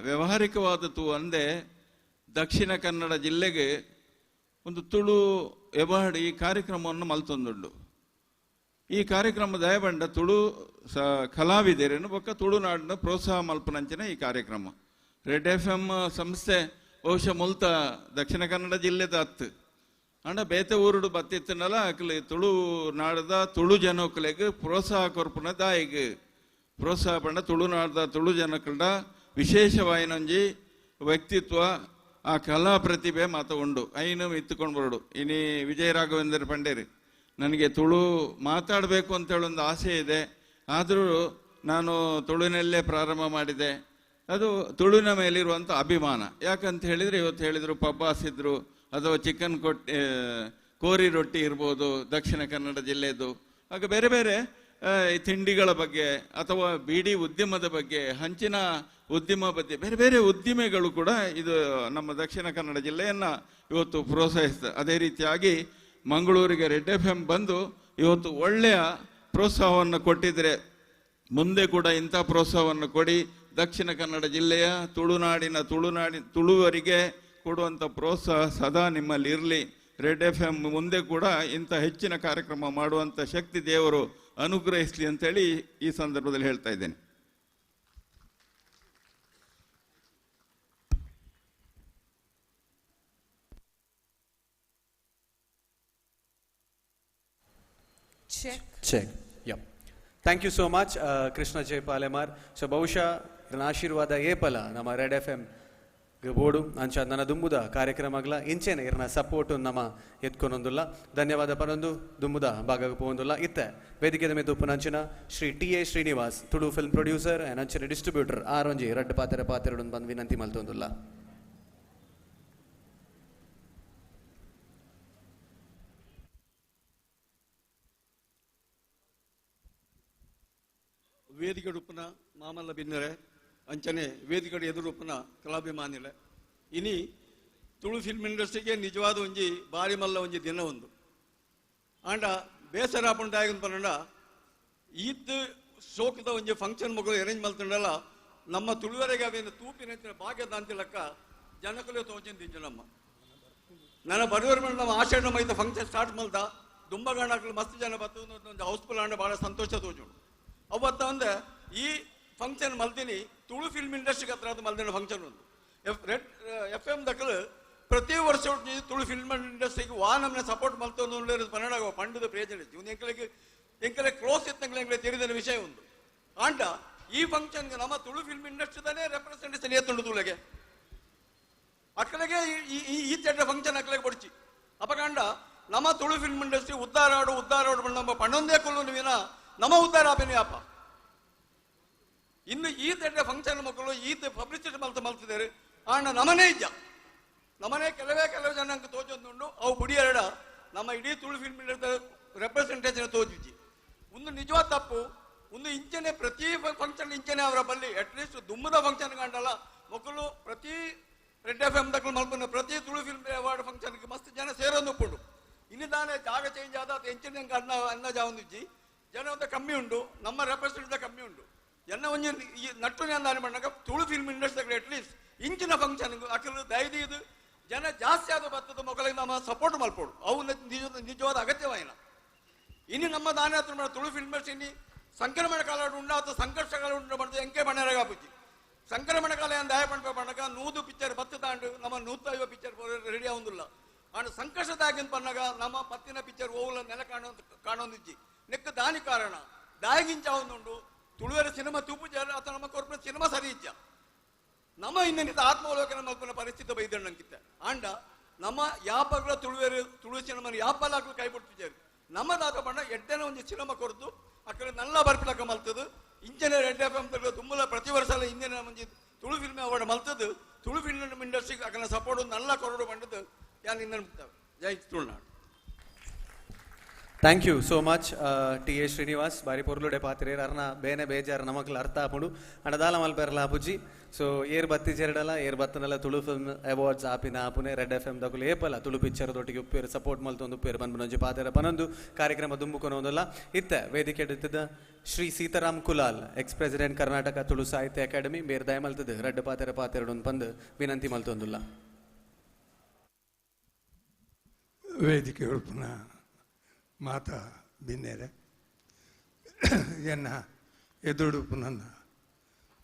ವ್ಯವಹಾರಿಕವಾದದ್ದು ಅಂದೇ ದಕ್ಷಿಣ ಕನ್ನಡ ಜಿಲ್ಲೆಗೆ ಒಂದು ತುಳು ಅವಾರ್ಡ್ ಈ ಕಾರ್ಯಕ್ರಮವನ್ನು ಮಲ್ತೊಂದುಂಡು. ಈ ಕಾರ್ಯಕ್ರಮ ದಯಬಂಡ ತುಳು ಸ ಕಲಾವಿದರನ್ನು ಬೊಕ್ಕ ತುಳುನಾಡಿನ ಪ್ರೋತ್ಸಾಹ ಮಲ್ಪನಂಚಿನ ಈ ಕಾರ್ಯಕ್ರಮ. ರೆಡ್ ಎಫ್ ಎಮ್ ಸಂಸ್ಥೆ ಬಹುಶಃ ಮುಲ್ತ ದಕ್ಷಿಣ ಕನ್ನಡ ಜಿಲ್ಲೆದ ಅತ್ತು ಅಂಡ ಬೇತೆ ಊರುಡು ಬತ್ತಿತ್ತನಲ್ಲ ಅಕ್ಲೆ ತುಳು ನಾಡದ ತುಳು ಜನಕ್ಕಲೆಗ್ ಪ್ರೋತ್ಸಾಹ ಕೊರ್ಪುನ ದಾಯಿಗ್ ಪ್ರೋತ್ಸಾಹ ಪಂಡ ತುಳುನಾಡದ ತುಳು ಜನಕ್ಕಲ್ಡ ವಿಶೇಷವಾಯಿನೊಂಜಿ ವ್ಯಕ್ತಿತ್ವ ಆ ಕಲಾ ಪ್ರತಿಭೆ ಮಾತ ಉಂಡು ಐನು ಇತ್ತುಕೊಂಡು ಬರೋಡು. ಇನಿ ವಿಜಯ ರಾಘವೇಂದ್ರ ಪಂಡೇರಿ ನನಗೆ ತುಳು ಮಾತಾಡಬೇಕು ಅಂತೇಳಿ ಒಂದು ಆಸೆ ಇದೆ, ಆದರೂ ನಾನು ತುಳುವಿನಲ್ಲೇ ಪ್ರಾರಂಭ ಮಾಡಿದೆ. ಅದು ತುಳುವಿನ ಮೇಲಿರುವಂಥ ಅಭಿಮಾನ. ಯಾಕಂತ ಹೇಳಿದರೆ ಇವತ್ತು ಹೇಳಿದರು ಪಬ್ಬಾಸ್ ಇದ್ದರು, ಅಥವಾ ಚಿಕನ್ ಕೊಟ್ಟಿ ಕೋರಿ ರೊಟ್ಟಿ ಇರ್ಬೋದು ದಕ್ಷಿಣ ಕನ್ನಡ ಜಿಲ್ಲೆಯದು, ಆಗ ಬೇರೆ ಬೇರೆ ತಿಂಡಿಗಳ ಬಗ್ಗೆ ಅಥವಾ ಬೀಡಿ ಉದ್ಯಮದ ಬಗ್ಗೆ, ಹಂಚಿನ ಉದ್ಯಮ ಬಗ್ಗೆ, ಬೇರೆ ಬೇರೆ ಉದ್ದಿಮೆಗಳು ಕೂಡ ಇದು ನಮ್ಮ ದಕ್ಷಿಣ ಕನ್ನಡ ಜಿಲ್ಲೆಯನ್ನು ಇವತ್ತು ಪ್ರೋತ್ಸಾಹಿಸ್ತದೆ. ಅದೇ ರೀತಿಯಾಗಿ ಮಂಗಳೂರಿಗೆ ರೆಡ್ ಎಫ್ ಎಂ ಬಂದು ಇವತ್ತು ಒಳ್ಳೆಯ ಪ್ರೋತ್ಸಾಹವನ್ನು ಕೊಟ್ಟಿದ್ದರೆ ಮುಂದೆ ಕೂಡ ಇಂಥ ಪ್ರೋತ್ಸಾಹವನ್ನು ಕೊಡಿ. ದಕ್ಷಿಣ ಕನ್ನಡ ಜಿಲ್ಲೆಯ ತುಳುನಾಡಿನ ತುಳುವರಿಗೆ ಕೊಡುವಂಥ ಪ್ರೋತ್ಸಾಹ ಸದಾ ನಿಮ್ಮಲ್ಲಿ ಇರಲಿ. ರೆಡ್ ಎಫ್ ಎಂ ಮುಂದೆ ಕೂಡ ಇಂಥ ಹೆಚ್ಚಿನ ಕಾರ್ಯಕ್ರಮ ಮಾಡುವಂಥ ಶಕ್ತಿ ದೇವರು ಅನುಗ್ರಹಿಸಲಿ ಅಂತೇಳಿ ಈ ಸಂದರ್ಭದಲ್ಲಿ ಹೇಳ್ತಾ ಇದ್ದೇನೆ. Check check. Yup, thank you so much Krishna J Palemar. So ಬಹುಶಃ ಇದನ್ನ ಆಶೀರ್ವಾದ ಏಪಲ ನಮ್ಮ ರೆಡ್ ಎಫ್ ಎಂ ಬೋರ್ಡು ಅಂಚ ನನ್ನ ದುಂಬುದ ಕಾರ್ಯಕ್ರಮಗಳ ಇಂಚೆನೆ ಇರನ ಸಪೋರ್ಟು ನಮ್ಮ ಎತ್ಕೊನೊಂದುಲ್ಲ. ಧನ್ಯವಾದ ಪನೊಂದು ದುಂಬುದ ಭಾಗ ಪೋವೊಂದುಲ್ಲ. ಇತ್ತೆ ವೇದಿಕೆದ ಮೇತು ಉಪ್ಪುನಂಚಿನ Shri T A Srinivas, Tulu film producer and ಅಂಚನೆ ಡಿಸ್ಟ್ರಿಬ್ಯೂಟರ್ ಆರೊಂಜಿ ರಡ್ಡು ಪಾತೆರ ಪಾತೆರಡು ಬಂದು ವಿನಂತಿ ಮಲ್ತೊಂದುಲ್ಲ. ವೇದಿಕೆಡುಪ್ಪನ ಮಾಮಲ್ಲ ಬಿನ್ನರೆ ಅಂಚನೆ ವೇದಿಕೆಡು ಎದುರುಪ್ಪನ ಕಲಾಭಿಮಾನಿಲೆ ಇನಿ ತುಳು ಫಿಲ್ಮ್ ಇಂಡಸ್ಟ್ರಿಗೆ ನಿಜವಾದ ಒಂಜಿ ಬಾರಿ ಮಲ್ಲ ಒಂಜಿ ದಿನ ಒಂದು ಆಂಡ ಬೇಸರ ಆಪುಂಡು ಪನ್ನಡ ಈತ್ ಶೋಕದ ಒಂಜಿ ಫಂಕ್ಷನ್ ಮಗಳು ಅರೇಂಜ್ ಮಲ್ತುಂಡಲ್ಲ ನಮ್ಮ ತುಳುವರೆಗೆ ಅವೇನು ತೂಪಿನ ಭಾಗ್ಯದ ಅಂತಿಲಕ್ಕ ಜನಕುಲೆ ತೋಚಿಂದಿಂಚು ನಮ್ಮ ನನ್ನ ಬರುವರ ಮೇಲೆ ನಮ್ಮ ಆಷಾಢ ಮೈದ ಫಂಕ್ಷನ್ ಸ್ಟಾರ್ಟ್ ಮಲ್ದ ದುಂಬಗಾಣಕ್ಲು ಮಸ್ತ್ ಜನ ಬತ್ತು ಒಂದು ಹೌಸ್ಫುಲ್ ಆಂಡ ಭಾಳ ಸಂತೋಷ ತೋಚುಂಡು. ಅವತ್ತ ಅಂದ್ರೆ ಈ ಫಂಕ್ಷನ್ ಮಲ್ದಿನಿ ತುಳು ಫಿಲ್ಮ್ ಇಂಡಸ್ಟ್ರಿಗೆ ಹತ್ರ ಅದು ಮಲ್ದಿನ ಫಂಕ್ಷನ್ ಒಂದು ರೆಡ್ ಎಫ್ ಎಂ ದಕ್ಕಲು ಪ್ರತಿ ವರ್ಷ ತುಳು ಫಿಲ್ಮ್ ಇಂಡಸ್ಟ್ರಿಗೆ ವಾ ನಮ್ಮನ್ನ ಸಪೋರ್ಟ್ ಮಲ್ತೊಂದು ಪನ್ನಡ ಪಂಡದ ಪ್ರಯೋಜನ ಇತ್ತು. ಎಂಕಲಿಗೆ ಎಂಕಲೆ ಕ್ಲೋಸ್ ಇತ್ತಂಗ್ಲೆ ಎಂಕಲೆ ತಿಳಿದ ವಿಷಯ ಒಂದು ಆಂಡ ಈ ಫಂಕ್ಷನ್ಗೆ ನಮ್ಮ ತುಳು ಫಿಲ್ಮ್ ಇಂಡಸ್ಟ್ರಿದಾನೆ ರೆಪ್ರೆಸೆಂಟೇಷನ್ ಏತುಂಡು ತುಳುಗೆ ಅಕ್ಕಲಿಗೆ ಈ ಚೆಡ್ಡ ಫಂಕ್ಷನ್ ಅಕ್ಕಲಿಗೆ ಕೊಡ್ಚಿ ಅಪಕಾಂಡ ನಮ್ಮ ತುಳು ಫಿಲ್ಮ್ ಇಂಡಸ್ಟ್ರಿ ಉದ್ದಾರಾಡು ಉದ್ದಾರಾಡು ನಮ್ಮ ಪಣ್ಣೊಂದೇ ಕೊಲ್ಲು ವಿನ ನಮ್ಮ ಉದ್ದಾರ ಆಪೇನೆ ಅಪ್ಪ. ಇನ್ನು ಈ ದೊಡ್ಡ ಫಂಕ್ಷನ್ ಮಕ್ಕಳು ಈ ಪಬ್ಲಿಸಿಟಿ ಮಲ್ತ ಮಲ್ತಿದ್ದಾರೆ ಆಂಡ ನಮನೇ ಇದ್ದ ನಮನೇ ಕೆಲವೇ ಕೆಲವು ಜನ ತೋಚೊಂದುಂಡು ಅವು ಬುಡಿಯರಡ ನಮ್ಮ ಇಡೀ ತುಳು ಫಿಲ್ಮ್ ಇಂಡಸ್ಟ್ರಿ ರೆಪ್ರೆಸೆಂಟೇಷನ್ ತೋಚುಜಿ. ಒಂದು ನಿಜವಾದ ತಪ್ಪು. ಒಂದು ಇಂಚನೆ ಪ್ರತಿ ಫಂಕ್ಷನ್ ಇಂಚನೆ ಅವರ ಬಲ್ಲಿ ಅಟ್ಲೀಸ್ಟ್ ದುಮ್ಮದ ಫಂಕ್ಷನ್ ಕಂಡಲ್ಲ ಮಕ್ಕಳು ಪ್ರತಿ ರೆಡ್ ಎಫ್ ಎಂ ದಕ್ಕಲು ಮಲ್ಪನ ಪ್ರತಿ ತುಳು ಫಿಲ್ಮ್ ಅವಾರ್ಡ್ ಫಂಕ್ಷನ್ಗೆ ಮಸ್ತ್ ಜನ ಸೇರೋದು ಉಪ್ಪುಂಡು. ಇನ್ನು ತಾನೇ ಜಾಗ ಚೇಂಜ್ ಆದ ಅದು ಎಂಚಿನ ಅನ್ನ ಅನ್ನ ಜಾವೊಂದಿಜ್ಜಿ ಜನ ಒಂದು ಕಮ್ಮಿ ಉಂಟು ನಮ್ಮ ರೆಪ್ರೆಸೆಂಟೇಟಿವ್ ಕಮ್ಮಿ ಉಂಟು. ಎನ್ನ ಒಂಜಿ ಈ ನಟ್ಟು ದಾನಿ ಮಣ್ಣಾಗ ತುಳು ಫಿಲ್ಮ್ ಇಂಡಸ್ಟ್ರಿ ಅಟ್ಲೀಸ್ಟ್ ಇಂಚಿನ ಫಂಕ್ಷನ್ ಅಕಲು ದಯದೀದು ಜನ ಜಾಸ್ತಿ ಆದ ಬರ್ತದ ಮಕ್ಕಳಿಗೆ ನಮ್ಮ ಸಪೋರ್ಟ್ ಮಲ್ಪೋಡು ಅವು ನಿಜವಾದ ಅಗತ್ಯವಾಯಿನ. ಇನ್ನು ನಮ್ಮ ದಾನಿ ಹತ್ರ ತುಳು ಫಿಲ್ಮ್ ಇಂಡಸ್ಟ್ರಿ ಇನ್ನು ಸಂಕ್ರಮಣ ಕಾಲ ಉಂಡ ಅಥವಾ ಸಂಘರ್ಷ ಕಾಲ ಉಂಡು ಮಾಡ್ತದೆ ಎಂಕೆ ಬಣ್ಣರಾಗ ಆಪುಜಿ. ಸಂಕ್ರಮಣ ಕಾಲ ಏನು ದಯ ಪಂಡ ಪಣ್ಣಗ 100 ಪಿಕ್ಚರ್ ಬತ್ತು ತಾಂಡು ನಮ್ಮ 150 ಪಿಕ್ಚರ್ ರೆಡಿ ಆവുಂದಿಲ್ಲ. ಆಂಡ್ ಸಂಕಷ್ಟದಾಗಿಂದ ಪನ್ನಾಗ ನಮ್ಮ ಪತ್ತಿನ ಪಿಕ್ಚರ್ ಓವುಲ ನೆಲ ಕಾಣೋ ಕಾಣೊಂದಿಜ್ಜಿ ನೆಕ್ಕ ದಾನಿ ಕಾರಣ ದಾಯಿಗಿಂಚ ಉಂಡು ತುಳುವರ ಸಿನಿಮಾ ತೂಪು ಜನ ಅಥವಾ ನಮ್ಮ ಕೊರ್ಪನ ಸಿನಿಮಾ ಸರಿ ಇಜ್ಜ ನಮ್ಮ ಇನ್ನಿತ ಆತ್ಮಾವಲೋಕನ ಮಲ್ಪನ ಪರಿಸ್ಥಿತಿ ಬೈದಂಗಿತ್ತ ಆಂಡ ನಮ್ಮ ಯಾಪಗಳ ತುಳುವೆರು ತುಳು ಸಿನಿಮಾ ಯಾಪಲಾಗ್ಲು ಕೈ ಬಿಡ್ತಿದ್ದಾರೆ ನಮ್ಮ ದಾತ ಬಣ್ಣ ಎಡ್ಡೆನ ಒಂದು ಸಿನಿಮಾ ಕೊರತು ಅಕ್ಕಡೆ ನಲ್ಲ ಬರ್ಪಿಲಕ್ಕ ಮಲ್ತದು ಇಂಚನೆ ರೆಡ್ ಎಫ್ ಎಂ ತುಂಬಲ ಪ್ರತಿ ವರ್ಷ ಇಂಜಿನ ಒಂಜಿ ತುಳು ಫಿಲ್ಮ್ ಅವಾರ್ಡ್ ಮಲ್ತದು ತುಳು ಫಿಲ್ಮ್ ಇಂಡಸ್ಟ್ರಿಗೆ ಅಕನ ಸಪೋರ್ಟ್ ನಲ್ಲ ಕೊರಡು ಬಂಡದು ಯಾನ್ ಇಂದ Jai Tulunadu. Thank you so much T A Srinivas ಬಾರಿ ಪೊರ್ಲುಡೆ ಪಾತ್ರೆ ಅರ್ನ ಬೇನೆ ಬೇಜಾರು ನಮಕ್ಲ ಅರ್ಥ ಆಪುಂಡು ಅಂಡ ಮಲ್ಪೆರ್ಲ ಆಪುಜಿ. ಸೊ ಏರ್ ಬತ್ತಿ ಜೆರಡಲ ಏರ್ ಬತ್ತನಲ ತುಳು ಫಿಲ್ಮ್ ಅವಾರ್ಡ್ಸ್ ಆಪಿನ ಆಪುನೆ ರೆಡ್ ಎಫ್ ಎಂ ದಕುಲು ಏಪಲ ತುಳು ಪಿಕ್ಚರ್ ದೊಟ್ಟಿಗೆ ಉಪ್ಪೇರು ಸಪೋರ್ಟ್ ಮಲ್ತೊಂದು ಉಪ್ಪೇರು ಬಂದ್ಬುನೊಂಜಿ ಪಾತೆರ ಪನೊಂದು ಕಾರ್ಯಕ್ರಮ ದುಂಬುಕೊನೊಂದುಲ್ಲ. ಇತ್ತೆ ವೇದಿಕೆ ಇತ್ತಿದ್ದ Shri Sitaram Kulal ex president Karnataka Tulu Sahitya academy ಬೇರ್ ದಯ ಮಲ್ತದೆ ರಡ್ಡು ಪಾತೆರ ಪಾತೆರಡೊಂದು ಪಂದು ವಿನಂತಿ ಮಲ್ತೊಂದುಲ್ಲ. ವೇದಿಕೆ ಉಳ್ಪುನ ಮಾತಾ ಬಿನ್ನೇರೆ ಎನ್ನ ಎದುರುಡುಪು ನನ್ನ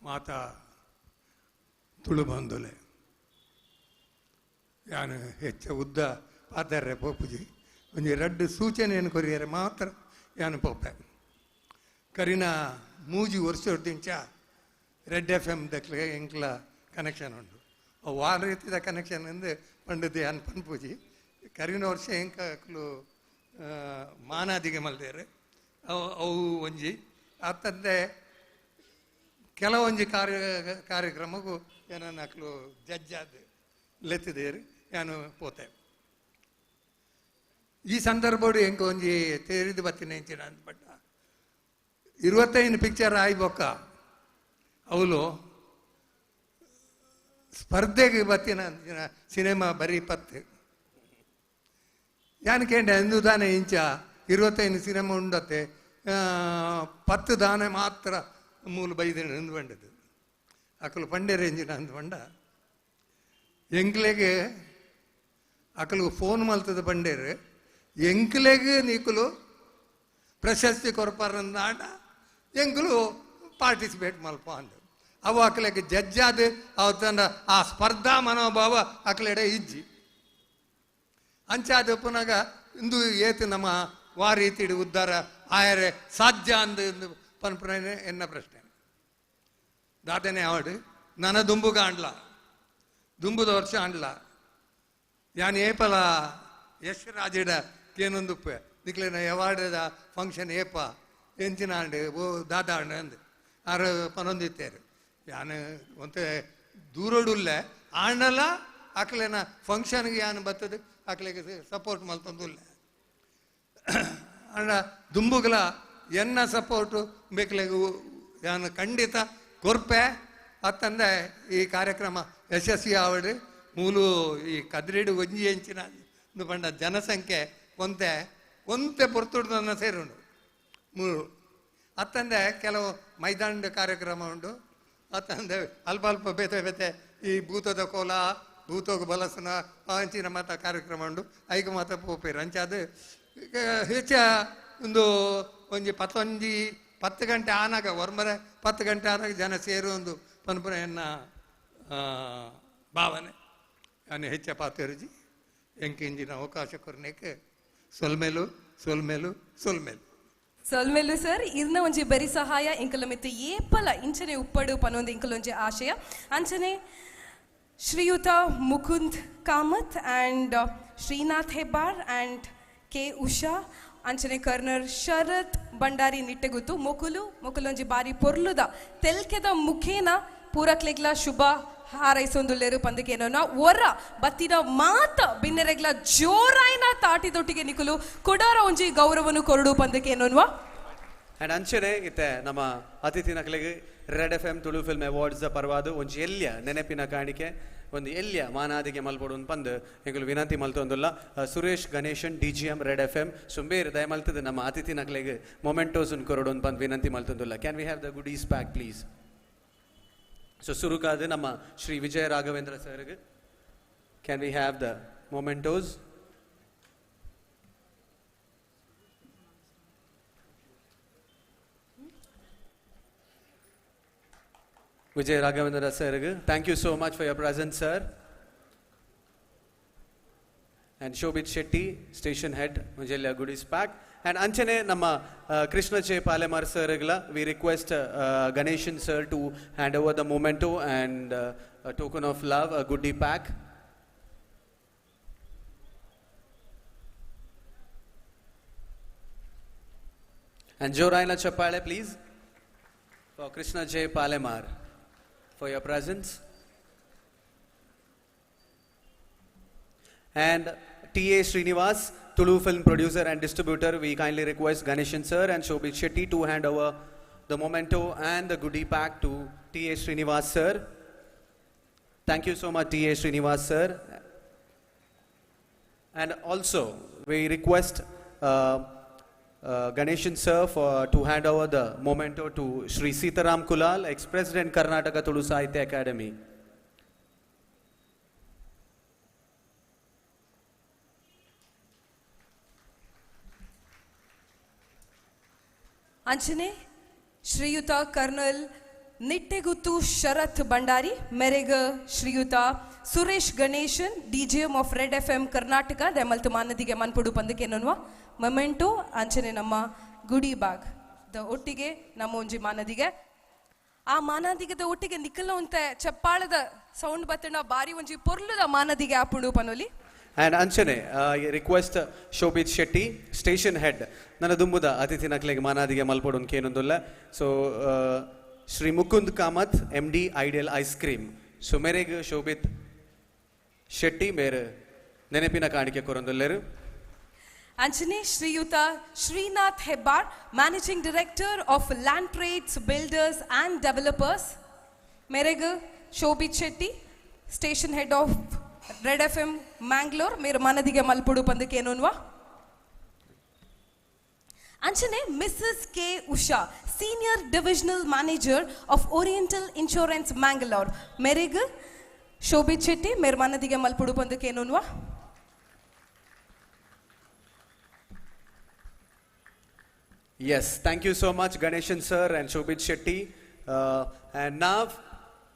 ಮಾತಾ ತುಳು ಬಂದುಲೆ ಯಾನು ಹೆಚ್ಚ ಉದ್ದ ಪಾತಾರ್ರೆ ಪೋಪುಜಿ ಒಂಜಿ ರಡ್ಡು ಸೂಚನೆಯನ್ನು ಕೊರಿಯರೆ ಮಾತ್ರ ಯಾನು ಪೋಪೆ. ಕರಿನ 3 ವರ್ಷದಿಂಚ ರೆಡ್ ಎಫ್ ಎಮ್ ದಕ್ಲೆ ಎಂಕ್ಲ ಕನೆಕ್ಷನ್ ಉಂಡು. ಅವು ಆ ರೀತಿದ ಕನೆಕ್ಷನ್ ಅಂದು ಪಂಡದ್ದು ಯಾನ್ ಪನ್ಪೂಜಿ. ಕರಿನ ವರ್ಷ ಎಂಕ ಅಕ್ಲು ಮಾನಾದಿಗೆ ಮಲ್ದೇರು ಅವು ಅವು ಒಂಜಿ ಅತ್ತಂದೆ ಕೆಲವೊಂಜಿ ಕಾರ್ಯಕ್ರಮಕ್ಕೂ ಏನನ್ನ ಅಕ್ಲು ಜಡ್ಜ್ ಆದ್ ಲೆತ್ತಿದೇರು ಯಾನು ಪೋತೆ. ಈ ಸಂದರ್ಭಡು ಎಂಕ ಒಂಜಿ ತೇರಿದು ಬತ್ತಿನ ಇಂಚಿನ ಅಂದ್ ಬಟ್ಟ 25 ಪಿಕ್ಚರ್ ಆಯ್ಬೊಕ್ಕ ಅವಳು ಸ್ಪರ್ಧೆಗೆ ಬತ್ತಿನ ಸಿನಿಮಾ ಬರೀ 10. ಯಾನ್ ಕೇಂಡೆ ಅಂದು ದಾನೆ ಇಂಚ 25 ಸಿನಿಮಾ ಉಂಡತ್ತೆ 10 ದಾನೆ ಮಾತ್ರ ಮೂಲು ಬೈದಿನ ಅಂದು ಬಂಡದು ಅಕಲು ಪಂಡೆ ರೇಂಜಿನ ಅಂದು ಬಂಡ ಎಂಕ್ಲೆಗೆ ಅಕಲು ಫೋನ್ ಮಲ್ತದ ಬಂಡೇರು ಎಂಕ್ಲೆಗೆ ನೀಕುಲು ಪ್ರಶಸ್ತಿ ಕೊರಪಾರಂದಾಂಡ ಎಂಕುಲು ಪಾರ್ಟಿಸಿಪೇಟ್ ಮಲ್ಪ ಅಂದು ಅವು ಅಕಲೆಗೆ ಜಡ್ಜಾದ ಅವತ್ತಂಡ ಆ ಸ್ಪರ್ಧಾ ಮನೋಭಾವ ಅಕಲೆಡೆ ಇಜ್ಜಿ ಅಂಚಾದ ಪುನಗ ಇಂದು ಏತು ನಮ್ಮ ವಾ ರೀತಿಡು ಉದ್ಧಾರ ಆಯರೆ ಸಾಧ್ಯ ಅಂದು ಇಂದು ಪನ್ಪುನ ಎನ್ನ ಪ್ರಶ್ನೆ. ದಾದನೆ ಆವಡು ನನ ದುಂಬುಗ ಅಂಡ್ಲ ದುಂಬುದ ವರ್ಷ ಅಂಡ್ಲ ಯಾನ್ ಏಪಲ ಯಶ್ ರಾಜಿಡ ಕೇನೊಂದುಪ್ಪೆ ನಿಕ್ಲೆನ ಎವಾರ್ಡ್ದ ಫಂಕ್ಷನ್ ಏಪ ಎಂಚಿನ ಆಂಡ್ ಓ ದಾದಾ ಅಂಡ್ ಅಂದು ಆರು ಪನೊಂದಿತ್ತೇರು ಯಾನ್ ಒಂತೆ ದೂರಡುಲ್ಲೆ ಆಂಡಲ ಅಕ್ಲೆನ ಫಂಕ್ಷನ್ಗೆ ಯಾನ್ ಬತ್ತದು ಅಕ್ಲೆಗೆ ಸಪೋರ್ಟ್ ಮಲ್ತೊಂದುಲ್ಲೆ ಅಂಡ ದುಂಬುಗಲ ಎನ್ನ ಸಪೋರ್ಟು ಬೇಕಲೆಗು ಯಾನ್ ಖಂಡಿತ ಕೊರ್ಪೆ ಅತ್ತಂದೆ ಈ ಕಾರ್ಯಕ್ರಮ ಯಶಸ್ವಿ ಆವಡು ಮೂಲು ಈ ಕದ್ರಿಡು ಒಂಜಿ ಎಂಚಿನ ಪಂಡ ಜನಸಂಖ್ಯೆ ಒಂತೆ ಒಂತೆ ಪೊರ್ತುಡ್ದನ್ನ ಸೇರುಂಡು ಮೂಲು ಅತ್ತಂದೆ ಕೆಲವು ಮೈದಾನದ ಕಾರ್ಯಕ್ರಮ ಉಂಡು ಅತ್ತಂದೆ ಅಲ್ಪ ಅಲ್ಪ ಬೇತೆ ಬೇತೆ ಈ ಭೂತದ ಕೋಲ ಭೂತೋಗ ಬಲಸನ ಅಂಚಿನ ಮಾತ ಕಾರ್ಯಕ್ರಮ ಉಂಡು ಐಕ ಮಾತ ಪೋಪೇರು ಅಂಚಾದ ಹೆಚ್ಚ ಒಂದು ಒಂಜಿ ಪತ್ತೊಂಜಿ 10 ಗಂಟೆ ಆನಾಗ ಒರ್ಮರೆ 10 ಗಂಟೆ ಆನಾಗ ಜನ ಸೇರು ಒಂದು ಪನ್ಪುನ ಎನ್ನ ಭಾವನೆ. ನಾನು ಹೆಚ್ಚ ಪಾತೇರುಜಿ ಎಂಕಿಂಜಿನ ಅವಕಾಶ ಕೊರ್ನೇಕೆ ಸೊಲ್ಮೇಲು ಸೊಲ್ಮೇಲು ಸೊಲ್ಮೇಲು ಸೊಲ್ಮೇಲು ಸರ್. ಇರ್ನ ಒಂಜಿ ಬರಿ ಸಹಾಯ ಎಂಕಲ ಮಿತ್ತು ಏಪಲ ಇಂಚನೆ ಉಪ್ಪಡು ಪನೊಂದು ಎಂಕಲೊಂಜಿ ಆಶಯ. ಅಂಚನೆ ಶ್ರೀಯುತ Mukund Kamath and Srinath Hebbar and K Usha ಅಂಚನೆ ಕರ್ನರ್ ಶರತ್ ಭಂಡಾರಿ ನಿಟ್ಟೆಗುತ್ತು ಮೊಕುಲು ಮೊಕುಲೊಂಜಿ ಬಾರಿ ಪೊರ್ಲುದ ತೆಲ್ಕೆದ ಮುಖೇನ ಪೂರಕ್ಲೆಗ್ಲ ಶುಭ ಹಾರೈಸೊಂದುಲ್ಲೇರು ಪಂದಕೇನೋ ಒರ ಬತ್ತಿನ ಮಾತ ಬಿನ್ನೆರೆಗ್ಲ ಜೋರಾಯ್ನ ತಾಟಿದೊಟ್ಟಿಗೆ ನಿಕುಲು ಕೊಡಾರ ಒಂಜಿ ಗೌರವನು ಕೊರಡು ಪಂದಕೇನೋನ್ವಾ. ಆ್ಯಂಡ್ ಅಂಚನೆ ಇತ್ತೆ ನಮ್ಮ ಅತಿಥಿ ನಕಲಿಗೆ red F M Tulu film awards ಪರವಾದ ಒಂಜಿ ಎಲ್ಯ ನೆನಪಿನ ಕಾಣಿಕೆ ಒಂದು ಎಲ್ಯ ಮಾನಾದಿಗೆ ಮಲ್ಪೊಡು ಪಂದ್ ಎಂಕುಲು ವಿನಂತಿ ಮಲ್ತೊಂದುಲ್ಲ. Suresh Ganeshan D G M red F M ಸುಂಬೇರ್ ದಯಮಲ್ತದ ನಮ್ಮ ಅತಿಥಿ ನಕಲಿಗೆ ಮೊಮೆಂಟೋಸ್ ಕೊರಡು ಪಂದ್ ವಿನಂತಿ ಮಲ್ತೊಂದುಲ್ಲ. Can we have the goodies pack please? So ಸುರುಕಾದ ನಮ್ಮ ಶ್ರೀ ವಿಜಯ ರಾಘವೇಂದ್ರ ಸರ್ಗೆ can we have the mementos? Vijay Raghavendra sir, thank you so much for your presence, sir. And Shobit Shetty, station head, Mujalya Goodies Pack. And Anchane Nama Krishna J. Palemar sir, we request Ganeshan sir to hand over the memento and a token of love, a goodie pack. And Joraina Chapale, please, for Krishna J. Palemar, for your presence. And T.A. Srinivas, Tulu film producer and distributor, we kindly request Ganeshan sir and Shobit Shetty to hand over the memento and the goodie pack to T.A. Srinivas sir. Thank you so much, T.A. Srinivas sir. And also, we request Ganeshan sir to hand over the memento to Shri Sitaram Kulal, ex-president Karnataka Tulu Sahitya Academy. ಅಂಚನೆ ಶ್ರೀಯುತ colonel Nittegutthu Sharath Bhandari ಮೆರೆಗ ಶ್ರೀಯುತ Suresh Ganeshan DGM of red F M Karnataka ದೆಮಲ್ತು ಮಾನದಿಗೆ ಮನ್ಪುಡು ಪಂದಕೇನನ್ವ ಮೊಮೆಂಟೋ ಅಂಚನೆ ನಮ್ಮ ಗುಡಿ Bagh the ಒಟ್ಟಿಗೆ ನಮ್ಮ ಒಂಜಿ ಮಾನದಿಗೆ. ಆ ಮಾನಾದಿಗದ ಒಟ್ಟಿಗೆ ನಿಕ್ಕಲ್ನ ಒಂತೆ ಚಪ್ಪಾಳದ ಸೌಂಡ್ ಬತ್ತಣ ಬಾರಿ ಒಂಜಿ ಪೊರ್ಲುದ ಮಾನದಿಗೆ ಆಪುಂಡು ಪನೊಲಿ. ಆ್ಯಂಡ್ ಅಂಚನೆ request Shobhit Shetty station head ನನ್ನ ದುಂಬುದ ಅತಿಥಿ ನಕ್ಲೆಗ್ ಮಾನಾದಿಗೆ ಮಲ್ಪೊಡು ಕೇನೊಂದುಲ್ಲ. So Shri Mukund Kamath MD Ideal ice cream so ಮೇರೆಗ್ Shobhit Shetty ಮೇರೆ ನೆನಪಿನ ಕಾಣಿಕೆ ಕೊರೊಂದುಲ್ಲೆರು. ಅಂಚನೆ ಶ್ರೀಯುತ Srinath Hebbar, managing director of Land Trades Builders and Developers ಮೇರೆಗ್ Shobhit Shetty station head of Red F M Mangalore ಮೇರು ಮಾನದಿಗೆ ಮಲ್ಪುಡು ಪಂದಕೇನೋನ್ವಾ. ಅಂಚನೆ Mrs K Usha, senior divisional manager of Oriental Insurance Mangalore ಮೇರೆಗ್ Shobhit Shetty ಮೇರು ಮಾನದಿಗೆ ಮಲ್ಪುಡು ಪಂದಕೇನೋನ್ವಾ. Yes, thank you so much Ganeshan sir and Shobhit Shetty. And now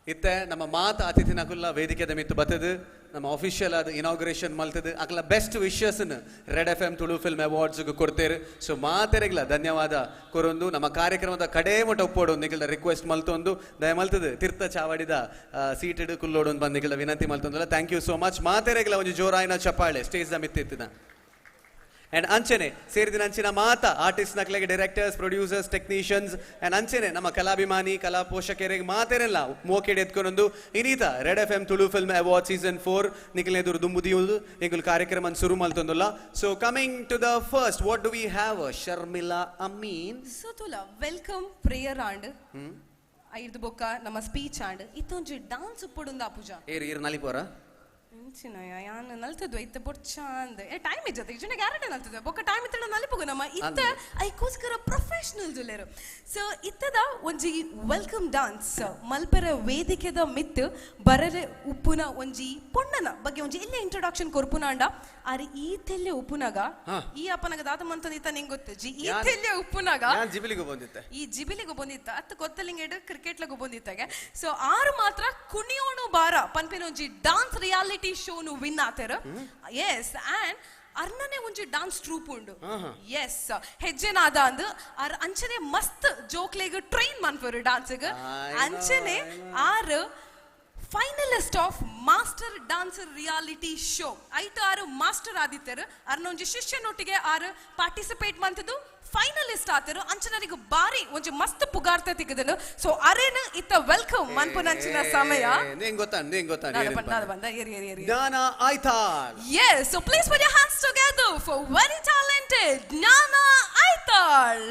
ಇತ್ತೆ ನಮ್ಮ ಮಾತ ಅತಿಥಿ ನಕುಲ್ಲ ವೇದಿಕೆದ ಮಿತ್ತು ಬತ್ತದು ನಮ್ಮ ಅಫಿಷಿಯಲ್ ಆದ ಇನಾಗ್ರೇಷನ್ ಮಲ್ತದು ಅಕಲ ಬೆಸ್ಟ್ ವಿಶಸ್ನ Red F M Tulu film awards ಕೊಡ್ತೇರು. ಸೊ ಮಾತೆರೆಗ್ಲ ಧನ್ಯವಾದ ಕೊರೊಂದು ನಮ್ಮ ಕಾರ್ಯಕ್ರಮದ ಕಡೆ ಮಟ್ಟ ಒಪ್ಪೋಡು ನಿಗಲ್ದ ರಿಕ್ವೆಸ್ಟ್ ಮಲ್ತೊಂದು ದಯ ಮಲ್ತದು ತೀರ್ಥ ಚಾವಡಿದ ಸೀಟೆಡ್ ಕುಲ್ಲೋಡು ಬಂದು ನಿಗಲ್ದ ವಿನಂತಿ ಮಲ್ತೊಂದಲ್ಲ. Thank you so much ಮಾತೆರೆಗ್ಲ ಒಂಜಿ ಜೋರಾಯಿನ ಚಪ್ಪಾಳೆ ಸ್ಟೇಜ್ the ಮಿತ್ತಿತ್ತಿನ. ಆ್ಯಂಡ್ ಅಂಚನೆ ಸೇರಿದಿನ ಅಂಚಿನ ಮಾತ ಆರ್ಟಿಸ್ಟ್ ನಕ್ಲೆಗೆ ಡೈರೆಕ್ಟರ್ಸ್ ಪ್ರೊಡ್ಯೂಸರ್ಸ್ ಟೆಕ್ನಿಷಿಯನ್ಸ್ ಆ್ಯಂಡ್ ಅಂಚನೆ ನಮ್ಮ ಕಲಾಭಿಮಾನಿ ಕಲಾ ಪೋಷಕರಿಗೆ ಮಾತೆರೆಲ್ಲ ಮೋಕೆಡೆ ಎತ್ಕೊಂಡೊಂದು ಇನ್ನೀತ Red F M Tulu film award season 4 Nikhil ದುಂಬುದಿಯುವುದು ಎಂಕುಲು ಕಾರ್ಯಕ್ರಮ ಶುರು ಮಲ್ತೊಂದುಲ್ಲ. So coming to the first what do we have Sharmila Amin. So ತುಲ welcome prayer and ಐದು ಬೊಕ್ಕ ನಮ್ಮ ಸ್ಪೀಚ್ ಆಂಡ್ ಇತ್ತೊಂಜಿ ಡಾನ್ಸ್ ಉಪ್ಪುಡುಂದ ಪೂಜಾ ಏರು ಏರು ನಲಿಪೋರ ಯಾನ್ ನಲ್ತದ್ದು ಇತ್ತ ಬೊಡ್ಚಾಂದ್ ಏ ಟೈಮ್ ಇಜ್ಜತೆ ಇಜ್ಜನ ಗ್ಯಾರಂಟಿ ನಲ್ತದೆ ಬೊಕ್ಕ ಟೈಮ್ ಇತ್ತಡ ನಲಿಪುಗು ನಮ್ಮ ಇತ್ತ ಐಕೋಸ್ಕರ ಪ್ರೊಫೆಷನಲ್ ಜುಲ್ಲೆರು. ಸೊ ಇತ್ತದ ಒಂಜಿ welcome dance ಮಲ್ಪೆರ ವೇದಿಕೆದ ಮಿತ್ ಬರರೆ ಉಪ್ಪುನ ಒಂಜಿ ಪೊಣ್ಣನ ಬಗ್ಗೆ ಒಂಜಿ ಇಲ್ಲೇ ಇಂಟ್ರೊಡಕ್ಷನ್ ಕೊರ್ಪುನಾಂಡ ಆರೆ ಈ ತೆಲ್ಲೆ ಉಪ್ಪುನಾಗ ಈ ಅಪ್ಪನಾಗ ದಾತ ಮಂತಂದ ಇತ್ತ ನಿಂಗೆ ಗೊತ್ತು ಜಿ ಈ ತೆಲ್ಲೆ ಉಪ್ಪುನಾಗ ಜಿಬಿಲಿಗೂ ಬಂದಿತ್ತೆ ಈ ಜಿಬಿಲಿಗೂ ಬಂದಿತ್ತ ಅತ್ತ ಕೊತ್ತಲಿಂಗೇಡು ಕ್ರಿಕೆಟ್ಲಗೂ ಬಂದಿತ್ತಾಗೆ. ಸೊ ಆರು ಮಾತ್ರ ಕುಣಿಯೋಣು ಬಾರ ಪನ್ಪಿನ ಒಂಜಿ ಡಾನ್ಸ್ ರಿಯಾಲಿಟಿ ಶೋನು ವಿನ್ ಆತರ. ಎಸ್ ಅಂಡ್ ಅರ್ನನೆ ಒಂಜಿ ಡಾನ್ಸ್ ಟ್ರೂಪ್ ಉಂಡು. ಎಸ್ ಹೆಜ್ಜೆನಾದ ಅಂದ್ ಅರ್ ಅಂಚನೆ ಮಸ್ತ್ ಜೋಕ್ಲೆಗ್ ಟ್ರೈನ್ ಮನ್ಪರು ಡಾನ್ಸ್ಗ್. ಅಂಚನೆ ಆರು finalist of master dancer reality show ಐತ ಆರು ಮಾಸ್ಟರ್ ಆದಿತ್ತರು ಅರ್ನೊಂಜಿ ಶಿಷ್ಯನೊಟ್ಟಿಗೆ ಆರು ಪಾರ್ಟಿಸಿಪೇಟ್ ಮಂತದ್ದು ಫೈನಲಿಸ್ಟ್ ಆತರು ಅಂಚನರಿಗೆ ಬಾರಿ ಒಂಜಿ ಮಸ್ತ್ ಪುಗಾರ್ತೆ ತಿಕ್ಕದನು. ಸೊ ಅರೇನ ಇತ್ತ welcome ಮನ್ಪುನಂಚಿನ ಸಮಯ. Yes, so please put your hands together for very talented Jnana Aithal.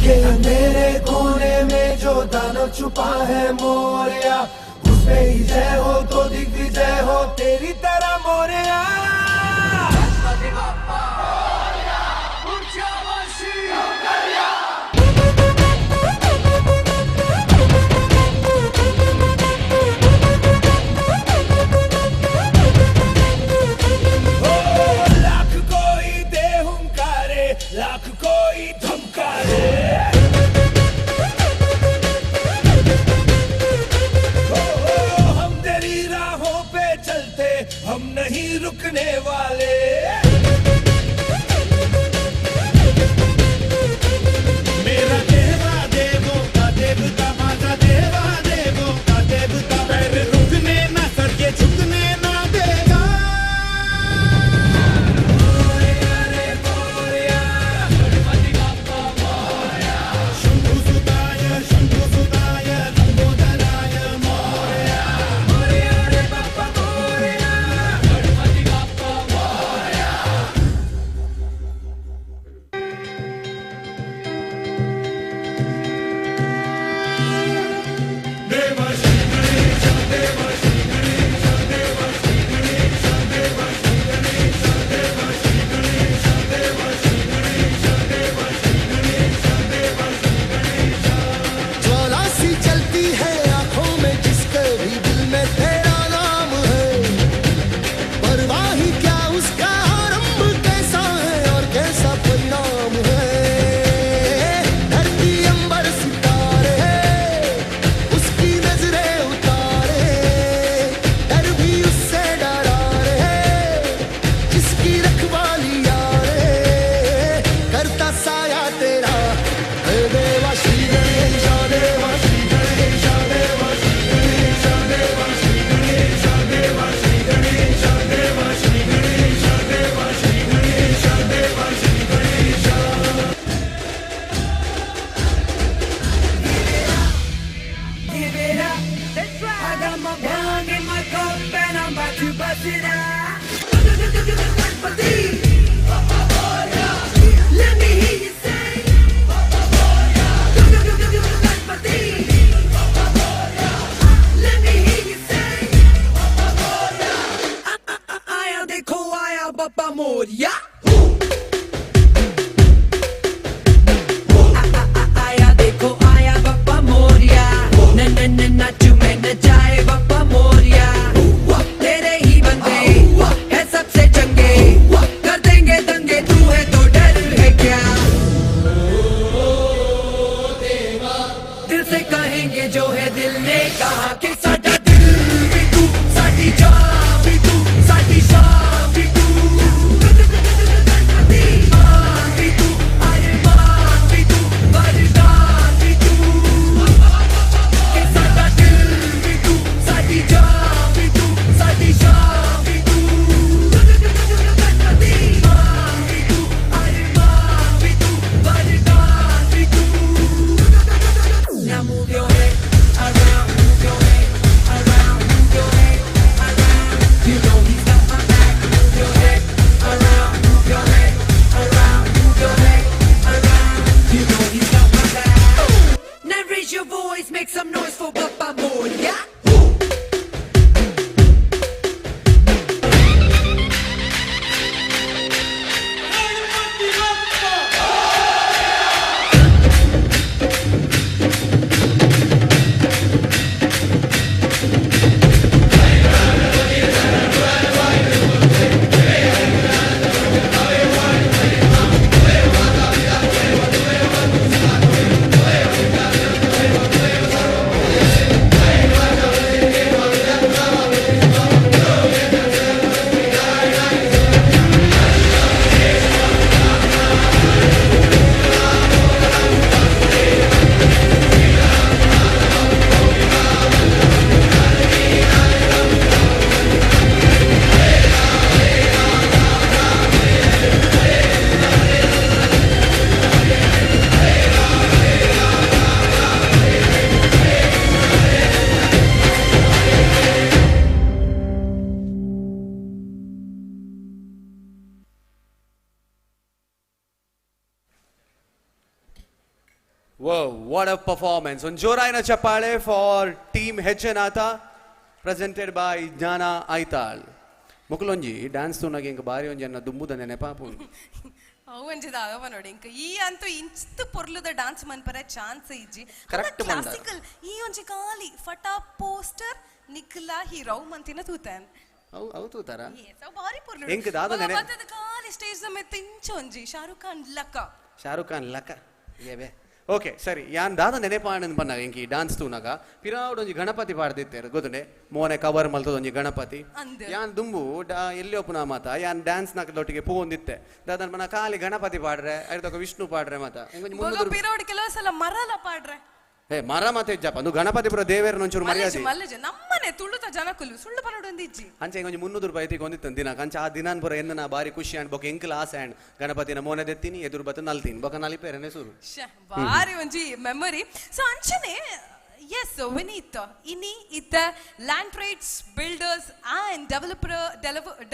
के अंधेरे कोने में जो दानव छुपा है मोरिया, उस पे ही जय हो तो दिग्विजय हो तेरी तरह मोरया। लाख कोई दे हुंकारे, लाख कोई धमकारे, हम तेरी राहों पे चलते, हम नहीं रुकने वाले। मेरा देवा देवों का देवता, माझा देवा देवों का देवता, पैर रुकने ना सर के झुकने ना देगा। शंभु सुताय शंभु सुताय लंबोदराय मोरया, मोरया रे बाप्पा मोरया, गणपति बाप्पा मोरया। देवा श्री गणेश देवा श्री गणेश देवा श्री गणेश देवा श्री गणेश देवा श्री गणेश देवा श्री गणेश देवा श्री गणेश देवा श्री गणेश। ज्वाला सी चलती है आंखों में जिसके भी दिल में तेरा नाम है, परवाह ही क्या उसका आरंभ कैसा है और कैसा परिणाम है। धरती अंबर सितारे उसकी नजरें उतारे, डर भी उससे डरा रहे जिसकी रखवाली यारे, करता साया तेरा हे देवा श्री गणेश देवा श्री गणेश देवा श्री गणेश देवा श्री गणेश देवा श्री गणेश देवा श्री गणेश देवा श्री गणेश देवा Shri Ganesh. Give it up. That's right. I got my bong in my cup and I'm about to bust it out. Let me hear you say. Let me hear you say. आया देखो आया बप्पा मोरिया, आया देखो आया बप्पा मोरिया, न न न नाचू मैं नचाए बप्पा मोरिया, तेरे ही बंदे है सबसे चंगे, कर देंगे दंगे तू है तो डर है क्या, दिल से कहेंगे जो है दिल ने कहा कि साडा दिल भी तू, साडी जान भी तू, साडी शान भी तू, मान भी तू, अरमान भी तू, वरदान भी तू, कि साडा दिल भी तू, साडी जान भी तू, साडी शान भी तू, मान भी तू, अरमान भी तू, वरदान भी तू। Now move your head around, move your head around, move your head around. You know he's got my back. Move your head around, move your head around, move your head around. You know he's got my back. Now raise your voice, make some noise for Bappa Moria. Whoa, what a performance. ಒಂದು ಜೋರಾಯಿನ ಚಪ್ಪಾಳೆ for team ಹೆಜ್ಜೆನಾಥ. Presented by Jnana Aithal. ಮೊಕಲೊಂಜಿ dance ತೂನಾಗ ಎಂಕ್ ಬಾರಿ ಒಂಜಿ ಅನ್ನ ದುಂಬುದ ನೆನಪಾಪುಂಡು. ಅವು ಒಂಜಿ ದಾಗವ ನೋಡಿ ಇಂಕ ಈ ಅಂತೂ ಇಂಚಿತ್ ಪೊರ್ಲುದ ಡಾನ್ಸ್ ಮನ್ಪರೆ ಚಾನ್ಸ್ ಇಜ್ಜಿ. Correct ಮಂಡ. ಕ್ಲಾಸಿಕಲ್ ಈ ಒಂಜಿ ಖಾಲಿ ಫಟಾ ಪೋಸ್ಟರ್ ನಿಖಿಲಾ ಹೀರೋ ಮಂತಿನ ತೂತಾನ್. ಅವು ಅವು ತೂತಾರ? Yes, ಅವು ಬಾರಿ ಪೊರ್ಲು. ಎಂಕ್ ದಾದ ನೆನೆ- ಬತ್ತದ ಖಾಲಿ ಸ್ಟೇಜ್ ದ ಮಿತ್ತ್ ಇಂಚ ಒಂಜಿ ಶಾರುಖ್ ಖಾನ್ ಲಕ್ಕ. ಶಾರುಖ್ ಖಾನ್ ಲಕ್ಕ ಏಬೆ. ಓಕೆ ಸರಿ, ಯಾನ್ ದಾದ ನೆನಪಾಂಡ್ ಪನ್ನಾಗ ಎಂಕ್ ಈ ಡಾನ್ಸ್ ತೂನಾಗ ಪಿರಾವುಡ್ ಒಂಜಿ ಗಣಪತಿ ಪಾಡ್ದಿತ್ತೇರು ಗೊತ್ತುಂಡೆ, ಮೋನೆ ಕವರ್ ಮಲ್ತದ ಒಂಜಿ ಗಣಪತಿ. ಅಂದ್. ಯಾನ್ ದುಂಬು ಎಲ್ಲಿ ಒಪ್ಪುನ ಮಾತ ಯಾನ್ ಡ್ಯಾನ್ಸ್ ನಕದೊಟ್ಟಿಗೆ ಪೋವೊಂದಿತ್ತೆ. ದಾದನ್ ಪನ್ನ ಖಾಲಿ ಗಣಪತಿ ಪಾಡ್ರೆ ಐದೊಕ ವಿಷ್ಣು ಪಾಡ್ರೆ ಮಾತ ಎಂಕೊಂಜಿ ಬೊಗ 300 ಪಿರೋಡ್ ಕೆಲವು ಸಲ ಮರಲ ಪಾಡ್ರೆ. ಏ ಮರ ಮಾತ ಇಜ್ಜಪ್ಪ, ಅದು ಗಣಪತಿ ಪುರ ದೇವೇರ್ನ ಒಂಚೂರು ಮಲ್ಲೇಜ್ ಮರ್ಯಾದೆ. ಮಲ್ಲೇಜ್ ನಮ್ಮನೆ ತುಳುತ ಜನಕುಲು ಸುಳ್ಳು ಪನೋಡು ಒಂದು ಇಜ್ಜಿ. ಅಂಚೆ ಒಂಜಿ 300 ರೂಪಾಯಿ ತಿಕ್ಕೊಂದಿತ್ತು ದಿನ ಅಂಚೆ ಆ ದಿನಾನ್ ಪುರ ಎನ್ನ ನಾ ಬಾರಿ ಖುಷಿ ಅಂಡ್ ಬೊಕ ಎಂಕಲ್ ಆಸೆ ಅಂಡ್ ಗಣಪತಿನ ಮೋನೆ ದೆತ್ತೀನಿ ಎದುರು ಬತ್ತ ನಲ್ತೀನಿ ಬೊಕ ನಲಿಪೇರನೆ ಸುರು. ಶ್ಯೆ, ಬಾರಿ ಒಂಜಿ ಮೆಮೊರಿ. ಸೊ ಅಂಚನೆ ಎಸ್ ವಿನೀತ್ ಇನಿ ಇತ್ತ Land Trades Builders and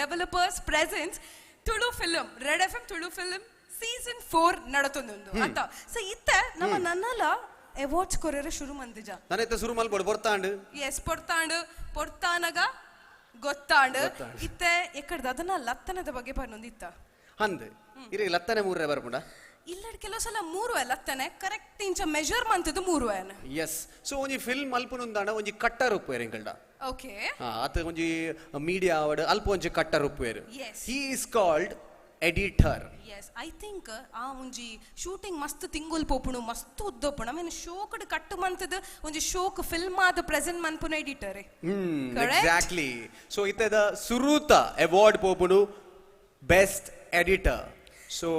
Developers presents Tulu film Red F M Tulu film season 4 ನಡತೊಂದುಂಡು ಅಂತ. ಸೊ ಇತ್ತ ನಮ್ಮ ನನ್ನಲ ಅವಾರ್ಡ್ಸ್ ಕೊರೆರೆ ಶುರು ಮಂದಿಜ. ನಾನಿತ್ತ ಸುರು ಮಲ್ಪೊಡು ಪೊರ್ತಾಂಡ್. ಎಸ್ ಪೊರ್ತಾಂಡ್ ಪೊರ್ತಾನಗ ಗೊತ್ತಾಂಡ್. ಗೊತ್ತಾಂಡ್. ಇತ್ತೆ ಎಕ್ಕಡ್ದ ಅದನ್ನ ಲತ್ತನದ ಬಗ್ಗೆ ಪನ್ನೊಂದಿತ್ತ. ಅಂದ್ ಇರಿ ಲತ್ತನೆ ಮೂರೇ ಬರ್ಪುಂಡ. ಇಲ್ಲಡ್ ಕೆಲವು ಸಲ ಮೂರು ಲತ್ತನೆ ಕರೆಕ್ಟ್ ಇಂಚ ಮೆಜರ್ ಮಂತದ್ದು ಮೂರು ಏನ. ಎಸ್, ಸೊ ಒಂಜಿ ಫಿಲ್ಮ್ ಮಲ್ಪುನುಂದಾಂಡ ಒಂಜಿ ಕಟ್ಟರ್ ಉಪ್ಪುವೆರ್ ಎಂಕಲ್ಡ. ಓಕೆ. ಆತ ಒಂಜಿ ಮೀಡಿಯಾ ಅವಡ್ ಅಲ್ಪ ಒಂಜಿ cutter ಉಪ್ಪುವೆರ್. Yes. He is called editor. Yes, I think ಆ ಒಂಜಿ ಶೂಟಿಂಗ್ ಮಸ್ತ್ ತಿಂಗುಲ್ ಪೋಪುಣು ಮಸ್ತ್ ಉದ್ದೋಪುಣು ಆಮೇಲೆ ಶೋಕ್ಡ್ ಕಟ್ಟು ಮಂತದ ಒಂಜಿ ಶೋಕ್ ಫಿಲ್ಮ್ ಆದ ಪ್ರೆಸೆಂಟ್ ಮನ್ಪುನ ಎಡಿಟರ್. Correct? Exactly. So ಇತ್ತದ ಸುರೂತ ಅವಾರ್ಡ್ ಪೋಪುಂಡು ಬೆಸ್ಟ್ ಎಡಿಟರ್. ಸೊ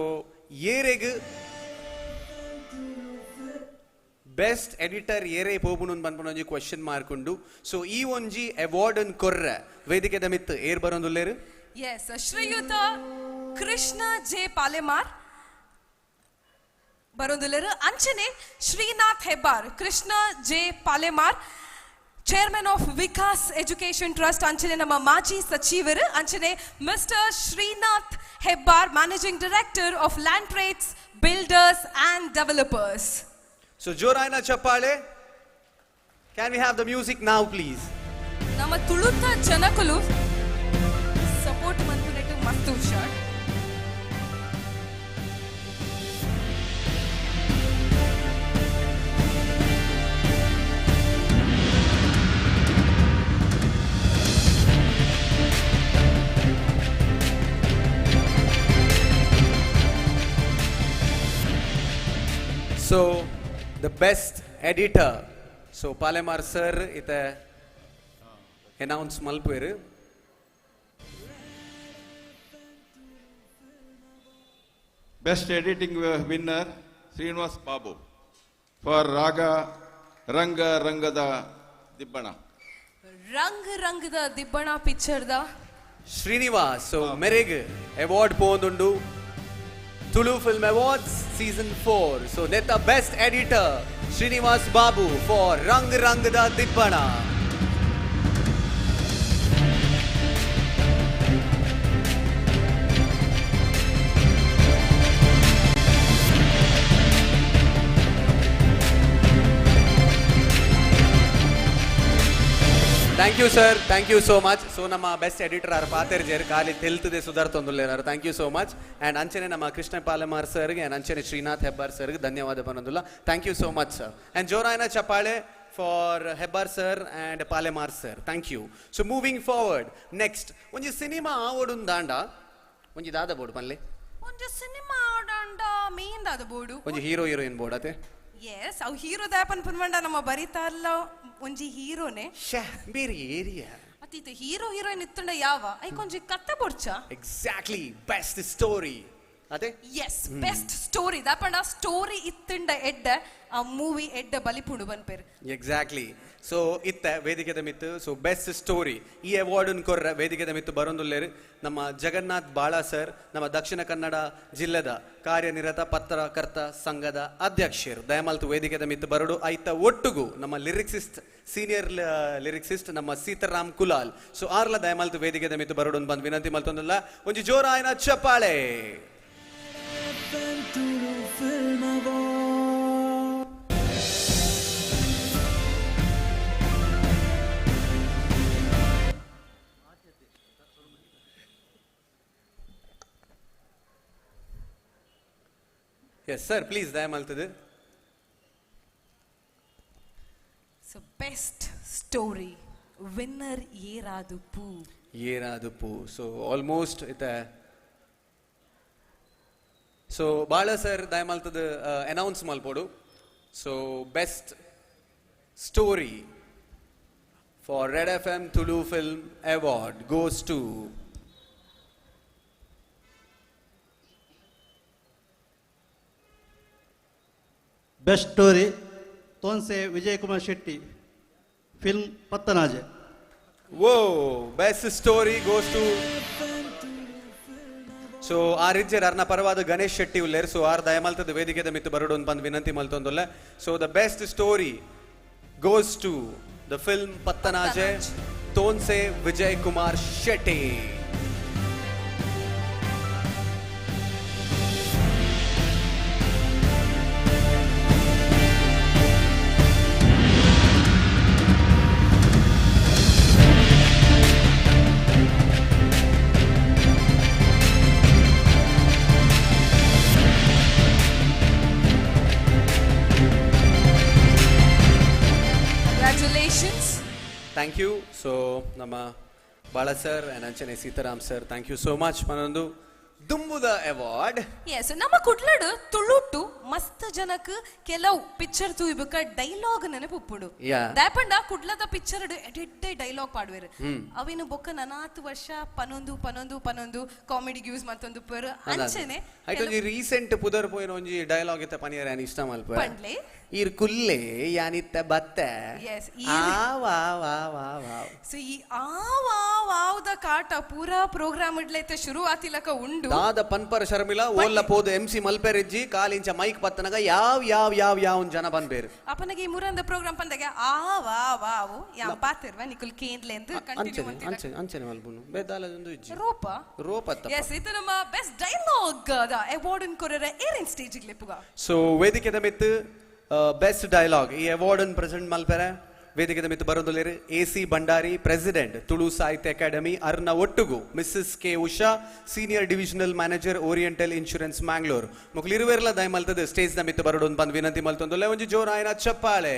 ಏರೆಗ್ ಬೆಸ್ಟ್ ಎಡಿಟರ್ ಏರೇ ಪೋಪುಂಡು ಪನ್ಪುನ ಒಂಜಿ ಕ್ವಶನ್ ಮಾರ್ಕ್ ಉಂಡು. ಸೊ ಈ ಒಂಜಿ ಅವಾರ್ಡ್ ಅನ್ ಕೊರ್ರೆ ವೇದಿಕೆದ ಮಿತ್ ಏರ್ ಬರೋಂದುಲ್ಲೇರು? ಎಸ್, ಶ್ರೀಯುತ ಕೃಷ್ಣ ಜೆ ಪಾಲೆಮಾರ್ ಬರೋಂದುಲ್ಲೇರು. ಅಂಚನೆ Srinath Hebbar, Krishna J Palemar chairman of Vikas education trust, ಅಂಚನೆ ನಮ್ಮ ಮಾಜಿ ಸಚಿವರು, ಅಂಚನೆ mister Srinath Hebbar managing director of Land Trades Builders and Developers. So ಜೋರಾಯನ ಚಪ್ಪಾಳೆ. Can we have the music now please? ನಮ್ಮ ತುಳುತ ಜನಕುಲು ಸಪೋರ್ಟ್ ಮಂತುನೆಟ್ ಮಸ್ತ್ ಹುಷಾರ್. So the best editor, so Palemar sir ಇತ್ತೆ ಅನೌನ್ಸ್ ಮಲ್ಪುವೆರ್. Best editing winner Srinivas Babu for Raga Ranga Rangada Dibbana. ರಂಗ್ ರಂಗದ ದಿಬ್ಬಣ ಪಿಕ್ಚರ್ದ ಶ್ರೀನಿವಾಸ್ ಸೊ ಮೆರೆಗ್ award ಪೋಂದುಂಡು Tulu film awards season 4. So ನೆತ್ತ best editor Srinivas Babu for Rang Rangada Dibbana. Thank you sir, thank you so much. So ನಮ್ಮ best editor ಆರ್ ಪಾತೆರ್ಜೇರ್ ಖಾಲಿ ತೆಲ್ತದೆ ಸುಧಾರ್ತೊಂದುಲ್ಲೇನಾರು. Thank you so much. And ಅಂಚನೆ ನಮ್ಮ ಕೃಷ್ಣ ಪಾಲೆಮಾರ್ ಸರ್ಗೆ and ಅಂಚನೆ ಶ್ರೀನಾಥ್ ಹೆಬ್ಬಾರ್ ಸರ್ಗೆ ಧನ್ಯವಾದ ಬನ್ನೊಂದುಲ್ಲ. Thank you so much sir. And ಜೋರಾಯನ ಚಪ್ಪಾಳೆ for Hebbar sir and Palemar sir. Thank you. So moving forward next ಒಂಜಿ ಸಿನಿಮಾ ಆವೊಡುಂದಾಂಡ ಒಂಜಿ ದಾದ ಬೋರ್ಡ್ ಪನ್ಲೆ. ಒಂಜಿ ಸಿನಿಮಾ ಆಡಾಂಡ ಮೇನ್ ದಾದ ಬೋಡು? ಒಂಜಿ ಹೀರೋ ಹೀರೋಯಿನ್ ಬೋರ್ಡ್ ಅತೆ. ಎಸ್, ಅವು ಹೀರೋ ದಾಪನ್ ಪನ್ವಂಡ ನಮ್ಮ ಬರಿತಾರಲ್ಲ ಒಂಜಿ ಹೀರೋನೆ. ಬೇರೆ ಏರಿಯಾ ಅತೀತ ಹೀರೋ ಹೀರೋಯಿನ್ ಇತ್ತಂಡ ಯಾವ ಐಕೊಂಜಿ ಕತ್ತೆ ಬೊಡ್ಚ. ಎಕ್ಸಾಕ್ಟ್ಲಿ, ಬೆಸ್ಟ್ ಸ್ಟೋರಿ ಅದೇ. ಎಸ್, ಬೆಸ್ಟ್ ಸ್ಟೋರಿ ದಾಪಂಡ ಸ್ಟೋರಿ ಇತ್ತಂಡ ಎಡ್ಡ ಆ ಮೂವಿ ಎಡ್ಡ ಬಲಿಪುಂಡು ಬನ್ಪೇರು. ಎಕ್ಸಾಕ್ಟ್ಲಿ. ಸೊ ಇತ್ತ ವೇದಿಕೆದ ಮಿತ್ತು ಸೊ ಬೆಸ್ಟ್ ಸ್ಟೋರಿ ಈ ಅವಾರ್ಡ್ ಕೊರ್ರ ವೇದಿಕೆದ ಮಿತ್ತು ಬರೋಂದುಲ್ಲೇರು ನಮ್ಮ ಜಗನ್ನಾಥ್ ಬಾಳ ಸರ್, ನಮ್ಮ ದಕ್ಷಿಣ ಕನ್ನಡ ಜಿಲ್ಲೆದ ಕಾರ್ಯನಿರತ ಪತ್ರಕರ್ತ ಸಂಘದ ಅಧ್ಯಕ್ಷರು. ದಯಮಲ್ತು ವೇದಿಕೆದ ಮಿತ್ತು ಬರಡು. ಐತ ಒಟ್ಟುಗು ನಮ್ಮ ಲಿರಿಕ್ಸಿಸ್ಟ್, ಸೀನಿಯರ್ ಲಿರಿಕ್ಸಿಸ್ಟ್ ನಮ್ಮ ಸೀತಾರಾಮ್ ಕುಲಾಲ್ ಸೊ ಆರ್ಲ ದಯಮಲ್ತು ವೇದಿಕೆದ ಮಿತ್ತು ಬರಡು ಬಂದು ವಿನಂತಿ ಮಲ್ತೊಂದುಲ್ಲ. ಒಂಜಿ ಜೋರಾಯನ ಚಪ್ಪಾಳೆ. ಎಸ್ ಸರ್, ಪ್ಲೀಸ್ ದಯ ಮಲ್ತದೆ. ಸೊ ಬೆಸ್ಟ್ ಸ್ಟೋರಿ ವಿನ್ನರ್ ಏರಾದುಪ್ಪು? ಏರಾದುಪ್ಪು. ಸೊ ಆಲ್ಮೋಸ್ಟ್ ಇತ್ತ. ಸೊ ಬಾಳ ಸರ್, ದಯ ಮಲ್ತದ announce ಮಲ್ಪೋಡು. So best story for Red FM Tulu film award goes to best story Thonse Vijay Kumar Shetty, film Pattanaje. O, best story goes to. So ಆ ರಿಜ್ಜರ್ ಅರ್ನ ಪರವಾದ ಗಣೇಶ್ ಶೆಟ್ಟಿ ಉಲ್ಲೇರ್. ಸೊ ಆರ್ ದಯಮಲ್ತದ ವೇದಿಕೆದ ಮಿತ್ತು ಬರಡು ಬಂದು ವಿನಂತಿ ಮಲ್ತೊಂದುಲ್ಲ. So the best story goes to the film Pattanaje, Thonse Vijay Kumar Shetty. Congratulations. Thank you. So ನಮ್ಮ Bala sir and ಅಂಚನೆ Sitaram sir, thank you so much. ಮನೊಂದು ದುಂಬುದ award. S, ನಮ್ಮ ಕುಡ್ಲಡು ತುಳುಟು ಮಸ್ತ್ ಜನಕ್ ಕೆಲವು ಪಿಕ್ಚರ್ ತೂಯ್ಬೇಕ ಡೈಲಾಗ್ ನೆನಪುಪ್ಪುಡು. ದಾಪಂಡ ಕುಡ್ಲದ ಪಿಕ್ಚರ್ ಎಡೆಡ್ಡೆ ಡೈಲಾಗ್ ಪಾಡುವೆರು. ಅವಿನ ಬೊಕ್ಕ ನನಾತ್ ವರ್ಷ ಪನೊಂದು ಪನೊಂದು ಪನೊಂದು ಕಾಮಿಡಿ ಯೂಸ್ ಮತ್ತೊಂದು ಪರ್ ಅಂಚನೆ. ಐಟೊಂಜಿ ರೀಸೆಂಟ್ ಪುದರ್ ಪೋಯಿನ ಒಂಜಿ ಡೈಲಾಗ್ ಇತ್ತ ಪನಿಯರ್ ಯಾನ್ ಇಷ್ಟ ಮಲ್ಪ. ಪಂಡ್ಲೆ. ಈರ್ ಕುಲ್ಲೆ ಯಾನಿತ್ತ ಬತ್ತೆ. ಎಸ್. ಆ ವಾ ವಾ ವಾ ವಾ. ಸೊ ಈ ಆ ವಾ ವಾವ್ದ ಕಾಟ ಪೂರಾ ಪ್ರೋಗ್ರಾಮ್ ಇಡ್ಲೈತೆ ಶುರು ಆತಿಲಕ ಉಂಡು. ದಾದ ಪನ್ಪರ ಶರ್ಮಿಲ ಓಲ್ಲ ಪೋದು ಎಂ ಸಿ ಮಲ್ಪೆರಿಜ್ಜಿ ಕಾಲಿಂಚ ಮೈಕ್ ಪತ್ತನಗ ಯಾವ ಯಾವ ಯಾವ ಯಾವ ಜನ ಬನ್ಬೇರು. ಅಪ್ಪನಿಗೆ ಈ ಮುರಂದ ಪ್ರೋಗ್ರಾಮ್ ಪಂದಾಗ ಆ ವಾ ವಾವು ಯಾ ಪಾತಿರ್ವ ನಿಕುಲ್ ಕೇಂದ್ಲೆಂದು ಕಂಟಿನ್ಯೂ ಅಂಚನೆ ಅಂಚನೆ ಅಂಚನೆ ಮಲ್ಪುನು ಬೇದಾಲದೊಂದು ಇಜ್ಜಿ. ರೂಪ ರೋಪ. ಎಸ್, ಇದು ನಮ್ಮ ಬೆಸ್ಟ್ ಡೈಲಾಗ್ the award ಕೊರರ ಏರಿನ್ ಸ್ಟೇಜ್ ಲೆಪ್ಪುಗ. ಸೊ ವೇದಿಕೆದ ಮಿತ್ತು ಬೆಸ್ಟ್ ಡೈಲಾಗ್ ಈ ಅವಾರ್ಡ್ ಅನ್ನು ಪ್ರೆಸೆಂಟ್ ಮಲ್ಪೆರೆ ವೇದಿಕೆದ ಮಿತ್ತು ಬರೋದುಲೇರು A C Bhandari, president, Tulu Sahitya Academy, ಅರ್ನ ಒಟ್ಟುಗು Mrs K Usha, senior divisional manager, Oriental Insurance, Mangalore. ಮೊಕ್ಲು ಇರುವೆರ್ಲ ದಯ ಮಲ್ತದ ಸ್ಟೇಜ್ ದ ಮಿತ್ತು ಬರೋಡು ಬಂದು ವಿನಂತಿ ಮಲ್ತೊಂದುಲ್ಲ. ಒಂಜಿ ಜೋರಾಯನ ಚಪ್ಪಾಳೆ.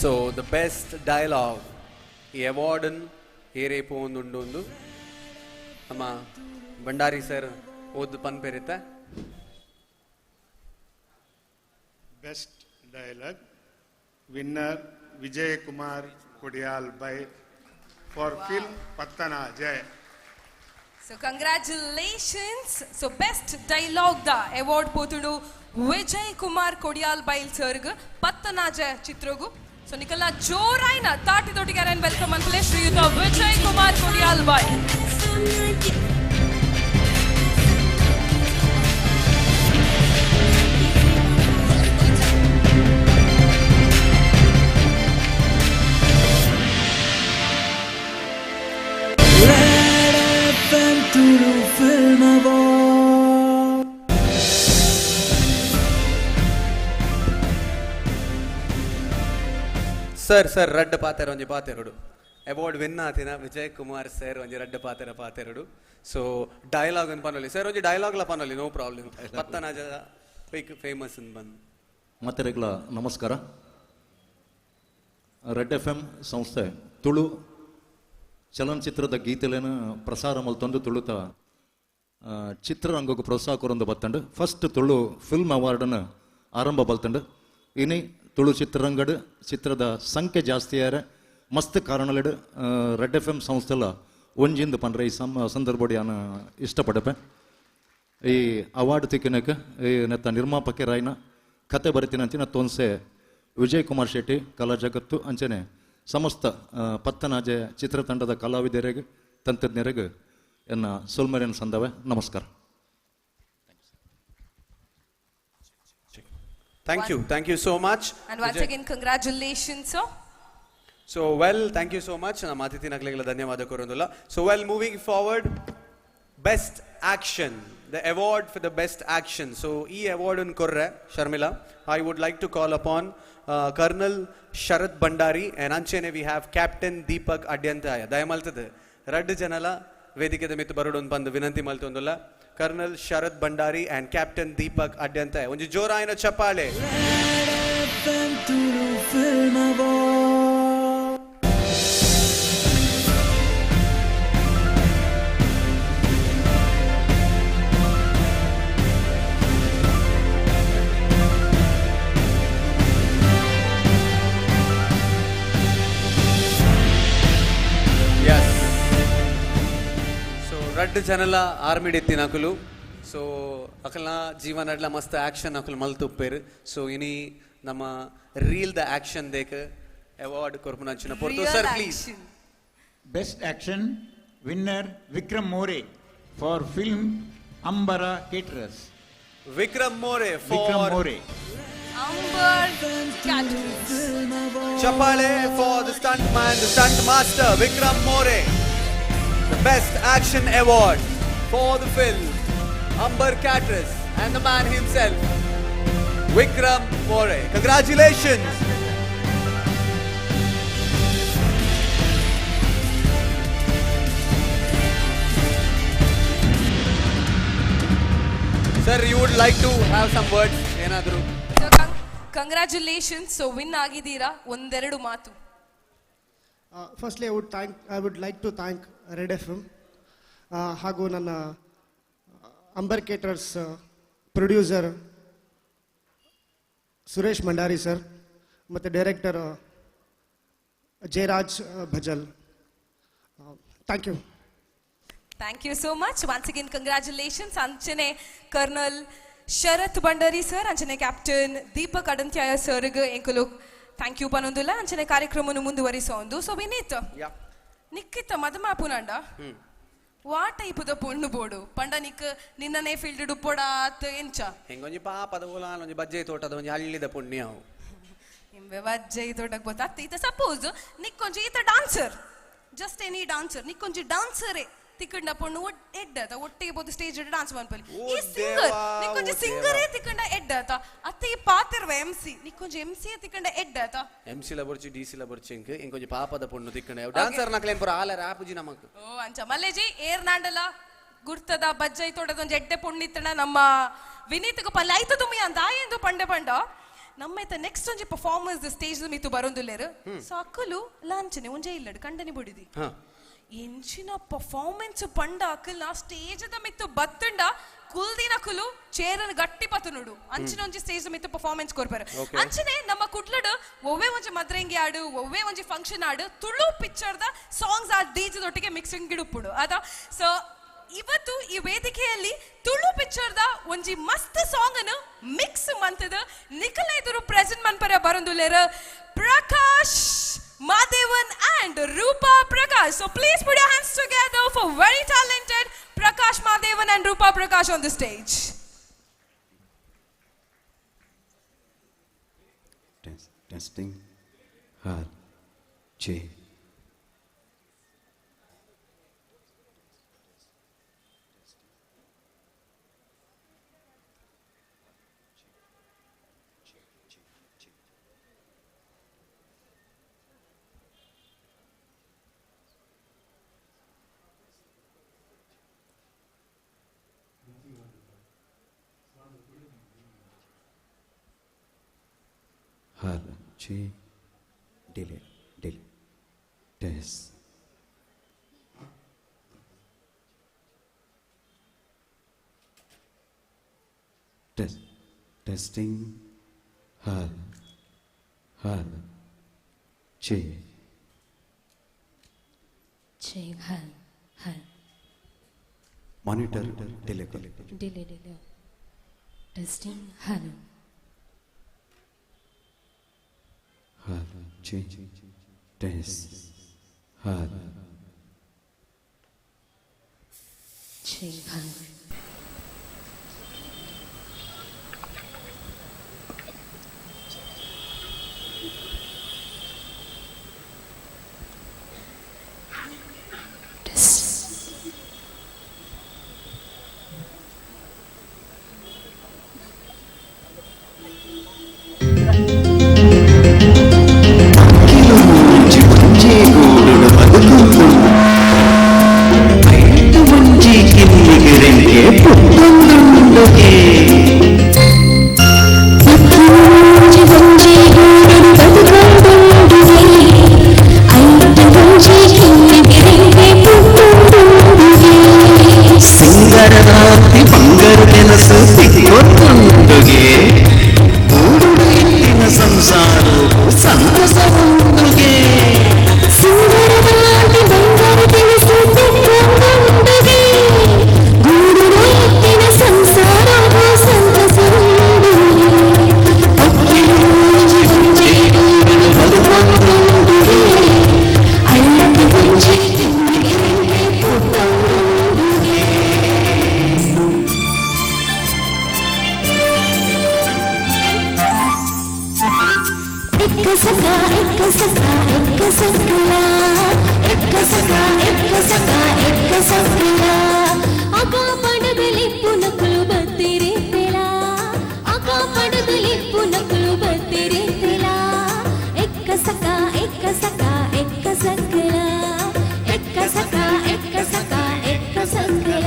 ಸೊ the best dialogue ಈ ಅವಾರ್ಡನ್ ಏರೇ ಪೋಂದುಂಡು ಒಂದು ನಮ್ಮ ಭಂಡಾರಿ ಸರ್ ಓದ್ ಪನ್ಪೆರಿತ. Best dialogue winner Vijay Kumar Kodial by for film Pattanaje. So congratulations. So best dialogue the award ಪೋತುಡು Vijay Kumar Kodial ಬೈಲ್ ಸರ್ಗ್ ಪತ್ತನಾಜ ಚಿತ್ರಗು. ಸೊ ನಿಕಲ್ನ ಜೋರಾಯ್ನ ತಾಟಿ ದೊಡ್ಡಿಗಾರನ್ welcome ಅಂತಲೇ ಶ್ರೀಯುತ Vijay Kumar Kodial bye. Red FM Tulu Film Award. Sir sir ರಡ್ಡ್ ಪಾತೆರ ಒಂಜಿ ಪಾತೆರಡು. ಅವಾರ್ಡ್ ವಿನ್ ಆತಿನ ವಿಜಯ್ ಕುಮಾರ್ ಸರ್ ಒಂಜಿ ರಡ್ಡ್ ಪಾತೆರ ಪಾತೆರಡು. ಸೊ ಡೈಲಾಗ್ ಅನ್ ಪನೊಲಿ ಸರ್, ಒಂಜಿ ಡೈಲಾಗ್ಲ ಪನೊಲಿ, ನೋ ಪ್ರಾಬ್ಲಮ್. ಪತ್ತನಾಜ ಫೇಮಸ್ ಅನ್ ಬಂದ್. ಮಾತೆರೆಗ್ಲ ನಮಸ್ಕಾರ. ರೆಡ್ ಎಫ್ ಎಂ ಸಂಸ್ಥೆ ತುಳು ಚಲನಚಿತ್ರದ ಗೀತೆಲೇನು ಪ್ರಸಾರ ಮಲ್ತೊಂದು ತುಳುತ ಚಿತ್ರರಂಗಕ್ಕೆ ಪ್ರೋತ್ಸಾಹ ಕೊರೊಂದು ಬತ್ತಂಡು ಫಸ್ಟ್ ತುಳು ಫಿಲ್ಮ್ ಅವಾರ್ಡನ್ನು ಆರಂಭ ಬಲ್ತಂಡು. ಇನಿ ತುಳು ಚಿತ್ರರಂಗಡ್ ಚಿತ್ರದ ಸಂಖ್ಯೆ ಜಾಸ್ತಿಯಾರೆ ಮಸ್ತ್ ಕಾರಣಲೆಡ್ ರೆಡ್ ಎಫ್ ಎಂ ಸಂಸ್ಥೆಲ ಒಂಜಿಂದು ಪಂಡ್ರೆ ಈ ಸಂದರ್ಭಡಿ ನಾನು ಇಷ್ಟಪಡಪೆ. ಈ ಅವಾರ್ಡ್ ತಿಕ್ಕಿನಕ್ಕೆ ಈ ನೆತ್ತ ನಿರ್ಮಾಪಕರಾಯಿನ ಕತೆ ಬರಿತೀನಂಚಿನ ತೋನ್ಸೆ ವಿಜಯ್ ಕುಮಾರ್ ಶೆಟ್ಟಿ ಕಲಾ ಜಗತ್ತು ಅಂಚನೆ ಸಮಸ್ತ ಪತ್ತನಾಜೆ ಚಿತ್ರತಂಡದ ಕಲಾವಿದರಿಗೆ ತಂತ್ರಜ್ಞರಿಗೆ ಎನ್ನ ಸೊಲ್ಮರೇನ್ ಸಂದವೆ. ನಮಸ್ಕಾರ. Thank you. Thank you so much. And once again, congratulations, sir. So well, thank you so much. ನಮ್ಮ ಅತಿಥಿ ನಗಲಿಗೆಲ್ಲ ಧನ್ಯವಾದ ಕೊರೊಂದುಲ್ಲ. So well, moving forward, best action, the award for the best action. So ಈ ಅವಾರ್ಡ್ ಅನ್ನು ಕೊರ್ರೆ Sharmila, I would like to call upon Colonel Sharath Bhandari and ಅಂಚೆನೆ we have Captain Deepak Adyanthaya. ದಯಮಲ್ತದೆ ರಡ್ಡು ಜನಲ ವೇದಿಕೆದ ಮಿತ್ತು ಬರಡು ಬಂದು ವಿನಂತಿ ಮಲ್ತೊಂದುಲ್ಲ. Colonel Sharath Bhandari and Captain Deepak Adyanthaya, ಒಂಜಿ ಜೋರಾಯಿನ ಚಪ್ಪಾಳೆ. ರಡ್ಡ್ ಜನಲ ಆರ್ಮಿಡ್ ಇತ್ತಿನ ಅಕುಲು. ಸೊ ಅಕಲ್ನ ಜೀವನಡ್ಲ ಮಸ್ತ್ ಆಕ್ಷನ್ ಅಕುಲು ಮಲ್ತುಪ್ಪೇರು. ಸೊ ಇನಿ ನಮ್ಮ ರೀಲ್ the action ದೇಕ್ ಅವಾರ್ಡ್ ಕೊರ್ಪುನಂಚಿನ ಪೊರ್ತು. Sir please. Best action winner Vikram More for film Ambar Caterers. Vikram More. Vikram More. Ambar Caterers. ಚಪ್ಪಾಳೆ for the stunt man, the stunt master Vikram More. The Best Action Award for the film Ambar Caterers and the man himself, Vikram More. Congratulations! Sir, you would like to have some words? ಏನಾದ್ರು? Congratulations. ಸೊ win ಆಗಿದ್ದೀರಾ, ಒಂದೆರಡು ಮಾತು. Firstly, I would like to thank Red FM ಹಾಗೂ ನನ್ನ Ambar caters producer Suresh Bhandari sir ಮತ್ತು director Jayaraj Bajal. Thank you. Thank you so much. Once again congratulations. ಅಂಚನೆ colonel Sharath Bhandari sir, ಅಂಚನೆ ಕ್ಯಾಪ್ಟನ್ ದೀಪಕ್ ಅಡಂತ್ಯಾಯ ಸರ್ಗ್ ಎಂಕುಲು thank you ಪನೊಂದುಲ್ಲ. ಅಂಚನೆ ಕಾರ್ಯಕ್ರಮವನ್ನು ಮುಂದುವರಿಸೋಂದು. ಸೊ ವಿನೀತ್, ನಿಕ್ಕಿತ್ತ ಮದಮಾಪುನಂಡ ವಾ ಟೈಪುದ ಪೊಣ್ಣು ಬೋಡು ಪಂಡ ನಿಕ್ ನಿನ್ನನೇ ಫೀಲ್ಡ್ ಉಪ್ಪೊಡಾತ್ ಎಂಚ? ಹೆಂಗೊಂಜಿ ಪಾಪದ ಓಲಾನ್ ಒಂಜಿ ಬಜ್ಜೆ ತೋಟದ ಒಂಜಿ ಹಳ್ಳಿದ ಪುಣ್ಯ ಅವು. ಇಂಬೆ ಬಜ್ಜೆ ತೋಟಕ್ಕೆ ಗೊತ್ತಾಗ್ತ. ಈತ ಸಪೋಸ್ ನಿಕ್ಕೊಂಜಿ ಈತ ಡಾನ್ಸರ್, ಜಸ್ಟ್ ಎನಿ ಡಾನ್ಸರ್, ನಿಕ್ಕೊಂಜಿ ಡಾನ್ಸರೇ ತಿಕ್ಕಂಡ ಪೊಣ್ಣು ಎಡ್ಡತ ಒಟ್ಟಿಗೆ ಬೋದು ಸ್ಟೇಜ್ ಡಾನ್ಸ್ ಮನ್ಪಲಿ. ಈ ಸಿಂಗರ್ ನಿಕ್ಕೊಂಜಿ ಸಿಂಗರೇ ತಿಕ್ಕಂಡ ಎಡ್ಡತ ಅತ್ತೆ. ಈ ಪಾತಿರ್ವ ಎಂ ಸಿ, ನಿಕ್ಕೊಂಜಿ ಎಂ ಸಿ ತಿಕ್ಕಂಡ ಎಡ್ಡತ. ಎಂ ಸಿ ಲ ಬೊರ್ಚಿ, ಡಿ ಸಿ ಲ ಬೊರ್ಚಿ, ಇಂಕ್ ಇಂಕೊಂಜಿ ಪಾಪದ ಪೊಣ್ಣು ತಿಕ್ಕಂಡ ಡಾನ್ಸರ್ ನಕ್ಲೇನ್ ಪೂರ ಆಲ ರಾಪುಜಿ ನಮಕ್. ಓ ಅಂಚ ಮಲ್ಲೇಜಿ ಏರ್ನಾಂಡಲ ಗುರ್ತದ ಬಜ್ಜೈ ತೋಟದ ಒಂಜಿ ಎಡ್ಡೆ ಪೊಣ್ಣಿತ್ತಣ ನಮ್ಮ ವಿನೀತ್ಗ್ ಪಲ್ಲೆ ಐತ ತುಮಿ ಅಂತ ಆಯೆಂದು ಪಂಡೆ ಪಂಡ ನಮ್ಮ ಐತ ನೆಕ್ಸ್ಟ್ ಒಂಜಿ ಪರ್ಫಾರ್ಮೆನ್ಸ್ ಸ್ಟೇಜ್ ಮಿತ್ತು ಬರೊಂದುಲ್ಲೇರು. ಸೊ ಅಕ್ಕಲು ಲಾಂಚನೆ ಒಂಜೆ ಇಲ್ಲಡು ಕಂಡನಿ ಬುಡಿದಿ ಎಂಚಿನ ಪರ್ಫಾರ್ಮೆನ್ಸ್ ಪಂಡ ಅಕಲ್ ಸ್ಟೇಜ್ ದ ಮಿತ್ತು ಬತ್ತಂಡ ಕುಲ್ದಿನ ಕುಲು ಚೇರನ್ ಗಟ್ಟಿ ಪತನುಡು ಅಂಚಿನ ಒಂಜಿ ಸ್ಟೇಜ್ ಮಿತ್ತು ಪರ್ಫಾರ್ಮೆನ್ಸ್ ಕೊರ್ಪರು. ಅಂಚನೆ ನಮ್ಮ ಕುಡ್ಲಡು ಒವ್ವೆ ಒಂಜಿ ಮದ್ರಂಗಿ ಆಡು, ಒವ್ವೆ ಒಂಜಿ ಫಂಕ್ಷನ್ ಆಡು, ತುಳು ಪಿಕ್ಚರ್ the songs ಆ ಡೀಜ್ ದೊಟ್ಟಿಗೆ ಮಿಕ್ಸಿಂಗ್ ಗಿಡುಪ್ಪುಡು ಅದ. ಸೊ ಇವತ್ತು ಈ ವೇದಿಕೆಯಲ್ಲಿ ತುಳು ಪಿಕ್ಚರ್ the ಒಂಜಿ ಮಸ್ತ್ ಸಾಂಗ್ ಅನ್ನು ಮಿಕ್ಸ್ ಮಂತದ ನಿಖಲ ಎದುರು present ಮನ್ಪರ ಬರಂದುಲ್ಲೇರ Prakash Madevan and Rupa Prakash. So please put your hands together for very talented Prakash Madevan and Rupa Prakash on the stage. Testing hall J. Hall J delay delay test test testing hall hall J. Check hal hal. Monitor delay. Delay delay. Testing hal. Hall J. Test. Hello. Check hello. Test. ಸಿಂಗರದಾತಿ ಬಂಗಾರ ಕೆಲಸ ಸಿಕ್ಕೊತ್ತುಂಡುಗೆ ಊರುಡು ಇಂದಿನ ಸಂಸಾರ ಸಂತಸ ಉಂಡುಗೆ. ಸಿಂಗರದಾತಿ ಬಂಗಾರ ಕೆಲಸ ಸಿಕ್ಕೊಂದುಂಡುಗೆ ಗೂಡುಡು ಎತ್ತಿನ ಸಂಸಾರ ಸಂತಸ एक सखा एक सखा एक सखला एक सखा एक सखा एक सखला आका ಪಡದಲಿಪ್ಪು ನಕಲು ಬತ್ತಿರಿತೆಲ ಆಕಾ ಪಡದಲಿಪ್ಪು ನಕಲು ಬತ್ತಿರಿತೆಲ ಎಕ್ಕ ಸಖಾ ಎಕ್ಕ ಸಖಾ ಎಕ್ಕ ಸಖಲ ಎಕ್ಕ ಸಖಾ ಎಕ್ಕ ಸಖಾ ಎಕ್ಕ ಸಖಲ.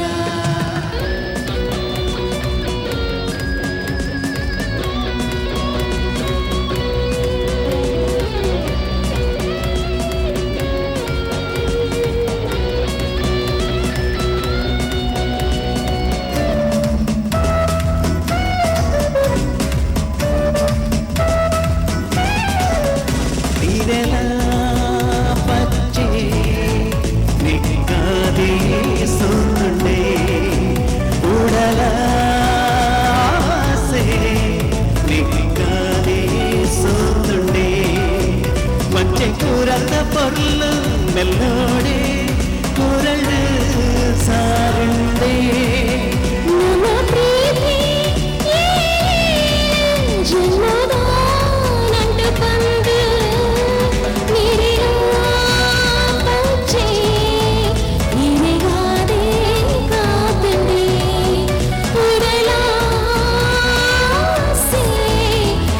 ತಿರೆಲ ಪಚ್ಚೆ ನಿಕ್ಕಾದೆ ಸುಂಡೆ ಉಡಲ ಆಸೆ ನಿಕ್ಕಾದೆ ಸುಂಡೆ ಪಚ್ಚೆ ಕೂರತ பொருள் மெல்லோடே குரல் சாருண்டே. ನನ್ನ ಪ್ರೀತಿ ಜನ್ಮದ ನಂಟು ಬಂದು ನೀರಿನ ಪಚ್ಚೆ ನಿನಗಾದೆ ಕಾತಂದೆ ಉಡಲಾಸೆ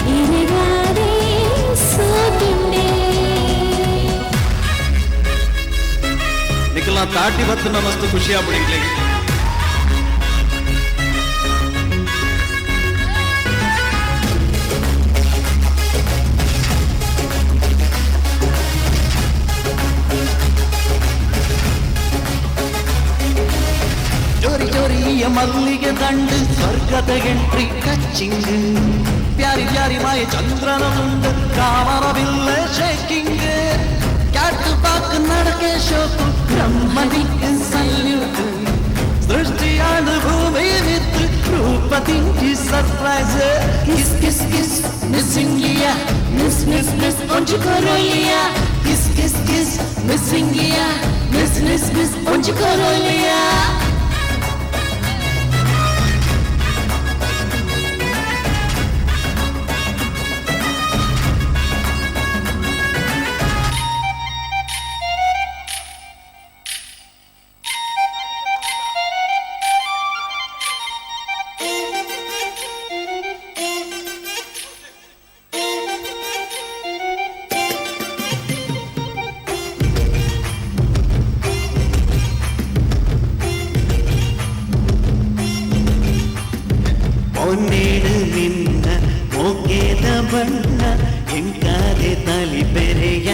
ನಿನಗಾದೆ ಸೋತುಂಡೆ. ನಿಖಲ ತಾಟಿ ಬತ್ತನ ಮಸ್ತ್ ಖುಷಿ ಆಗ್ಬಿಡಿ. ಜೋರಿ ಜೋರಿಯ ಮಲ್ಲಿಗೆ ದಂಡು ಸ್ವರ್ಗದ ಎಂಟ್ರಿ ಕಚ್ಚಿಂಗ್ ಪ್ಯಾರಿ ಪ್ಯಾರಿ ಮಾಯ ಚಂದ್ರನ ತುಂಡು ಕಾಮನವಿಲ್ಲ ಶೇಕಿಂಗ್ ಕ್ಯಾಟ್ ಪಾಕ್ ನಡಕೆ ಶೋಕು ಬ್ರಹ್ಮನಿಕ್ ಸಲ್ಯೂಟ್ ಸೃಷ್ಟಿಯಾದ ಭೂಮಿ ವಿತ್ ರೂಪ ತಿಂಜಿ surprise kiss kiss kiss ಮಿಸ್ಸಿಂಗಿಯ miss miss miss ಒಂಜು ಕೊರೋಲಿಯ ಕಿಸ್ ಕಿಸ್ ಕಿಸ್ ಮಿಸ್ಸಿಂಗಿಯ ಮಿಸ್ ಮಿಸ್ ಮಿಸ್ ಒಂಜು ಕೊರೋಲಿಯ. ಪೊನ್ನೇಡು ನಿನ್ನ ಮೋಕೆದ ಬಣ್ಣ ಎಂಕಾದೆ ತಲಿ ಬೆರೆಯ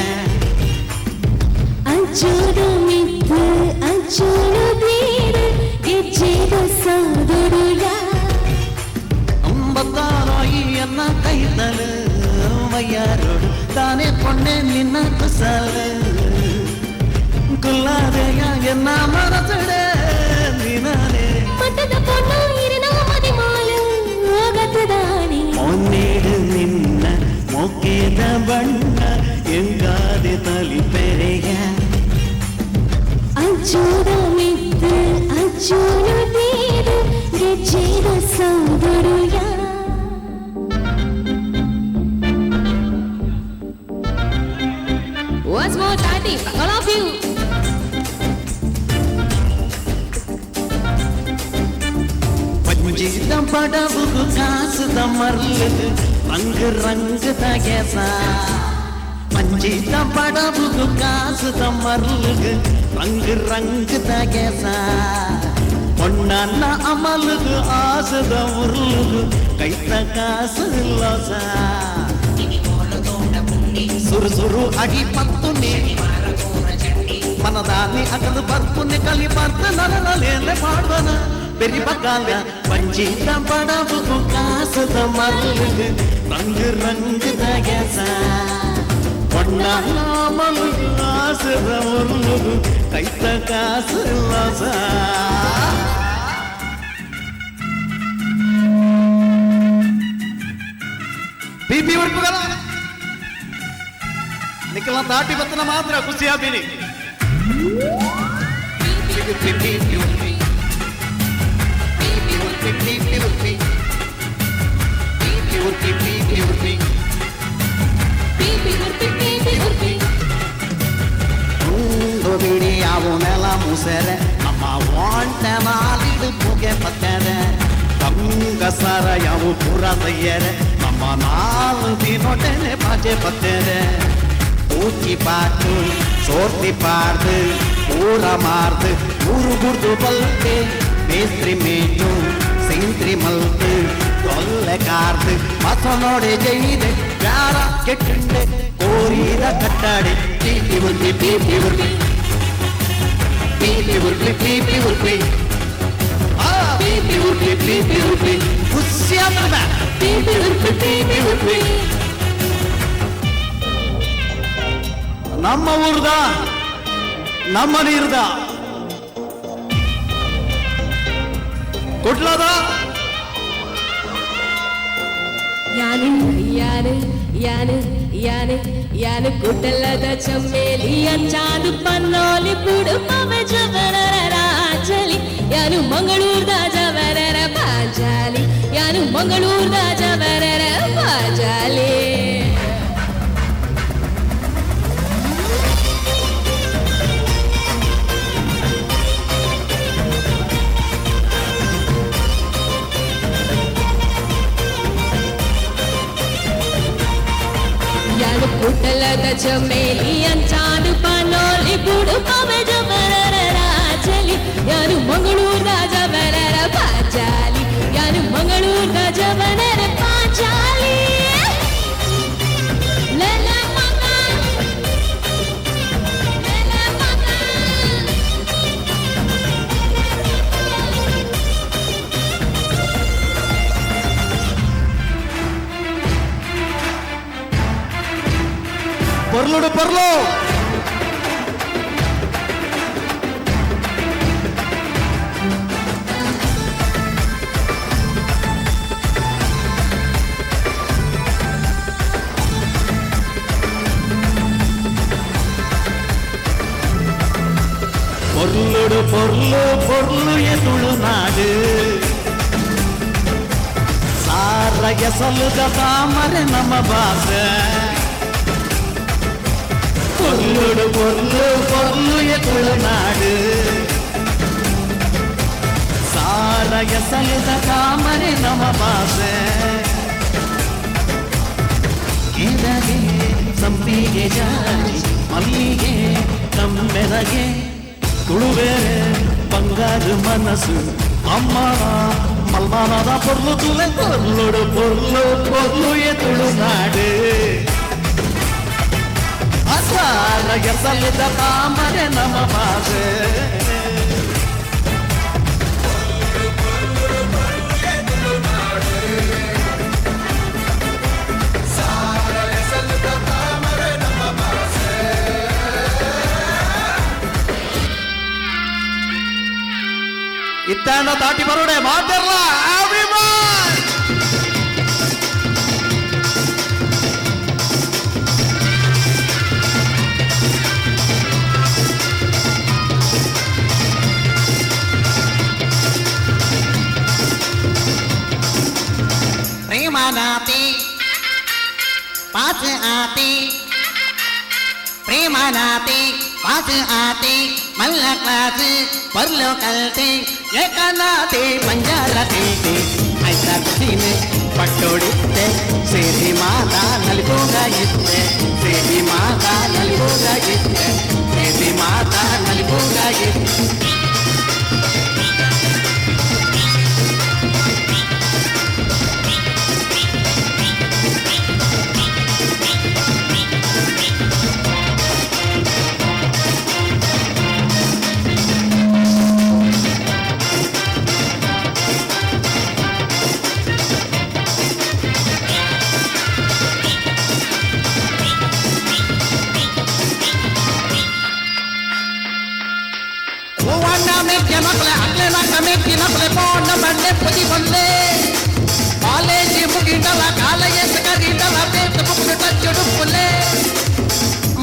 ಅಜ್ಜೋಡು ಮಿತ್ತು ಅಜ್ಜೋಡು ಬೀರು ಗೆಜ್ಜೆದ ಸಾದುರುಯ ಅಂಬತ್ತಾರೋಯಿಯನ್ನ ಕೈತಲು ಮಯ್ಯಾರೋಡು ತಾನೇ ಪೊಣ್ಣೆ ನಿನ್ನ ಕುಸಲು ಕುಲ್ಲಾದೆಯ ಎನ್ನ ಮನಸುಡೆ ನಿನಾನೆ ಮತದ ಪೊಣ್ಣು ಇರನ ಮದಿಮಾಲು ಆಗತದಾನೆ. ಪೊನ್ನೇಡು ನಿನ್ನ ಮೋಕೆದ ಬಣ್ಣ ಎಂಗಾದೆ ತಲಿ ಕಜ್ಜೋನು ತೀದು ಗೆಜ್ಜೆದ ಸೌದರುಯಾ. Once more, Tati, all of you. ಪಂಜಿದ ಬಡವುಗು ಕಾಸುದ ಮರ್ಲುಗು ರಂಗ್ ರಂಗ್ ತಗೆಸ. ಪಂಜಿದ ಬಡವುಗು ಕಾಸುದ ಮರ್ಲುಗು ರಂಗ್ ರಂಗ್ ತಗೆಸ. பொண்ணான அமலுகு ஆசுத உருளுகு கைத்த காசு லோச. ಸುರು ಸುರು ಅಡಿ ಪತ್ತುನೆ ಮನದಾನಿ ಅಗಲು ಬರ್ಪುನೆ ಕಲಿ ಬರ್ತ ನರಳಲೇನೆ ಪಾಡ್ವನ பெரிய பக்கால. பஞ்சித படவுக்கு காசுத மருளுகு ரங்கு ரங்கு தகச. பொண்ணாமலுக்கு ஆசுத உருளுகு கைத்த காசு லோச. ಬಿಪಿ ಉರ್ಪುಗಲ ನಿಕ್ಕಲ ತಾಟಿ ಬತ್ತನ ಮಾತ್ರ ಖುಷಿ ಆಬಿನಿ. ಉಂಡು ಬಿಡಿ ಅವು ನೆಲ ಮುಸೆರೆ ನಮ್ಮ ವಾಂಟೆ ನಾಲಿಡು ಪುಗೆ ಪತ್ತೆರೆ. ಕಂಗಸರ ಯಾವು ಪುರ ತಯ್ಯರೆ ನಮ್ಮ ನಾಲು ದಿನೊಟೆನೆ ಬಾಜೆ ಪತ್ತೆರೆ. பூச்சி பாட்டு சோர்த்தி பார்த்து ஊற மார்த்து ஊரு குர்து பல்பே மேஸ்திரி மேட்டு ಸೇಂತ್ರಿ ಮಲ್ತು ತೊಲ್ಲೆ ಕಾರ್ದು ಮಸನೋಡೆ ಜೈದೆ ಯಾರ ಕೆಟ್ಟುಂಡೆ ಕೋರಿದ ಕಟ್ಟಾಡೆ. ಪೀಪಿ ಉರ್ಪಿ ಪೀಪಿ ಉರ್ಪಿ ಪೀಪಿ ಉರ್ಪಿ ಪೀಪಿ ಉರ್ಪಿ ಪೀಪಿ ಉರ್ಪಿ ಪೀಪಿ ಉರ್ಪಿ ಖುಷಿ ಆದ್ರೆ ಪೀಪಿ ಉರ್ಪಿ ಪೀಪಿ ಉರ್ಪಿ. ನಮ್ಮ ಊರ್ದ ನಮ್ಮ ನೀರ್ದ ಕೊಟ್ಲದ ಯಾನು ಯಾನು ಯಾನು ಯಾನು ಯಾನು ಕುಟಲದ ಚಮ್ಮೇಲಿ ಅಂಚಾದು ಪನ್ನೋಲಿ ಪುಡುಪವೆ ಜವರರ ರಾಜಲಿ. ಯಾನು ಮಂಗಳೂರ್ದ ಜವರರ ಪಾಂಚಾಲಿ. ಯಾನು ಮಂಗಳೂರ್ದ ಜವರರ ಪಾಂಚಾಲಿ. ಯಾನು ಕುಟಲದ ಚಮೇಲಿ ಅಂಚಾದು ಪನ್ನೋಲಿ ಬುಡುಪವೆ ಜವರರ ರಾಜಲಿ. ಯಾನು ಮಂಗಳೂರ್ದ ಜವರರ ಪಾಂಚಾಲಿ. ಯಾನು ಮಂಗಳೂರ್ದ ಜವರರ ಪಾಂಚಾಲಿ. ಲಲ ಮಗ ಲಲ ಮಗ. ಪೊರ್ಲುಡು ಪೊರ್ಲು ಪೊರ್ಲುಡು ಪೊರ್ಲು ಪೊರ್ಲು ಎ ತುಳುನಾಡು ಸಾರ ಎಸಲುದ ತಾಮರೆ ನಮ್ಮ ಭಾಷೆ. பொருளுடு பொருளு பொருளு ತುಳುನಾಡು ಸಾರ ಎಸಲುದ ತಾಮರೆ ನಮ್ಮ ಭಾಷೆ. ಕೆರಗೆ ಸಂಪಿಗೆ ಜಾಜಿ ಮಲ್ಲಿಗೆ ಕಮ್ಮೆರಗೆ ತುಳುವೇರೆ ಬಂಗಾರು ಮನಸ್ಸು ಅಮ್ಮನ ಮಲ್ಮಾನದ ಪೊರ್ಲು ತುಲೆ. ಪೊರ್ಲುಡು ಪೊರ್ಲು ಪೊರ್ಲು ಎ ತುಳುನಾಡು ಸಾರ ಎಸಲಿದ ತಾಮರೆ ನಮ್ಮ ಭಾಷೆ. ಇತ್ತಾಂಡ ತಾಟಿ ಬರೋಡೆ ಮಾತಿರ್ಲ ಎವ್ರಿವನ್. पास आते प्रेमानाते पास आते मल्ल क्लास परलो कलते ಏಕನಾಥೆ ಬಂಜಾರ ತೀತೆ ಐತ ಕುಸಿನೆ ಪಟ್ಟೋಡಿತ್ತೆ ಸೇರಿ ಮಾತಾ ನಲಿಪೋಗಾಗಿತ್ತೆ ಸೇರಿ ಮಾತಾ ನಲಿಪೋಗಾಗಿತ್ತೆ ಸೇರಿ ಮಾತಾ ನಲಿಪೋಗಾಗಿತ್ತೆ.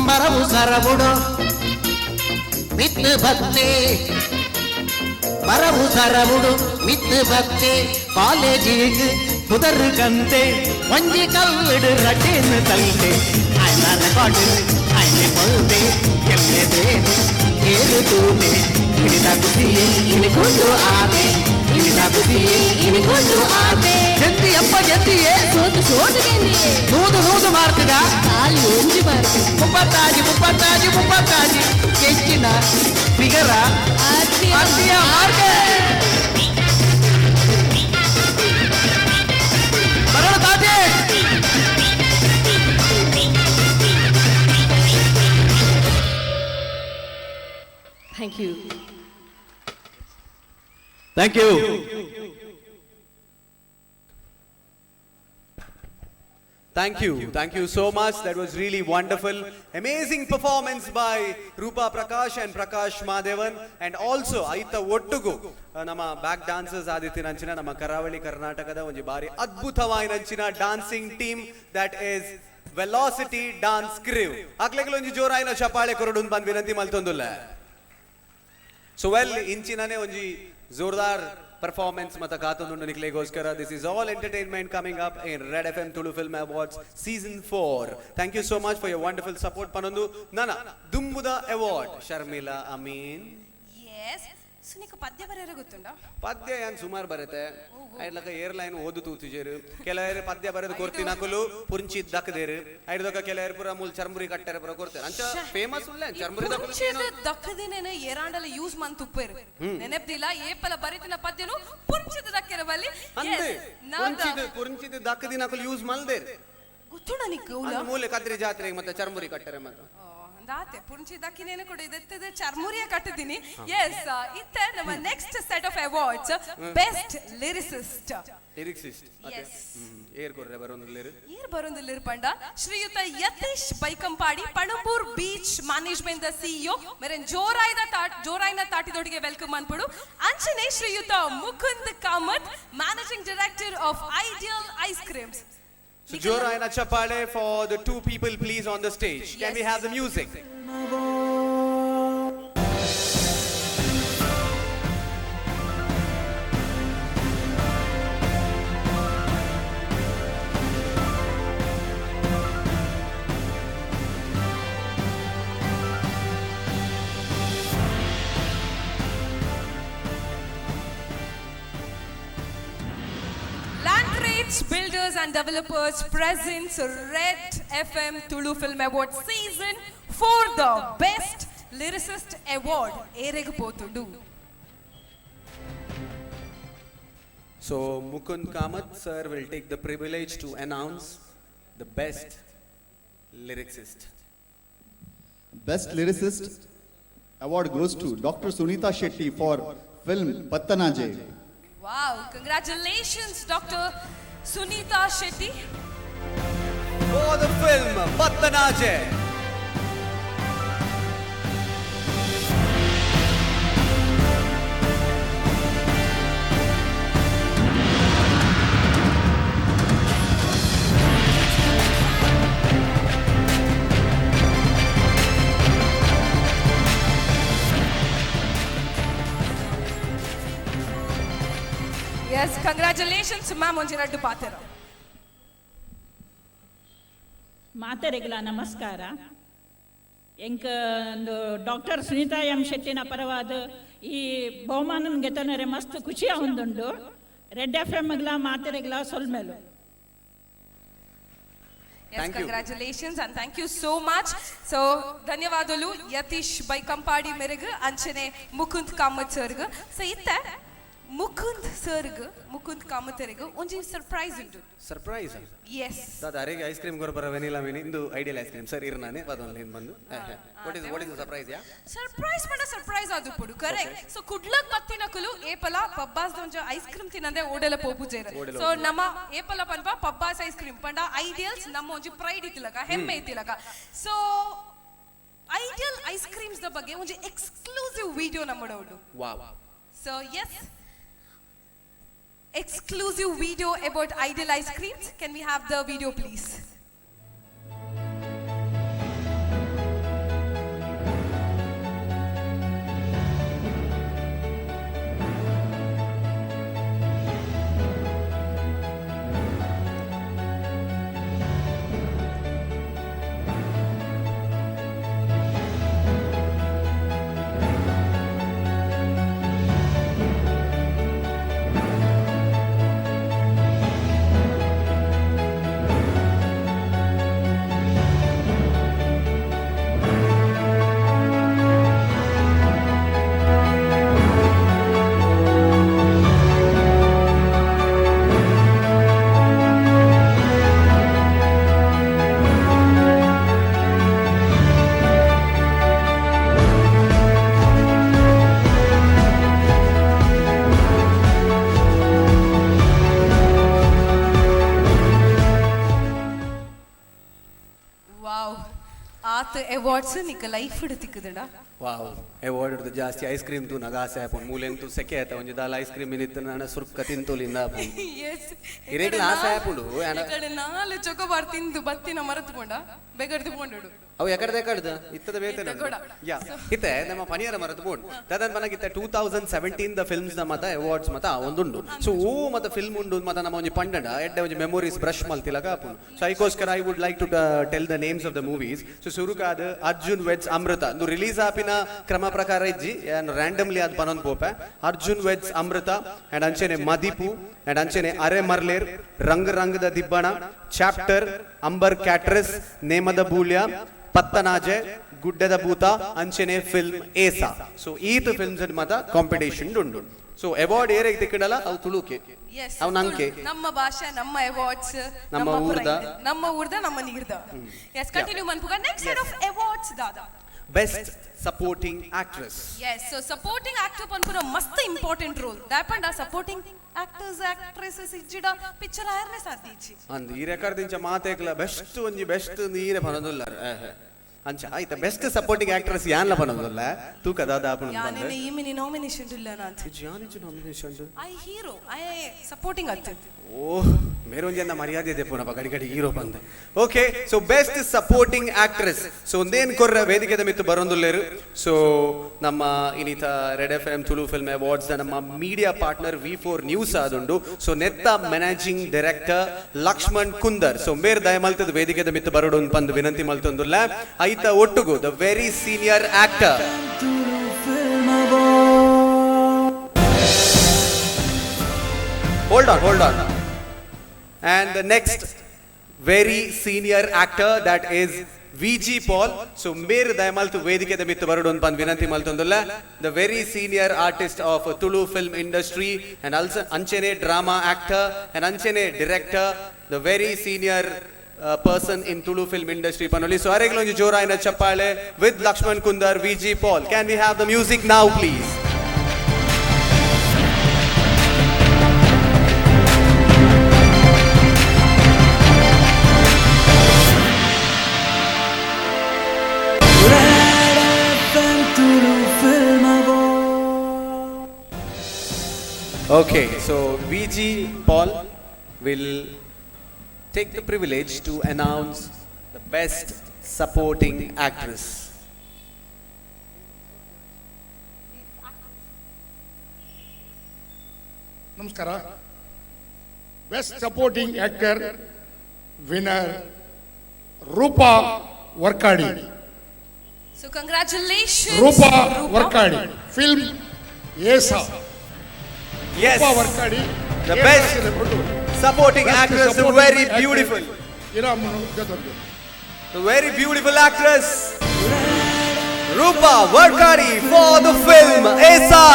ಬರವು ಸರವುಡು ಮಿತ್ತು ಬತ್ತೆ ಬರವು ಸರವುಡು ಮಿತ್ತು ಬತ್ತೆ ಕಾಲೇಜಿಗೆ புதரு கந்தே வஞ்சி கல்விடு ரட்டேன்னு தல்தே ஐநான காடு ஐனை பொல்தே எல்லே ஏறு தூதே ಇಳಿದ ಕುಸಿಯೇ ಇಳಿಕೊಂಡು ಆದೆ ಇಳಿದ ಕುಸಿಯೇ ಇಳಿಕೊಂಡು ಆದೆ ಎತ್ತಿ ಅಪ್ಪ ಎತ್ತಿಯೇ ಸೋತು ಸೋತು ಗೆಂದಿಯೇ ನೂದು ನೂದು ಮಾರ್ತಿದ ಖಾಲಿ ಒಂಜಿ ಮಾರ್ತಿದ ಮುಪ್ಪತ್ತಾಜಿ ಮುಪ್ಪತ್ತಾಜಿ ಮುಪ್ಪತ್ತಾಜಿ ಹೆಚ್ಚಿನ ಫಿಗರ ಅತ್ತಿಯ ಮಾರ್ಗ ಬರೋಣ ತಾತೆ. Thank you. Thank you. Thank you. Thank you so much. That was really wonderful. Amazing performance by Rupa Prakash and Prakash Madevan. And also, ಐತ ಒಟ್ಟುಗು ನಮ್ಮ ಬ್ಯಾಕ್ ಡಾನ್ಸರ್ಸ್ ಆದಿತ್ಯನಂಚಿನ ನಮ್ಮ ಕರಾವಳಿ ಕರ್ನಾಟಕದ ಒಂಜಿ ಬಾರಿ ಅದ್ಭುತವಾಯಿನಂಚಿನ dancing team, that is Velocity Dance Crew. ಅಕ್ಲೆಗ್ಲ ಒಂಜಿ ಜೋರಾಯಿನ ಚಪಾಳೆ ಕೊರಡು ಬಂದ್ ವಿನಂತಿ ಮಲ್ತೊಂದುಲ್ಲ. ಸೊ ವೆಲ್, ಇಂಚಿನನೇ ಒಂಜಿ ಜೋರ್ದಾರ್ ಪರ್ಫಾರ್ಮೆನ್ಸ್ ಮತ್ತ ಕಾತೊಂದುಂಡು ನಿಕ್ಲೆಗೋಸ್ಕರ. This is all entertainment coming up in Red FM Tulu Film Awards season 4. Thank you so much for your wonderful support ಪನೊಂದು ನನ ದುಂಬುದ ಅವಾರ್ಡ್ ಶರ್ಮಿಳಾ ಅಮೀನ್. ಎಸ್ ಸುನಿಕ ಪದ್ಯ ಬರೆಯರ ಗೊತ್ತುಂಡ? ಪದ್ಯ ಏನ್ ಸುಮಾರು ಬರುತ್ತೆ. ಐಡ್ಲಕ ಏರ್ಲೈನ್ ಓದು ತೂತಿಜೇರು. ಕೆಲವರು ಪದ್ಯ ಬರೆದು ಕೊರ್ತಿನಕುಲು ಪುಂಚಿ ದಕ್ಕದೇರು. ಐಡ್ದೊಕ ಕೆಲವರು ಪೂರ ಮೂಲ್ ಚರ್ಮುರಿ ಕಟ್ಟರೆ ಪೂರ ಕೊರ್ತಾರೆ. ಅಂಚ ಫೇಮಸ್ ಉಲ್ಲ ಚರ್ಮುರಿ ದಕ್ಕಲು. ಪುಂಚಿದ ದಕ್ಕದಿನೇನೆ ಏರಾಂಡಲ ಯೂಸ್ ಮಂತ್ ಉಪ್ಪೇರು ನೆನಪ್ದಿಲ್ಲ. ಏಪಲ ಬರಿತಿನ ಪದ್ಯನು ಪುಂಚಿದ ದಕ್ಕೆರ ಬಲ್ಲಿ. ಅಂದೆ ಪುಂಚಿದ ಪುಂಚಿದ ದಕ್ಕದಿನಕುಲು ಯೂಸ್ ಮಲ್ದೇರು. ಗೊತ್ತುಂಡ ನಿಕ್ ಉಲ? ಅಂದ್ ಮೂಲೆ ಕದ್ರಿ ಜಾತ್ರೆಗೆ ಮತ್ತೆ ಚರ್ಮುರಿ ಕಟ್ಟರೆ ಮತ್ತೆ ದಾತೆ ಪುಂಚಿ ದಕ್ಕಿನೇನು ಕೂಡ ಇದೆತ್ತದೆ ಚರ್ಮುರಿಯ ಕಟ್ಟಿದ್ದೀನಿ. ಎಸ್, ಇತ್ತ ನಮ್ಮ next set of awards best lyricist. Lyricist Yes. ಏರ್ ಕೊರ್ರೆ ಬರೋಂದುಲ್ಲೇರು. ಏರ್ ಬರೋಂದುಲ್ಲೇರು ಪಂಡ ಶ್ರೀಯುತ Yathish Baikampady, Panambur beach management the CEO ಮೆರೆನ್ ಜೋರಾಯ್ದ ಜೋರಾಯ್ನ ತಾಟಿದೊಡಿಗೆ welcome ಅನ್ಪಡು. ಅಂಚನೆ ಶ್ರೀಯುತ Mukund Kamath, managing director of Ideal ice creams. So ಜೋರಾಯ್ನ chapale for the two people please on the stage. Can we have the music? Builders and Developers presents Red FM Tulu Film Award Season 4 the Best Lyricist Award. Eregu potundu. So Mukund Kamath sir will take the privilege to announce the best lyricist. Best Lyricist award goes to Dr. Sunita Shetty for film Pattanaje. Wow, congratulations Dr. Sunita Shetty for the film Pattanaje. Yes, congratulations ma'am. ಒಂಜಿ ರಡ್ಡು ಪಾತೆರ. ಮಾತೆರೆಗ್ಲ ನಮಸ್ಕಾರ. ಎಂಕ್ ಒಂದು doctor Sunita M ಶೆಟ್ಟಿನ ಪರವಾದ ಈ ಬಹುಮಾನನ್ ಗೆತನರೆ ಮಸ್ತ್ ಖುಷಿ ಆವೊಂದುಂಡು. ರೆಡ್ ಎಫ್ ಎಮ್ಗ್ಲ ಮಾತೆರೆಗ್ಲ ಸೊಲ್ಮೆಲು. Yes, Thank you. Congratulations and thank you so much. So, ಧನ್ಯವಾದಗಳು ಯತೀಶ್ ಬೈಕಂಪಾಡಿ ಮೆರೆಗ್ ಅಂಚನೆ ಮುಕುಂದ್ ಕಾಮತ್ ಸರ್ಗ್. ಸೊ ಇತ್ತ ಮುಕುಂದ್ ಸರ್ಗ್, ಮುಕುಂದ್ ಕಾಮತ್ ಒಂಜಿ ಸರ್ಪ್ರೈಸ್ ಉಂಟು. ಸರ್ಪ್ರೈಸ್? ಎಸ್. ದಾದ ಅರೆಗೆ ಐಸ್ ಕ್ರೀಮ್ ಕೊರ ವೆನಿಲಾ ಮಿನಿ ಇಂದು ಐಡಿಯಲ್ ಐಸ್ ಕ್ರೀಮ್ ಸರ್ ಇರ್ ನಾನೇ ಪದೊಂದು ಹಿಂದ್ ಬಂದು. What is surprise yeah? Surprise ಪಂಡ ಸರ್ಪ್ರೈಸ್ ಅದು ಪುಡು ಕರೆಕ್ಟ್. ಸೊ ಕುಡ್ಲಕ್ ಬತ್ತಿನಕುಲು ಏಪಲ ಪಬ್ಬಾಸ್ ದೊಂಜ ಐಸ್ ಕ್ರೀಮ್ ತಿನ್ನಂದೆ ಓಡೆಲ ಪೋಪುಜೇರ್. ಓಡೆಲ ಸೊ ನಮ್ಮ ಏಪಲ ಪನ್ಪ ಪಬ್ಬಾಸ್ ಐಸ್ ಕ್ರೀಮ್ ಪಂಡ ಐಡಿಯಲ್ಸ್ ನಮ್ಮ ಒಂಜಿ ಪ್ರೈಡ್ ಇತ್ತಿಲಕ, ಹೆಮ್ಮೆ ಇತ್ತಿಲಕ. ಸೊ ಐಡಿಯಲ್ ಐಸ್ ಕ್ರೀಮ್ಸ್ the ಬಗ್ಗೆ ಒಂಜಿ ಎಕ್ಸ್ಕ್ಲೂಸಿವ್ ವಿಡಿಯೋ ನಮ್ಮಡ ಉಂಡು. Wow. So yes, exclusive video about Ideal ice creams. Can we have the video please? Wow, ಆತ ಅವಾರ್ಡ್ಸ್ ನಿಕ್ಕ ಲೈಫ್ ತಿಕ್ಕದಡ. ವಾವ್, ಅವಾರ್ಡ್ ಹಿಡ್ದು ಜಾಸ್ತಿ ಐಸ್ ಕ್ರೀಮ್ ತೂನಾಗ ಆಸೆ ಆಪುಂಡು. ಮೂಲೆಂತು ಸೆಕೆ ಆಯ್ತ ಒಂಜಿ ದಾಲ ಐಸ್ ಕ್ರೀಮ್ ಇತ್ತು ನಾನು ಸುರ್ಕ ತಿಂತೋಲಿಂದ ಆಪುಂಡು. ಎಸ್. ಇರೆಗ್ಲ ಆಸೆ ಆಪುಂಡು. ಈ ಕಡೆ ನಾಲ್ ಚೊಕೊಬಾರ್ ತಿಂದು ಬತ್ತಿನ ಮರತ್ಕೊಂಡ ಬೆಗರ್ದು ಪೋಂಡು. ಅವು ಎಕಡ್ದ ಎಕಡ್ದ ಇತ್ತದ ಬೇತೆ. ಇತ್ತ ಕೂಡ. ಯಾ, ಇತ್ತೆ ನಮ್ಮ ಪನಿಯರ ಮರತ್ ಬೋಂಡ್ ದಾದನ್ ಮನಗಿತ್ತ 2017 the films the ಮತ ಅವಾರ್ಡ್ಸ್ ಮತ ಒಂದುಂಡು. ಸೊ ಓ ಮತ ಫಿಲ್ಮ್ ಉಂಡು ಮತ ನಮ್ಮ ಒಂಜಿ ಪಂಡಂಡ ಎಡ್ಡೆ ಒಂಜಿ ಮೆಮೊರೀಸ್ ಬ್ರಷ್ ಮಲ್ತಿಲಕ ಆಪುಂಡು. ಸೊ ಐಕೋಸ್ಕರ I would like to tell the names of the movies. So ಸುರುಕಾದ Arjun weds ಅಮೃತ. ಇಂದು ರಿಲೀಸ್ ಆಪಿನ ಕ್ರಮ ಪ್ರಕಾರ ಇಜ್ಜಿ, ರ್ಯಾಂಡಮ್ಲಿ ಅದು ಪನೊಂದು ಪೋಪೆ. ಅರ್ಜುನ್ ವೆಡ್ಸ್ ಅಮೃತ ಅಂಡ್ ಅಂಚೆನೆ ಮದಿಪು ಅಂಡ್ ಅಂಚೆನೆ ಅರೆ ಮರ್ಲೇರ್, ರಂಗ್ ರಂಗದ ದಿಬ್ಬಣ, ಚಾಪ್ಟರ್, ಅಂಬರ್ ಕ್ಯಾಟ್ರಸ್, ನೇಮದ ಬೂಲ್ಯ, ಪತ್ತನಾಜೆ, ಗುಡ್ಡದ ಭೂತ, ಅಂಚೆನೆ ಫಿಲ್ಮ್ ಏಸಾ. ಸೊ ಈತ ಫಿಲ್ಮ್ಸ್ ಮತ ಕಾಂಪಿಟೇಷನ್ ಉಂಡು. ಸೊ ಅವಾರ್ಡ್ ಏರೆಗ್ ತಿಕ್ಕಡಲ್ಲ ಅವು ತುಳುಕೆ. ಎಸ್. ಅವು ನಂಕೆ. ನಮ್ಮ ಭಾಷೆ, ನಮ್ಮ ಅವಾರ್ಡ್ಸ್, ನಮ್ಮ ಊರ್ದ. ನಮ್ಮ ಊರ್ದ, ನಮ್ಮ ನೀರ್ದ. ಎಸ್, ಕಂಟಿನ್ಯೂ ಮನ್ಪುಗ. ನೆಕ್ಸ್ಟ್ ಸೆಟ್ ಆಫ್ ಅವಾರ್ಡ್ಸ್ ದಾದಾ? Best supporting actress. S, so supporting actor ಪನ್ಪುನ ಮಸ್ತ್ ಇಂಪಾರ್ಟೆಂಟ್ ರೋಲ್ ದಾಪಂಡ. ಸಪೋರ್ಟಿಂಗ್ ಆಕ್ಟರ್ಸ್ ಆಕ್ಟ್ರೆಸಸ್ ಇಜ್ಜಿಡ ಪಿಕ್ಚರ್ ಆಯರ್ನೆ ಸಾಧ್ಯ ಇಜ್ಜಿ. ಅಂದ್ ಈ ರೆಕಾರ್ಡ್ ದಿಂಚ ಮಾತೇಕ್ಲ ಬೆಸ್ಟ್ ಒಂಜಿ ಬೆಸ್ಟ್ ನೀರೆ ಪನೊಂದುಲ್ಲ ಅಂಚ ಆಯ್ತ. ಬೆಸ್ಟ್ ಸಪೋರ್ಟಿಂಗ್ ಆಕ್ಟ್ರೆಸ್ ಯಾನ್ಲ ಪನೊಂದುಲ್ಲ ತೂಕ ದಾದ ಆಪುಂಡು. ಯಾನೆನೆ ಈ ಮಿನಿ ನಾಮಿನೇಷನ್ ಇಲ್ಲ ನಾನ್. ಯಾನಿಜ್ಜಿ nomination? I hero, I supporting ಅತ್ತೆ. ಓಹ್, ಮೇರೊಂಜಿ ಮರ್ಯಾದೆ ದೆಪ್ಪುನಪ್ಪ ಗಡಿ ಗಡಿ ಹೀರೋ ಬಂದ. Okay, so best supporting actress, so ಒಂದೇನು ಕೊರ್ರ ವೇದಿಕೆದ ಮಿತ್ತು ಬರೋಂದುಲ್ಲೇರು. ಸೊ ನಮ್ಮ ಇನ್ನಿತ red F M Tulu film awards ನಮ್ಮ ಮೀಡಿಯಾ ಪಾರ್ಟ್ನರ್ ವಿ4 ನ್ಯೂಸ್ ಆದುಂಡು. ಸೊ ನೆತ್ತ ಮ್ಯಾನೇಜಿಂಗ್ ಡೈರೆಕ್ಟರ್ ಲಕ್ಷ್ಮಣ್ ಕುಂದರ್. ಸೊ ಮೇರ್ ದಯಮಲ್ತದ ವೇದಿಕೆದ ಮಿತ್ತು ಬರೋಡು ಪಂದು ವಿನಂತಿ ಮಲ್ತೊಂದುಲ್ಲ. ಐತ ಒಟ್ಟುಗು the very senior actor, hold on, hold on. And the next very senior actor, that is VG Paul. So ಮೇರ್ ದಯಮಲ್ತು ವೇದಿಕೆದ ಮಿತ್ತು ಬರಡು ಪಂದ್ ವಿನಂತಿ ಮಲ್ತೊಂದುಲ್ಲ. The very senior artist of Tulu film industry and also ಅಂಚೆನೆ ಡ್ರಾಮಾ ಆಕ್ಟರ್ ಅಂಡ್ ಅಂಚೆನೆ director, the very senior person in Tulu film industry ಪನೊಲಿ. So ಅರೆಗ್ಲೊಂಜಿ ಜೋರಾಯಿನ ಚಪ್ಪಾಳೆ with Lakshman Kundar, VG Paul. Can we have the music now please? Red FM Tulu Film Award. Okay, so VG Paul will take the privilege to announce the best supporting actress. ನಮಸ್ಕಾರ. Best supporting actor winner Roopa Varkady. So congratulations Roopa Varkady, film Yesa. Yes. Roopa Varkady. The best supporting actress, very beautiful. The very beautiful actress Roopa Varkady for the film Esa.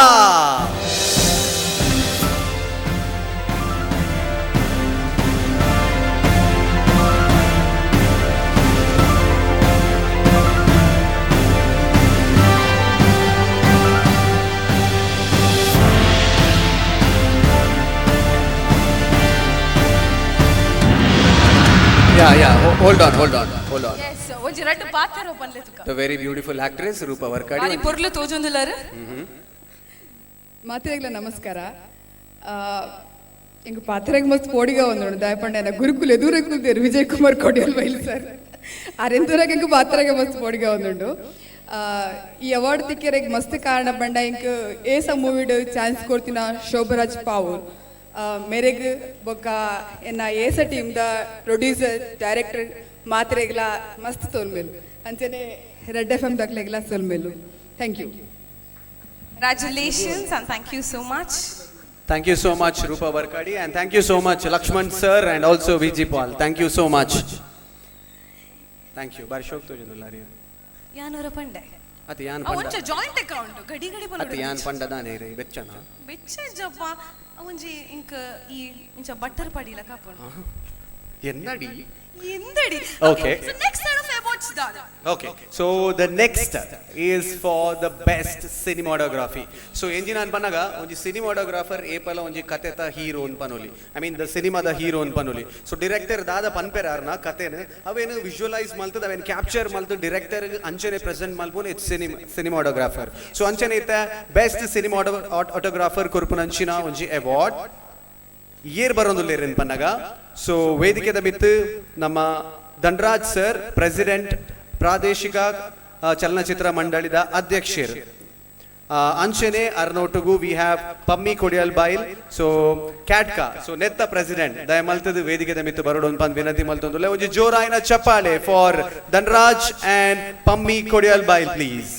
Yeah, hold on, hold on, hold on. Yes, ಒಂಜಿ ರಡ್ಡ್ ಪಾತ್ರ ಪನ್ಲೆ ತುಕ. The very beautiful actress Roopa Varkady. ಬಾರಿ ಪೊರ್ಲು ತೋಜೊಂದುಲ್ಲಾರ್. ಮಾತಿರೆಗ್ಲ ನಮಸ್ಕಾರ. ಇಂಗ್ ಪಾತ್ರೆಗ್ ಮಸ್ತ್ ಪೋಡಿಗ ಒಂದುಂಡು ದಾಯಪಂಡ ಗುರುಕುಲ್ ಎದುರೇ ಕುಲ್ದೇರು ವಿಜಯ್ ಕುಮಾರ್ ಕೊಡಿಯಲ್ ಬೈಲ್ sir ಅರೆಂದೂರಾಗ ink ಪಾತ್ರೆಗೆ ಮಸ್ತ್ ಪೋಡಿಗ ಒಂದುಂಡು. ಈ ಅವಾರ್ಡ್ ತಿಕ್ಕೆರೆಗ್ ಮಸ್ತ್ ಕಾರಣ ಪಂಡ ಇಂಕ್ ಏಸ ಮೂವಿಡ್ ಚಾನ್ಸ್ ಕೊಡ್ತಿನ ಶೋಭರಾಜ್ ಪಾವೂರ್ ಮೇರೆಗ್ ಬೊಕ್ಕ ಎನ್ನ ಏಸ ಟೀಮ್ ದ ಪ್ರೊಡ್ಯೂಸರ್ ಡೈರೆಕ್ಟರ್ ಮಾತ್ರೆಗ್ಲ ಮಸ್ತ್ ಸೋಲ್ಮೇಲು ಅಂಚನೆ ರೆಡ್ ಎಫ್ ಎಂ ದಕ್ಲೆಗ್ಲ ಸೋಲ್ಮೇಲು. Thank you. Congratulations and thank you so much. Thank you so much Roopa Varkady and thank you so much Lakshman sir and also VG Paul. Thank you so much. Thank you. ಬಾರಿ ಶೋಕ್ ತೋಜೊಂದುಲ್ಲಾರ್. ಯಾನೊರ ಪಂಡೆ ಅತ್ ಯಾನ್ ಅವ್ ಪಂಡ ಒಂಚ joint account ಗಡಿ ಗಡಿ ಅತ್ ಪನೊಡು. ಯಾನ್ ಪಂಡ ದಾನೆ ರೇ ಬೆಚ್ಚನ ಬೆಚ್ಚ ಜಪ್ಪ ಒಂಜಿ ಇಂಕ್ ಈ ಇಂಚ butter ಪಡಿಲ ಕಾಪುಂಡು. ಎನ್ನಡಿ ಎಂದಡಿ. Okay. So next set of awards ದಾದ. Okay, so the next is for the best cinematography. So ಎಂಜಿನ ಅನ್ಪನಾಗ ಒಂಜಿ ಸಿನಿಮಾಟೋಗ್ರಾಫರ್ ಏಪಲ ಒಂಜಿ ಕತೆತ ಹೀರೋ ಅನ್ಪನೊಲಿ, I mean the ಸಿನಿಮಾದ ಹೀರೋ ಅನ್ಪನೊಲಿ. ಸೊ ಡಿರೆಕ್ಟರ್ ದಾದ ಪನ್ಪೆರಾರ್ನ ಕತೆನ ಅವೇನು ವಿಜುವಲೈಸ್ ಮಲ್ತದ ಅವೇನು ಕ್ಯಾಪ್ಚರ್ ಮಲ್ತು ಡಿರೆಕ್ಟರ್ ಅಂಚನೆ ಪ್ರೆಸೆಂಟ್ ಮಲ್ಪುನ it's cinematographer. So ಅಂಚನೆ ಇತ್ತ ಬೆಸ್ಟ್ ಸಿನಿಮಾಟೋಗ್ರಾಫರ್ ಕೊರ್ಪುನಂಚಿನ ಒಂಜಿ ಅವಾರ್ಡ್ ಏರ್ ಬರೋದುಲ್ಲೇರ್ ಅನ್ಪನಾಗ. ಸೊ ವೇದಿಕೆದ ಮಿತ್ತು ನಮ್ಮ ಧನರಾಜ್ ಸರ್, ಪ್ರೆಸಿಡೆಂಟ್, ಪ್ರಾದೇಶಿಕ ಚಲನಚಿತ್ರ ಮಂಡಳಿದ ಅಧ್ಯಕ್ಷರು. ಅಂಚನೆ ಅರ್ನೋಟುಗು we have Pammi Kodial Bail, so ಕ್ಯಾಟ್ಕಾ, ಸೊ ನೆತ್ತ ಪ್ರೆಸಿಡೆಂಟ್ ದಯಮಲ್ತದ ವೇದಿಕೆದ ಮಿತ್ತು ಬರೋಡು ಪಂದ್ ವಿನಂತಿ ಮಲ್ತೊಂದುಲ್ಲ. ಒಂಜಿ ಜೋರಾಯಿನ ಚಪ್ಪಾಳೆ for Dhanraj and Pammi Kodial Bail please.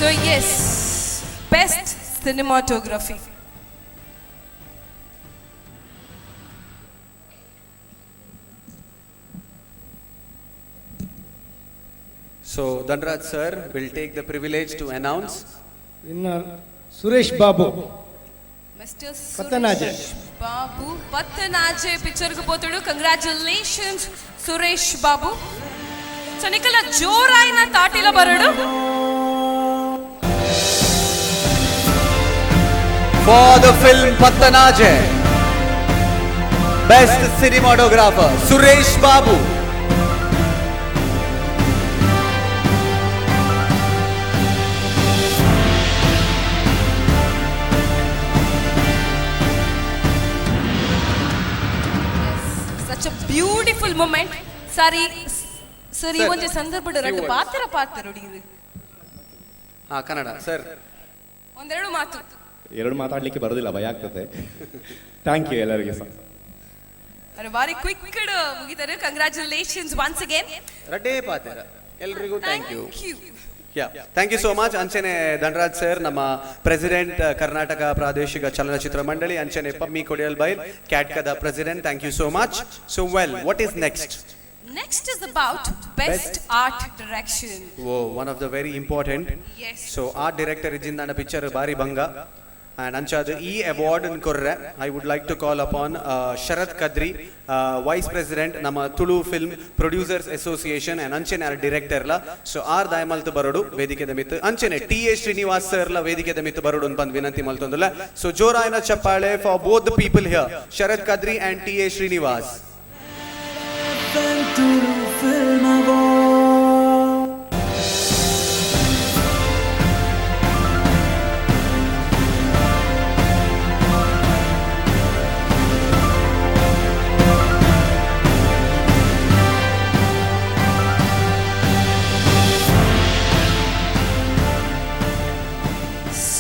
So yes, best cinematography. So Dhanraj sir will take the privilege to announce winner Suresh Babu. Mr. Pattanaje. Suresh Babu Pattanaje picture gu potudu. Congratulations Suresh Babu. So nikala joraina taatila baradu. For the film Pattanaje, best cinematographer Suresh Babu. Such a beautiful moment. Sorry, sir, ಈ Sir, ಒಂಜಿ ಸಂದರ್ಭಡ್ few ರಡ್ಡ್ words. ಪಾತ್ರ ಪಾತ್ರ ಹಾ Kannada sir ಒಂದೆರಡು ಮಾತು. ಎರಡು ಮಾತಾಡಲಿಕ್ಕೆ ಬರೋದಿಲ್ಲ, ಭಯ ಆಗ್ತದೆ. Thank you ಎಲ್ಲರಿಗೆ ಸಹ. ಅರೆ ಬಾರಿ ಕ್ವಿಕ್ ಮುಗಿತಾರೆ. Congratulations once again. ರಡ್ಡೇ ಪಾತ್ರ ಎಲ್ರಿಗೂ thank you. Yeah, thank you so much. ಅಂಚನೆ ಧನರಾಜ್ ಸರ್, ನಮ್ಮ ಪ್ರೆಸಿಡೆಂಟ್ ಕರ್ನಾಟಕ ಪ್ರಾದೇಶಿಕ ಚಲನಚಿತ್ರ ಮಂಡಳಿ, ಅಂಚನೆ ಪಮ್ಮಿ ಕೊಡಿಯಲ್ ಬೈಲ್ ಕ್ಯಾಟ್ಕದ president. Thank you so much. So well, what is next? Next is about best art direction. Oh, one of the very important. Yes. So art director ಇಜ್ಜಿಂದಾನ picture ಬಾರಿ ಭಂಗ. ಆ್ಯಂಡ್ ಅಂಚಾದ ಈ award ಕೊರ್ರೆ I would like to call upon Sharath Kadri, vice president ನಮ್ಮ Tulu film producers association and ಅಂಚನೆ ಆರ್ ಡಿರೆಕ್ಟರ್ಲ. ಸೊ ಆರ್ ದಯಮಲ್ತು ಬರೋಡು ವೇದಿಕೆದ ಮಿತ್ತು. ಅಂಚನೆ T A Srinivas ಸರ್ಲ ವೇದಿಕೆದ ಮಿತ್ತು ಬರೋಡು ಬಂದು ವಿನಂತಿ ಮಲ್ತೊಂದುಲ್ಲ. ಸೊ ಜೋರಾಯನ ಚಪ್ಪಾಳೆ for both the people here, Sharath Kadri and T A Srinivas.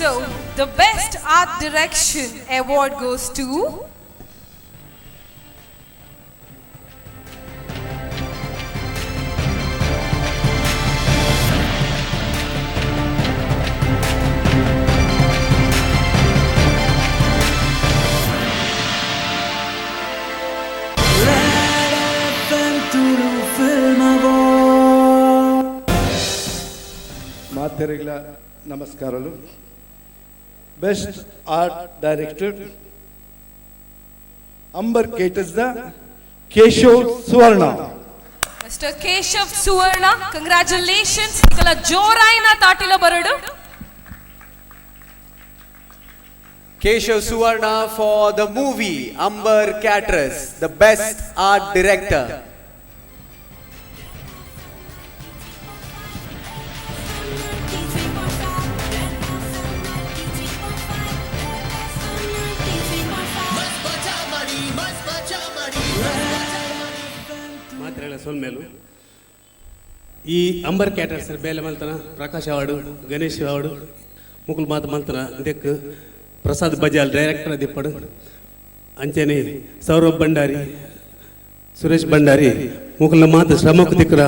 So the best art direction award goes to ಮಾತೆರೆಗಳ ನಮಸ್ಕಾರಗಳು. Best art director Ambar ಕೇಟಸ್ದ Keshav Suvarna. Mister Keshav Suvarna, congratulations. ಕಲ ಜೋರಾಯಿನ ತಾಟಿಲ ಬರಡು. Keshav Suvarna for the movie Ambar Caterers, the best art director. ಮಾತ್ರೆಗಳ ಸೊಲ್ಮೇಲು ಈ ಅಂಬರ್ ಕ್ಯಾಟರ್ಸ್ ಬೇಲೆ ಮಲ್ತನ Prakash award, Ganesh award, Mukul ಮಾತು ಮಲ್ತನ ಇದಕ್ಕೆ Prasad Bajal director ದಿಪ್ಪಡು, ಅಂಚನೆ ಸೌರಭ್ ಭಂಡಾರಿ, ಸುರೇಶ್ ಭಂಡಾರಿ ಮುಕುಲ್ನ ಮಾತು ಶ್ರಮಕ್ಕೆ ತಿಕ್ಕರ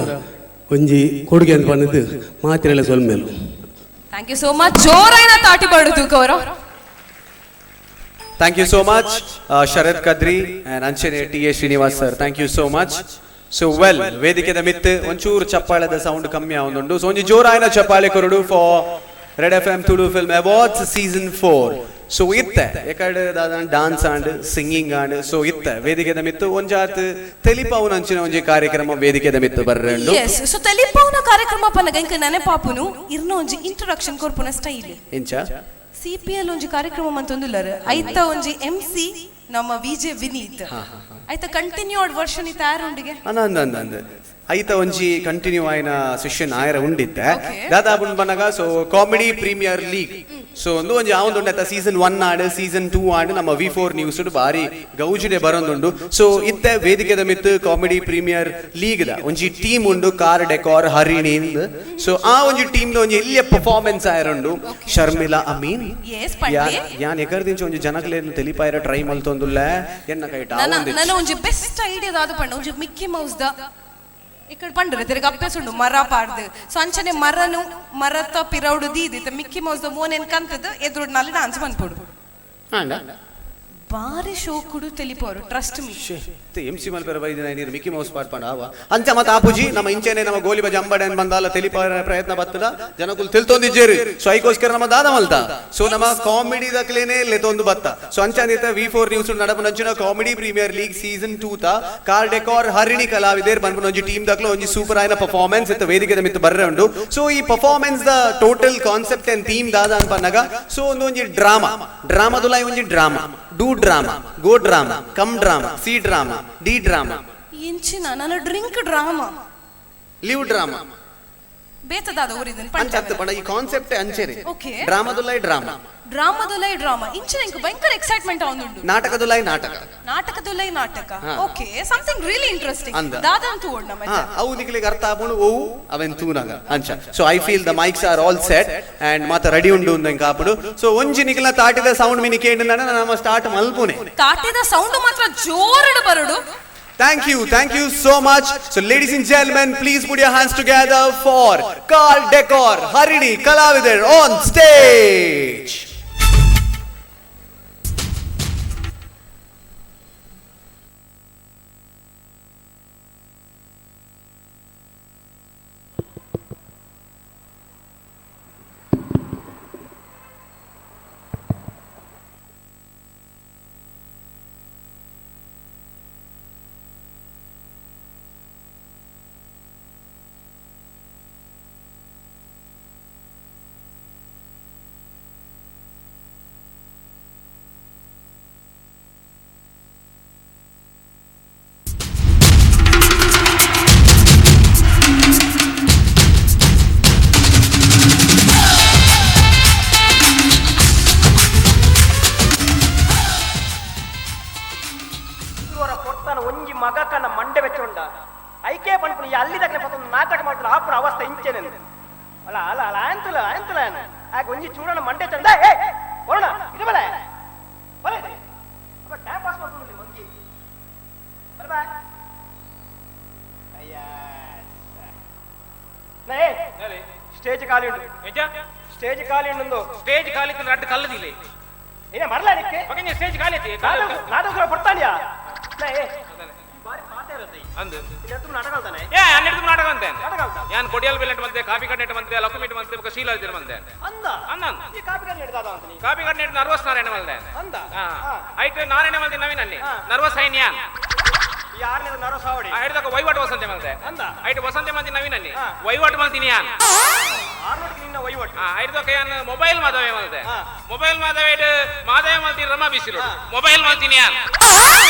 ಒಂಜಿ ಕೊಡುಗೆ ಅಂತ ಬಂದಿದ್ದು ಮಾತ್ರೆಗಳ ಸೊಲ್ಮೇಲು. Thank you so much. ಜೋರಾಯಿನ ತಾಟಿ ಬರಡು Gaurav. Thank you so much, Sharath Kadri and Anchane T.A. Srinivas sir. Thank you so much. So well, ವೇದಿಕೆದ ಮಿತ್ ಒಂಚೂರು ಚಪ್ಪಾಳೆದ ಸೌಂಡ್ ಕಮ್ಮಿ ಆವೊಂದುಂಡು. ಸೊ ಒಂಜಿ ಜೋರಾಯಿನ ಚಪ್ಪಾಳೆ ಕೊರಡು for Red F M Tulu film awards season 4. So ಇತ್ತೆ ಎಕಡೆ ದಾದ ಡಾನ್ಸ್ ಆಂಡ್ ಸಿಂಗಿಂಗ್ ಆಂಡ್. ಸೊ ಇತ್ತೆ ವೇದಿಕೆದ ಮಿತ್ತು ಒಂಜಾತ್ ತೆಲಿಪಾವುನ ಅಂಚಿನ ಒಂಜಿ ಕಾರ್ಯಕ್ರಮ ವೇದಿಕೆದ ಮಿತ್ತು ಬರ್ರೆಂಡು. ಎಸ್, ಸೊ ತೆಲಿಪಾವುನ ಕಾರ್ಯಕ್ರಮ ಪನ್ನಗ ಇಂಕ ನೆನಪಾಪುನು ಇರ್ನ ಒಂಜಿ ಇಂಟ್ರೊಡಕ್ಷನ್ ಕೊರ್ಪುನ ಸ್ಟೈಲ್. ಇಂಚ ಸಿಪಿಎಲ್ ಒಂಜಿ ಕಾರ್ಯಕ್ರಮ ಮಂತೊಂದುಲ್ಲರ್ ಐತ ಒಂಜಿ ಎಂಸಿ ನಮ್ಮ ವಿಜೆ ವಿನೀತ್ ಐತ ಕಂಟಿನ್ಯೂಡ್ ವರ್ಷನ್ ಇತ್ತ ಯಾರುಂಡಿಗೆ ಅಂದ ಅಂದ ಅಂದ ಐತ ಒಂಜಿ ಕಂಟಿನ್ಯೂ ಆಯ್ನ ಸೆಷನ್ ಆಯರ ಉಂಡಿತ್ತೆ ದಾದಾ ಬುಂಡ್ ಬನ್ನಗ. So comedy premier league so ಒಂದು ಒಂಜಿ ಆವೊಂದುಂಡು ಸೀಸನ್ 1 ಆಡ್ ಸೀಸನ್ 2 ಆಡ್ ನಮ್ಮ V4 news ಬಾರಿ ಗೌಜಿಡೆ ಬರೊಂದುಂಡು. ಸೊ ಇತ್ತೆ ವೇದಿಕೆದ ಮಿತ್ತು ಕಾಮಿಡಿ ಪ್ರೀಮಿಯರ್ ಲೀಗ್ ದ ಒಂಜಿ ಟೀಮ್ ಉಂಡು, ಕಾರ್ ಡೆಕಾರ್ ಹರಿಣಿ. ಸೊ ಆ ಒಂಜಿ ಟೀಮ್ ದ ಒಂಜಿ ಎಲ್ಲಿಯ ಪರ್ಫಾರ್ಮೆನ್ಸ್ ಆಯರುಂಡು ಶರ್ಮಿಳಾ ಅಮೀನ್. ಯಾನ್ ಎಕರ್ದಿಂಚ ಒಂಜಿ ಜನಕ್ಲೇನು ತೆಲಿಪಾಯರ ಟ್ರೈ ಮಲ್ತೊಂದುಲ್ಲ ಎನ್ನ ಕೈಟ. ನನ್ನ ಒಂಜಿ ಬೆಸ್ಟ್ ಐಡಿಯಾ ದಾದ ಪಂಡ ಒಂಜಿ ಮಿಕ್ಕಿ ಮೌಸ್ ದ ఇక్కడ పండుರೆ ತಿರುಗ ಅಪ್ಪೆಸುಂಡು ಮರ ಪಾಡ್ದು. ಸೊ ಅಂಚನೆ ಮರನು ಮರತ ಪಿರೌಡು ದೀದಿತ್ತ ಮಿಕ್ಕಿ ಮೌಸ್ ದ ಮೋನೆನ್ ಕಂತದ ಎದುರುಡ್ ನಲ್ಲಿ ಡಾನ್ಸ್ ಬಂದ್ಬಿಡು. ಬಾರಿ ಶೋಕುಡು ತೆಲಿಪೋರು, ಟ್ರಸ್ಟ್ ಮೀ. ಎಂ ಸಿ ಮಲ್ಪೆರ ಬೈದಿನ ನೀರು ಮಿಕ್ಕಿ ಮೌಸ್ ಪಾಡ್ ಪಂಡ ಆವ ಅಂಚ ಮತ್ತ ಆಪುಜಿ ನಮ್ಮ ಇಂಚೆನೆ ನಮ್ಮ ಗೋಲಿ ಬಜ ಅಂಬಡೆ ಬಂದಾಲ ತೆಲಿಪಾರ ಪ್ರಯತ್ನ ಬತ್ತದ ಜನಕುಲ್ ತಿಳ್ತೊಂದಿಜ್ಜೇರು. ಸೊ ಐಕೋಸ್ಕರ ನಮ್ಮ ದಾದ ಮಲ್ತ ಸೊ ನಮ್ಮ ಕಾಮಿಡಿ ದಕ್ಲೇನೆ ಲೆತೊಂದು ಬತ್ತ. ಸೊ ಅಂಚಾನಿತ V4 news ನಡಪುನಂಚಿನ ಕಾಮಿಡಿ ಪ್ರೀಮಿಯರ್ ಲೀಗ್ ಸೀಸನ್ 2 ತ ಕಾರ್ ಡೆಕಾರ್ ಹರಿಣಿ ಕಲಾವಿದೇರ್ ಬಂದ್ಪುನಂಚಿ ಟೀಮ್ ದಕ್ಲ ಒಂಜಿ ಸೂಪರ್ ಆಯ್ನ ಪರ್ಫಾರ್ಮೆನ್ಸ್ ಇತ್ತ ವೇದಿಕೆದ ಮಿತ್ತು ಬರ್ರೆ ಉಂಡು. ಸೊ ಈ performance the total concept and theme ದಾದ ಅನ್ಪನ್ನಗ ಸೊ ಒಂದು ಒಂಜಿ ಡ್ರಾಮಾ ಡ್ರಾಮಾದುಲಾಯ್ ಒಂಜಿ drama, do drama, go drama, come drama, see drama, D drama. ಇಂಚಿನ ನಾನು ಡ್ರಿಂಕ್ ಡ್ರಾಮಾ, ಲಿವ್ ಡ್ರಾಮಾ ಬೇತದಾದ ಊರಿದನ್ ಅಂಚತ್ತು ಪಂಡ ಈ ಕಾನ್ಸೆಪ್ಟ್ ಅಂಚೆನೆ. ಓಕೆ, ಡ್ರಾಮಾದುಲಾಯ್ ಡ್ರಾಮಾ, ಡ್ರಾಮಾದುಲೈ ಡ್ರಾಮಾ ಇಂಚಿನ ಇಂಕ ಭಯಂಕರ ಎಕ್ಸೈಟ್ಮೆಂಟ್ ಆವೊಂದುಂಡು. ನಾಟಕದುಲೈ ನಾಟಕ, ನಾಟಕದುಲೈ ನಾಟಕ. ಓಕೆ, ಸಮಥಿಂಗ್ ರಿಯಲಿ ಇಂಟ್ರೆಸ್ಟಿಂಗ್ ದಾದ ಅಂತ ಓಡ್ ನಮ್ಮ ಅವು ನಿಕ್ಲೆಗ್ ಅರ್ಥ ಆಪುಂಡು ಓ ಅವೆನ್ ತೂನಗ ಅಂಚ. So I feel the mics are all set and ಮಾತ ರೆಡಿ ಉಂಡು ಅಂದಂಕ ಆಪುಂಡು. ಸೊ ಒಂಜಿ ನಿಕ್ಲ ತಾಟಿದ ಸೌಂಡ್ ಮಿನಿ ಕೇಂಡ ನಮ್ಮ ಸ್ಟಾರ್ಟ್ ಮಲ್ಪುನೆ. ತಾಟಿದ ಸೌಂಡ್ ಮಾತ್ರ ಜೋರಡು ಬರಡು. Thank you, thank you so much. So ladies and gentlemen, please put your hands together for Car Decor Harini Kalavider on stage. ನಾಟಕ ಮಾಡ್ತಾರೆ ಆಪುನ ಅವಸ್ಥೆ ಇಂಚೆನೆ ಅಲ್ಲ ಅಲ್ಲ ಅಲ್ಲ ಆಯ್ತಲ್ಲ ಆಯ್ತಲ್ಲ. ಆ ಒಂಜಿ ಚೂಡಣ ಮಂಡೆ ಚಂದ ಏ ವರುಣ ಇದು ಬಲೆ ಬಲೆ ಅಪ್ಪ ಟೈಮ್ ಪಾಸ್ ಮಾಡ್ಕೊಂಡು ಮಂಗಿ ಬಲೆ ಬಾ ಅಯ್ಯ ನೇ ಸ್ಟೇಜ್ ಖಾಲಿ ಉಂಟು ಸ್ಟೇಜ್ ಖಾಲಿ ಉಂಟು ಸ್ಟೇಜ್ ಖಾಲಿ ಇತ್ತು ಅಡ್ಡ ಕಲ್ಲದಿಲ್ಲ ಏನೇ ಮರಲ ನಿಕ್ಕೆ ಮಗನೇ ಸ್ಟೇಜ್ ಖಾಲಿ ಐತಿ ನಾಟಕ ಕೊಡ್ತಾನಿಯಾ ನೇ ಬಾರಿ ಪಾಠ ಇರುತ್ತೆ ಅಂದು ಇಲ್ಲಿ ನಾಟಕ ಅಂತಾನೆ ಏ ಹನ್ನೆರಡು ನಾಟಕ ಅಂತೆ ನಾಟಕ ಅಂತ ಯಾನ್ ಕೊಡಿಯಲ್ ಬೆಲೆಟ್ ಮಂತೆ ಕಾಫಿ ಕಡ್ನೆಟ್ ಮಂತೆ ಲಕ್ಕುಮಿಟ್ ಮಂತೆ ಬೊಕ ಶೀಲ ಇದ್ದಿರ ಮಂತೆ ಅಂದ ಅಂದ ಈ ಕಾಪಿ ಕಡ್ನೆ ಹಿಡ್ದಾದ ಅಂತ ನೀ ಕಾಫಿ ಕಡ್ನೆಟ್ ನರ್ವಸ್ ನಾರಾಯಣ ಮಲ್ದೆ ಅಂದ ಐಟ್ ನಾರಾಯಣ ಮಲ್ದೆ ನವೀನ್ ಅನ್ನಿ ನರ್ವಸ್ ಐನ್ ಯಾನ್ ಯಾರನೇ ನರ್ವಸ್ ಆವಡಿ ಹಿಡ್ದಕ ವೈವಾಟ್ ವಸಂತೆ ಮಲ್ದೆ ಅಂದ ಐಟ್ ವಸಂತೆ ಮಂದಿ ನವೀನ್ ಅನ್ನಿ ವೈವಾಟ್ ಮಲ್ತೀನಿ ಯಾನ್ ಆರ್ನೋಟಿಗೆ ನಿನ್ನ ವಹಿವಾಟು ಹಿಡ್ದಕ ಯಾನ್ ಮೊಬೈಲ್ ಮಾಧವೆ ಮಲ್ದೆ ಮೊಬೈಲ್ ಮಾಧವೆ ಮಾಧವೆ ಮಲ್ತೀನಿ ರಮಾ ಬಿಸಿಲು ಮೊಬೈಲ್ ಮಲ್ತೀನಿ ಯಾನ್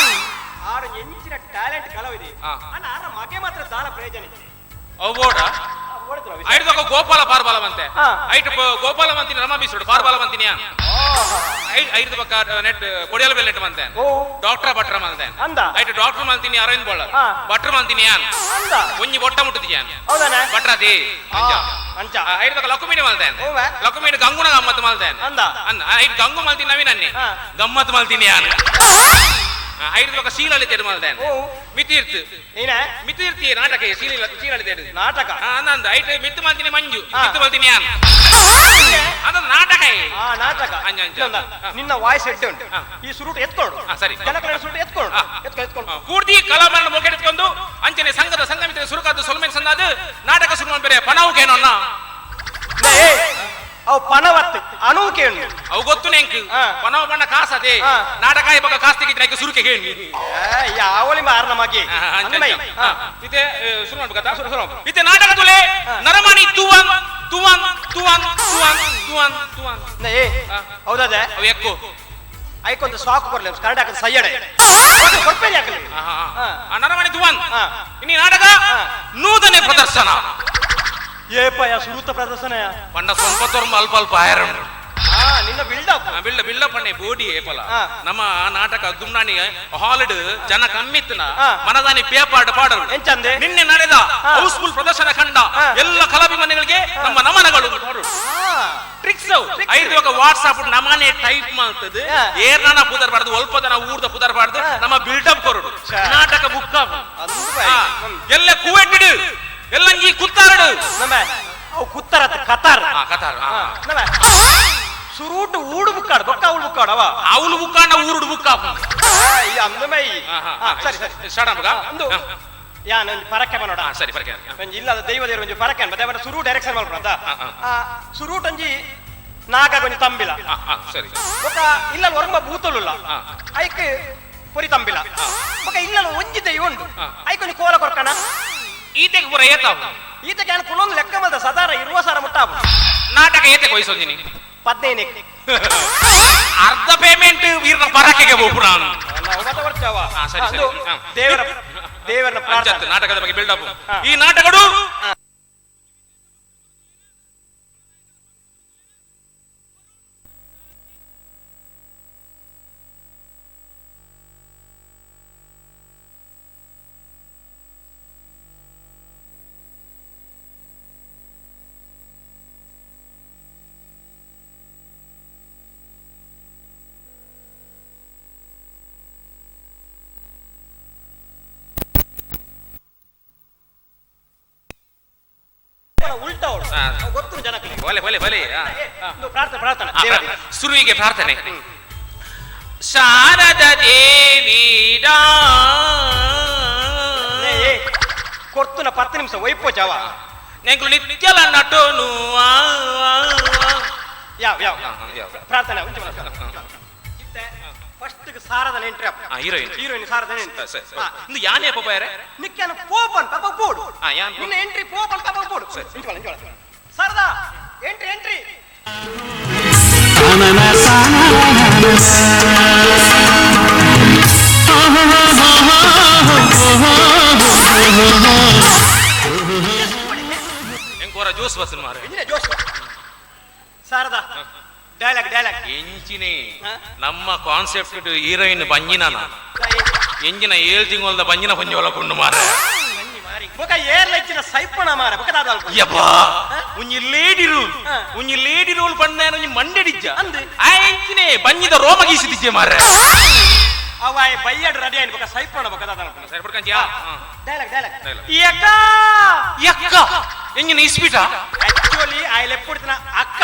ಆರು ಎಂಚಿನ ಟ್ಯಾಲೆಂಟ್ ಕಲವಿದೆ ಅಣ್ಣ ಆರ ಮಗೆ ಮಾತ್ರ ದಾಲ ಪ್ರಯೋಜನ ಇತ್ತು ಅವ್ಬೋಡ ಐಡ್ದೊಕ ಗೋಪಾಲ ಪಾರ್ಬಾಲ ಬಂತೆ ಐಟ್ ಗೋಪಾಲ ಮಂತಿನಿ ರಮಾ ಬಿಸಿಡು ಪಾರ್ಬಾಲ ಮಂತಿನಿ ಐದು ಪಕ್ಕ ನೆಟ್ ಕೊಡಿಯಲ್ ಬೆಲ್ ನೆಟ್ ಮಂತೆ ಡಾಕ್ಟರ್ ಭಟ್ರ ಮಂತೆ ಐಟ್ ಡಾಕ್ಟರ್ ಮಂತಿನಿ ಅರವಿಂದ್ ಬೋಳ ಭಟ್ರ ಮಂತಿನಿ ಯಾನ್ ಒಂಜಿ ಬೊಟ್ಟ ಮುಟ್ಟುತ್ತಿ ಯಾನ್ ಭಟ್ರಾತಿ ಐಡ್ದೊಕ ಲಕ್ಕುಮೀಡಿ ಮಲ್ತೆ ಲಕ್ಕುಮೀಡಿ ಗಂಗುನ ಗಮ್ಮತ್ ಮಲ್ತೆ ಅಂದ ಐಟ್ ಗಂಗು ಮಲ್ತೀನಿ ನವೀನ್ ಅನ್ನಿ ಗಮ್ಮತ್ ಮಲ್ತೀನಿ ಯಾನ್ ಐದು ಪಕ್ಕ ಶೀಲಲ್ಲಿ ತೇಡು ಮಲ್ದೆ ಮಿತಿರ್ತು ಮಿತಿರ್ತಿ ನಾಟಕ ಶೀಲಲ್ಲಿ ತೇಡು ನಾಟಕ ಅಂದ ಐಟ್ ಮಿತ್ತು ಮಲ್ತೀನಿ ಮಂಜು ಮಿತ್ತು ಮಲ್ತೀನಿ ಯಾನ್ ಅದೊಂದು ನಾಟಕ ನಾಟಕ ನಿನ್ನ ವಾಯ್ಸ್ ಎಡ್ಡೆ ಉಂಟು ಈ ಸುರುಟು ಎತ್ಕೊಂಡು ಸರಿ ಜನಕರ ಸುರುಟು ಎತ್ಕೊಂಡು ಎತ್ಕೊಂಡು ಪೂರ್ತಿ ಕಲಾಮರಣ ಮೊಗೆಡ್ಕೊಂಡು ಅಂಚನೆ ಸಂಘದ ಸಂಗಮಿತ ಸುರುಕಾದ ಸೊಲ್ಮೆನ್ ಸಂದಾದ ನಾಟಕ ಸುರು ಬೇರೆ ಪಣವು ಕೇನೋನ್ನ ಅವು ಪಣವತ್ತು ಅಣು ಕೇಳು ಅವು ಗೊತ್ತು ನೆಂಕ್ ಪಣವ ಬಣ್ಣ ಕಾಸದೆ ನಾಟಕ ಇವಾಗ ಕಾಸು ತೆಗಿದ್ರೆ ಆಯ್ಕೆ ಸುರುಕೆ ಕೇಳಿ ಯಾವಳಿ ಮಾರನ ಮಗಿ ಇತ್ತೆ ಸುರು ಮಾಡ್ಬೇಕತ್ತ ಸುರು ಇತ್ತೆ ನಾಟಕ ತುಲೆ ನರಮಣಿ ತುವನ್ ತುವನ್ ತುವನ್ ತುವನ್ ತುವನ್ ತುವನ್ ಏ ಹೌದಾದೆ ಅವು ಎಕ್ಕು ಐಕೊಂದು ಸಾಕು ಕೊರ್ಲೆ ಕರ್ನಾಟಕದ ಸಯ್ಯಡೆ ಕೊಡ್ಪೇನೆ ಯಾಕಲಿ ಆ ನರಮಣಿ ತುವನ್ ಇನ್ನು ನಾಟಕ ನೂತನ ಪ್ರದರ್ಶನ ಏಪಯ್ಯ ಸುರುತ ಪ್ರದರ್ಶನ ಪಂಡ ಸ್ವಲ್ಪ ತೋರ್ಮ ಅಲ್ಪ ಅಲ್ಪ ಆಯರುಂಡು ನಿನ್ನ ಬಿಲ್ಡಪ್ ಬಿಲ್ಡ ಬಿಲ್ಡಪ್ ಅಣ್ಣೆ ಬೋಡಿ ಏಪಲ ನಮ್ಮ ನಾಟಕ ದುಮ್ನಾನಿ ಹಾಲಿಡ್ ಜನ ಕಮ್ಮಿತ್ತನ ಮನದಾನಿ ಪೇಪಾಟ ಪಾಡರು ಎಂಚಂದೆ ನಿನ್ನೆ ನಡೆದ ಹೌಸ್ಫುಲ್ ಪ್ರದರ್ಶನ ಕಂಡ ಎಲ್ಲ ಕಲಾಭಿಮಾನಿಗಳಿಗೆ ನಮ್ಮ ನಮನಗಳು ಟ್ರಿಕ್ಸ್ ಐದು ವಾಟ್ಸ್ಆಪ್ ನಮನೆ ಟೈಪ್ ಮಾಡ್ತದೆ ಏರ್ನ ಪುದರ್ಬಾರ್ದು ಒಲ್ಪದನ ಊರ್ದ ಪುದರ್ಬಾರ್ದು ನಮ್ಮ ಬಿಲ್ಡಪ್ ಕೊರಡು ನಾಟಕ ಬುಕ್ ಎಲ್ಲ ಕೂವೆಟ್ಟಿಡು ಎಲ್ಲ ಈ ಕುತ್ತಾರಡು ನಮ್ಮ ಅವು ಕುತ್ತಾರ ಕತಾರ್ ಕತಾರ್ ನಮ್ಮ ಸುರೂಟು ಊಡು ಬುಕ್ಕಾಡು ಬೊಕ್ಕ ಅವಳು ಬುಕ್ಕಾಡು ಅವ ಅವಳು ಬುಕ್ಕಾಡ ಊರುಡು ಬುಕ್ಕಾಪು ಅಂದಮೈ ಸರಿ ಸರಿ ಸ್ಟಾರ್ಟ್ ಆಗ್ಬೇಕ ಅಂದು ಯಾನ್ ಒಂಜಿ ಪರಕ್ಕೆ ಬನ್ನೋಡ ಸರಿ ಪರಕ್ಕೆ ಒಂಜಿ ಇಲ್ಲದ ದೈವ ದೇವರು ಒಂಜಿ ಪರಕ್ಕೆ ಅನ್ಬ ದೇವನ ಸುರು ಡೈರೆಕ್ಷನ್ ಮಾಡ್ಬಿಡ ಸುರೂಟ್ ಒಂಜಿ ನಾಗ ಒಂಜಿ ತಂಬಿಲ ಸರಿ ಬೊಕ್ಕ ಇಲ್ಲ ಒರ್ಮ ಭೂತಲುಲ್ಲ ಐಕ್ ಪೊರಿ ತಂಬಿಲ ಬೊಕ್ಕ ಇಲ್ಲ ಒಂಜಿ ದೈವ ಉಂಟು ಐಕ್ ಒಂಜಿ ಕೋಲ ಕೊರ್ಕಣ ಈತೆಗೆ ಪೂರ ಏತಾವು ಈತೆಗೆ ನಾನು ಕುಲೊಂದು ಲೆಕ್ಕ ಮಲ್ದ ಸದಾರ ಇರುವ ಸಾರ ಮುಟ್ಟಾವು ನಾಟಕ ಏತೆಗೆ ವಹಿಸೋದಿನಿ 15 ಅರ್ಧ ಪೇಮೆಂಟ್ ವೀರ್ನ ಪರಕೆಗೆ ಹೋಗ್ಬಿಡ ಸರಿ ಸರಿ ದೇವರ ದೇವರ ಪ್ರಾರ್ಥನೆ ನಾಟಕದ ಬಗ್ಗೆ ಬಿಲ್ಡಪ್ ಈ ನಾಟಕಡು ಸುರುವಿಗೆ ಪ್ರಾರ್ಥನೆ ಶಾರದ ದೇವಿ ಕೊರ್ತುನ 10 ನಿಮಿಷ ವೈಪೋ ಜಾವ ನೆಂಕು ನಿತ್ಯಲ ನಟೋನು ಯಾವ ಯಾವ ಪ್ರಾರ್ಥನೆ ಫಸ್ಟ್ ಸಾರದನ ಎಂಟ್ರಿ ಹೀರೋಯಿನ್ ಹೀರೋಯಿನ್ ಸಾರದನ ಎಂಟ್ರಿ ಇಂದು ಯಾನೇ ಪಪ್ಪಾಯರೆ ನಿಕ್ಯಾನ ಪೋಪನ್ ಪಾಪ ಬೋಡು ನಿನ್ನ ಎಂಟ್ರಿ ಪೋಪನ್ ಪಾಪ ಬೋಡು ಸಾರದಾ ಎಂಟ್ರಿ ಎಂಟ್ರಿ ಎಂಕೋರ ಜ್ಯೂಸ್ ಬಸ್ಸನ್ ಮಾರೆ ಜ್ಯೂಸ್ ಸಾರದಾ ಡೈಲಾಗ್ ಡೈಲಾಗ್ ಎಂಚಿನೇ ನಮ್ಮ ಕಾನ್ಸೆಪ್ಟ್ ಹೀರೋಯಿನ್ ಬಂಜಿನ ಎಂಜಿನ 7 ತಿಂಗಳದ ಬಂಜಿನ ಪಂಜಿ ಒಳಕೊಂಡು ಮಾರೆ ಬೊಕ ಏರ್ಲ ಇಚ್ಚಿನ ಸೈಪಣ ಮಾರ ಬೊಕ ದಾದ ಯಬ್ಬಾ ಒಂಜಿ ಲೇಡಿ ರೂಲ್ ಒಂಜಿ ಲೇಡಿ ರೂಲ್ ಪಂಡ ಒಂಜಿ ಮಂಡೆಡಿಜ್ಜ ಆ ಎಂಚಿನೆ ಬಂಜಿದ ರೋಮ ಗೀಸಿದಿಜ್ಜೆ ಮಾರ ಅವ ಬೈಯಡ್ ರೆಡಿ ಆಯ್ತು ಬೊಕ ಸೈಪಣ ಬೊಕ ದಾದ ಸೈಪಣ ಡೈಲಾಗ್ ಡೈಲಾಗ್ ಯಕ್ಕ ಯಕ್ಕ ಎಂಜಿನ ಇಸ್ಪಿಟ ಆಕ್ಚುಲಿ I ಲೆಪ್ಪುಡ್ತಿನ ಅಕ್ಕ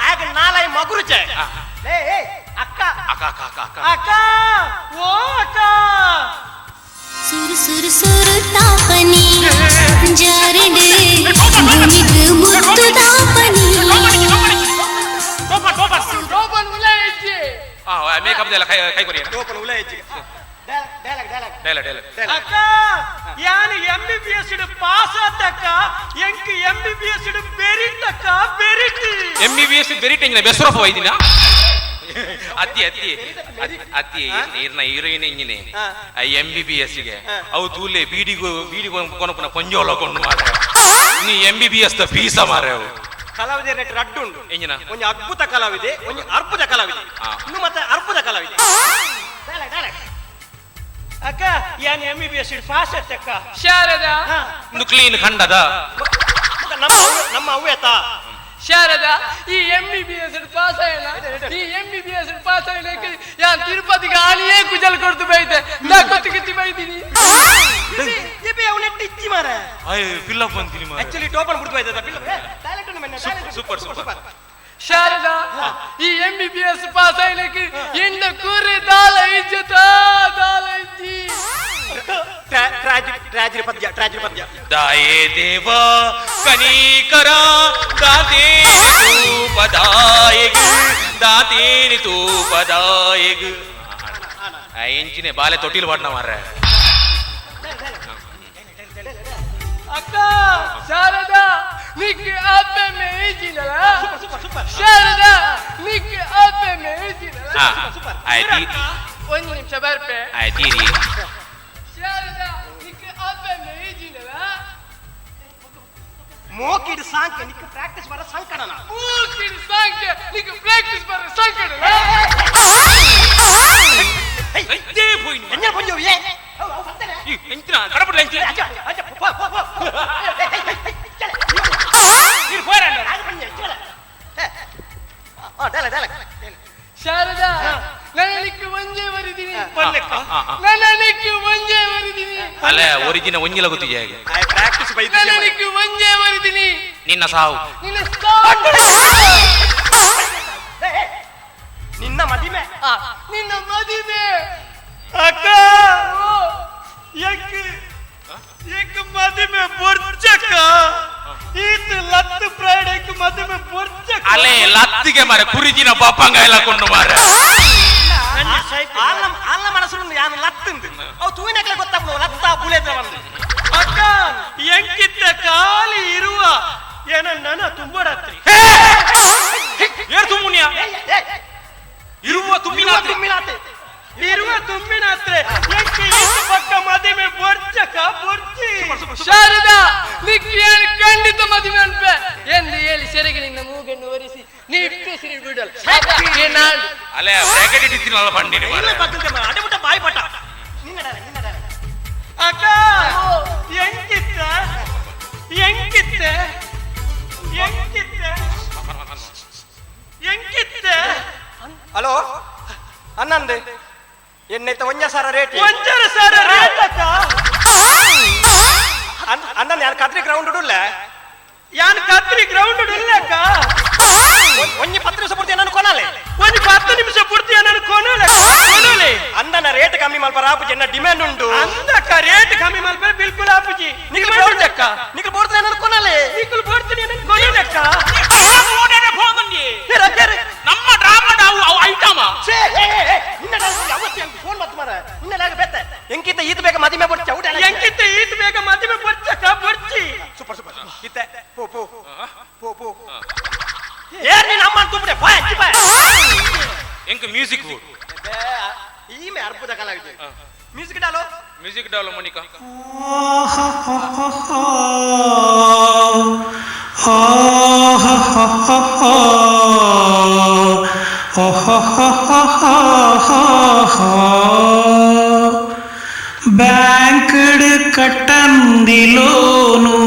ಆಗ ನಾಲೈ ಮಗುರುಚೆ ಏ ಏ ಅಕ್ಕ ಅಕ್ಕ ಅಕ್ಕ ಅಕ್ಕ ಅಕ್ಕ ಅಕ್ಕ ಓ ಅಕ್ಕ ಸುರು ಸುರು ಸುರು ತಾಪನಿ ಜಾರಡೆ ಭೂಮಿಗೆ ಮುತ್ತು ತಾಪನಿ ಟೋಪನ್ ಟೋಪನ್ ಟೋಪನ್ ಉಲೇ ಇಜ್ಜಿ ಆ ಮೇಕಪ್ ದೆಲ್ಲ ಕೈ ಕೈ ಕೊರಿ ಟೋಪನ್ ಉಲೇ ಇಜ್ಜಿ ಡೈಲಾಗ್ ಡೈಲಾಗ್ ಡೈಲಾಗ್ ಡೈಲಾಗ್ ಅಕ್ಕ ಯಾನು ಎಂಬಿಬಿಎಸ್ ಡ್ ಪಾಸ್ ಆತಕ್ಕ ಎಂಕ್ ಎಂಬಿಬಿಎಸ್ ಡ್ ಬೆರಿಟ್ ಅಕ್ಕ ಬೆರಿಟ್ ಎಂಬಿಬಿಎಸ್ ಬೆರಿಟ್ ಎಂಜಿನ ಬೆಸರಫ ವೈದಿನ ಅತ್ತಿ ಅತ್ತಿ ಅತ್ತಿ ಇರ್ನ ಹೀರೋಯಿನ್ ಎಂಜಿನೆ ಎಂಬಿಬಿಎಸ್ ಗೆ ಅವು ತೂಲೆ ಬೀಡಿಗು ಬೀಡಿ ಕೊನಪುನ ಪಂಜೋಲ ಕೊಂಡು ಮಾರೆ ನೀ ಎಂಬಿಬಿಎಸ್ the ಫೀಸ ಮಾರೆ ಅವು ಕಲಾವಿದೆ ರೇಟ್ ರಡ್ಡು ಉಂಡು ಎಂಜಿನ ಒಂಜಿ ಅದ್ಭುತ ಕಲಾವಿದೆ ಒಂಜಿ ಅರ್ಬುದ ಕಲಾವಿದೆ ಇನ್ನು ಮತ್ತೆ ಅರ್ಬುದ ಕಲಾವಿದೆ ಅಕ್ಕ ಯಾನ್ ಎಂಬಿಬಿಎಸ್ ಪಾಸ್ ಆತಕ್ಕ ಶಾರದಾ ಇನ್ನು ಕ್ಲೀನ್ ಖಂಡದ ನಮ್ಮ ನಮ್ಮ ಅವ್ವೇತ ಶಾರದಾ ಈ ಎಂಬಿಬಿಎಸ್ ಪಾಸ್ ಆಯನ ಈ ಎಂಬಿಬಿಎಸ್ ಪಾಸ್ ಆಯನ ಯಾನ್ ತಿರುಪತಿಗೆ ಆಳಿಯೇ ಕುಜಲ್ ಕೊಡ್ತು ಬೈತೆ ನಾ ಕೊತ್ತು ಕಿತ್ತಿ ಬೈತೀನಿ ಇಬೆ ಅವನೆ ಟಿಚ್ಚಿ ಮಾರೆ ಅಯ್ಯ ಫಿಲ್ ಅಪ್ ಅಂತೀನಿ ಮಾರೆ ಆಕ್ಚುಲಿ ಟೋಪನ್ ಬಿಡ್ತು ಬೈತೆ ಫಿಲ್ ಟ್ಯಾಲೆಂಟ್ ಉಂಡು ಮೆನ್ನ ಸೂಪರ್ ಸೂಪರ್ ಶಾರದಾ ಈ ಎಂಬಿಬಿಎಸ್ ಪಾಸ್ ಆಯ್ಲಕ್ಕೆ ಎಂಡ ಕೂರೆ ದಾಲ ಇಜ್ಜತಾ ದಾಲ ಇಜ್ಜಿ ಟ್ರಾಜಿಡಿ ಪದ್ಯ ಟ್ರಾಜಿಡಿ ಪದ್ಯ ದಾಯೇ ದೇವ ಕನೀಕರ ದಾತೇನಿ ತೂಪದಾಯಗ್ ದಾತೇನಿ ತೂಪದಾಯಗ್ ಎಂಚಿನೆ ಬಾಲೆ ತೊಟ್ಟಿಲ್ ಪಾಡ್ನ ಮಾರ್ರೆ ಅಕ್ಕ ಶಾರದಾ ನಿಕ್ ಅಪ್ಪೆ ಮೇಜಿನಲ ಶಾರದಾ ನಿಕ್ ಅಪ್ಪೆ ಮೇಜಿನಲ ಆಯ್ತಿ ಒಂದು ನಿಮಿಷ ಬರ್ಪೆ ಆಯ್ತೀರಿ ಶಾರದಾ ನಿಕ್ ಅಪ್ಪೆ ಮೇಜಿನಲ ಮೋಕಿಡ್ ಸಾಂಕೆ ನಿಕ್ ಪ್ರಾಕ್ಟೀಸ್ ಬರ ಸಂಕಡನ ಮೋಕಿಡ್ ಸಾಂಕೆ ನಿಕ್ ಪ್ರಾಕ್ಟೀಸ್ ಬರ ಸಂಕಡನ ಐದೇ ಪೋಯಿನ್ ಎಂಜ ಪೊಂಜೋ ಏ ಎಂಚಿನ ಕಡಪಡ್ಲ ಎಂಚಿನ ಶಾರದಾ ನನಗೆ ಒಂಜೆ ಬರಿದೀನಿ ನನಗೆ ಒಂಜೆ ಬರಿದೀನಿ ಅಲ್ಲ ಒರಿಜಿನ ಒಂಜಿಲ ಗೊತ್ತಿದೆ ಹೇಗೆ ಪ್ರಾಕ್ಟೀಸ್ ನನಗೆ ಒಂಜೆ ಬರಿದೀನಿ ನಿನ್ನ ಸಾವು ನಿನ್ನ ಸಾವು ನಿನ್ನ ಮದಿಮೆ ನಿನ್ನ ಮದಿಮೆ ಅಕ್ಕ ಎಕ್ ಎಕ್ ಮದಿಮೆ ಬೊರ್ಚಕ್ಕ ಈತ ಲತ್ತು ಪ್ರೈಡ್ ಎಕ್ ಮದಿಮೆ ಬೊರ್ಚಕ್ಕ ಅಲೆ ಲತ್ತಿಗೆ ಮಾರೆ ಕುರಿಜಿನ ಪಾಪಂಗ ಎಲ್ಲ ಕೊಂಡು ಮಾರೆ ಆಲ್ನ ಆಲ್ನ ಮನಸ್ಸು ಯಾನು ಲತ್ತಂದು ಅವು ತೂವಿನಕ್ಲೆ ಗೊತ್ತಾಗ್ಬೋದು ಲತ್ತ ಬುಲೇದ್ರ ಬಂದು ಅಕ್ಕ ಎಂಕಿತ್ತ ಖಾಲಿ ಇರುವ ಏನ ನನ್ನ ತುಂಬಡತ್ರಿ ಏರ್ ತುಮ್ಮುನಿಯ ಇರುವ ತುಂಬಿನಾತ್ರಿ ಇರುವ ತುಂಬಿನಾತ್ರೆ ಎಂಕಿ ಈತ ಪಕ್ಕ ಮದಿಮೆ ಬೊರ್ಚಕ ಬೊರ್ಚಿ ಶಾರದಾ ನಿಕ್ ಏನು ಖಂಡಿತ ಮದುವೆ ಅನ್ಪೆ ಎಂದು ಹೇಳಿ ಸೆರೆಗೆ ನಿನ್ನ ಮೂಗನ್ನು ಒರೆಸಿ ನೀ ಇಪ್ಪೆ ಸಿರಿ ಬಿಡಲ್ ಏನಾಳು ಅಲೆ ಬ್ರಾಕೆಟ್ ಇಟ್ಟಿದ್ದೀನಲ್ಲ ಬಂಡಿನಿ ಮಾರೆ ಅಡೆಬಿಟ್ಟ ಬಾಯಿ ಪಟ್ಟ ಅಕ್ಕ ಎಂಕಿತ್ತ ಎಂಕಿತ್ತ ಎಂಕಿತ್ತ ಎಂಕಿತ್ತ ಹಲೋ ಅನ್ನಂದೆ ಎನ್ನೈತ ಒಂಜ ಸಾರ ರೇಟ್ ಒಂಜರ ಸಾರ ರೇಟ್ ಅಕ್ಕ ಅಣ್ಣನ್ ಯಾನ್ ಕದ್ರಿ ಗ್ರೌಂಡ್ ಉಡುಲ್ಲ ಯಾನ್ ಕದ್ರಿ ಗ್ರೌಂಡ್ ಉಡುಲ್ಲ ಅಕ್ಕ ಒಂಜಿ 10 ನಿಮಿಷ ಪೂರ್ತಿ ನಾನು ಕೊನಾಲೆ ಒಂಜಿ 10 ನಿಮಿಷ ಪೂರ್ತಿ ನಾನು ಕೊನಾಲೆ ಕೊನಾಲೆ ಅಂದನ ರೇಟ್ ಕಮ್ಮಿ ಮಲ್ಪರ ಆಪುಜಿ ಎನ್ನ ಡಿಮ್ಯಾಂಡ್ ಉಂಟು ಅಂದಕ್ಕ ರೇಟ್ ಕಮ್ಮಿ ಮಲ್ಪರ ಬಿಲ್ಕುಲ್ ಆಪುಜಿ ನಿಕಲ್ ಬೋರ್ಡ್ ಅಕ್ಕ ನಿಕಲ್ ಬೋರ್ಡ್ ನಾನು ಕೊನಾಲೆ ನಿಕಲ್ ಬೋರ್ಡ್ ನಾನು ಕೊನಾಲೆ ಅಕ್ಕ ನಮ್ಮ ಡ್ರಾಮಾ ಡಾವು ಅವು ಐಟಮ ಛೇ ಏ ಏ ನಿನ್ನ ಯಾವತ್ತಿ ಫೋನ್ ಮತ್ ಮಾರ ನಿನ್ನ ಲಾಗ ಬೆತ್ತ ಎಂಕಿತ ಈತ ಬೇಗ ಮದಿಮೆ ಬೊರ್ಚ ಊಟ ಎಂಕಿತ ಈತ ಬೇಗ ಮದಿಮೆ ಬೊರ್ಚಕ್ಕ ಬೊರ್ಚಿ ಸೂಪರ್ ಸೂಪರ್ ಇತ್ತೆ ಪೋ ಪೋ ಪೋ ಪೋ ಏರ್ ನಿನ್ನ ಅಮ್ಮ ತುಂಬಿಡೆ ಬಾಯ್ ಅಚ್ಚಿ ಬಾಯ್ ಎಂಕ ಮ್ಯೂಸಿಕ್ ಬೋರ್ಡ್ ಈಮೆ ಅರ್ಬುದ ಕಲಾವಿದೆ ಮ್ಯೂಸಿಕ್ ಡಾಲೋ ಮ್ಯೂಸಿಕ್ ಡಾಲೋ ಮೋನಿಕಾ ಬ್ಯಾಂಕ್ ಬ್ಯಾಂಕ್ಡ್ ಕಟ್ಟಂದಿ ಲೋನು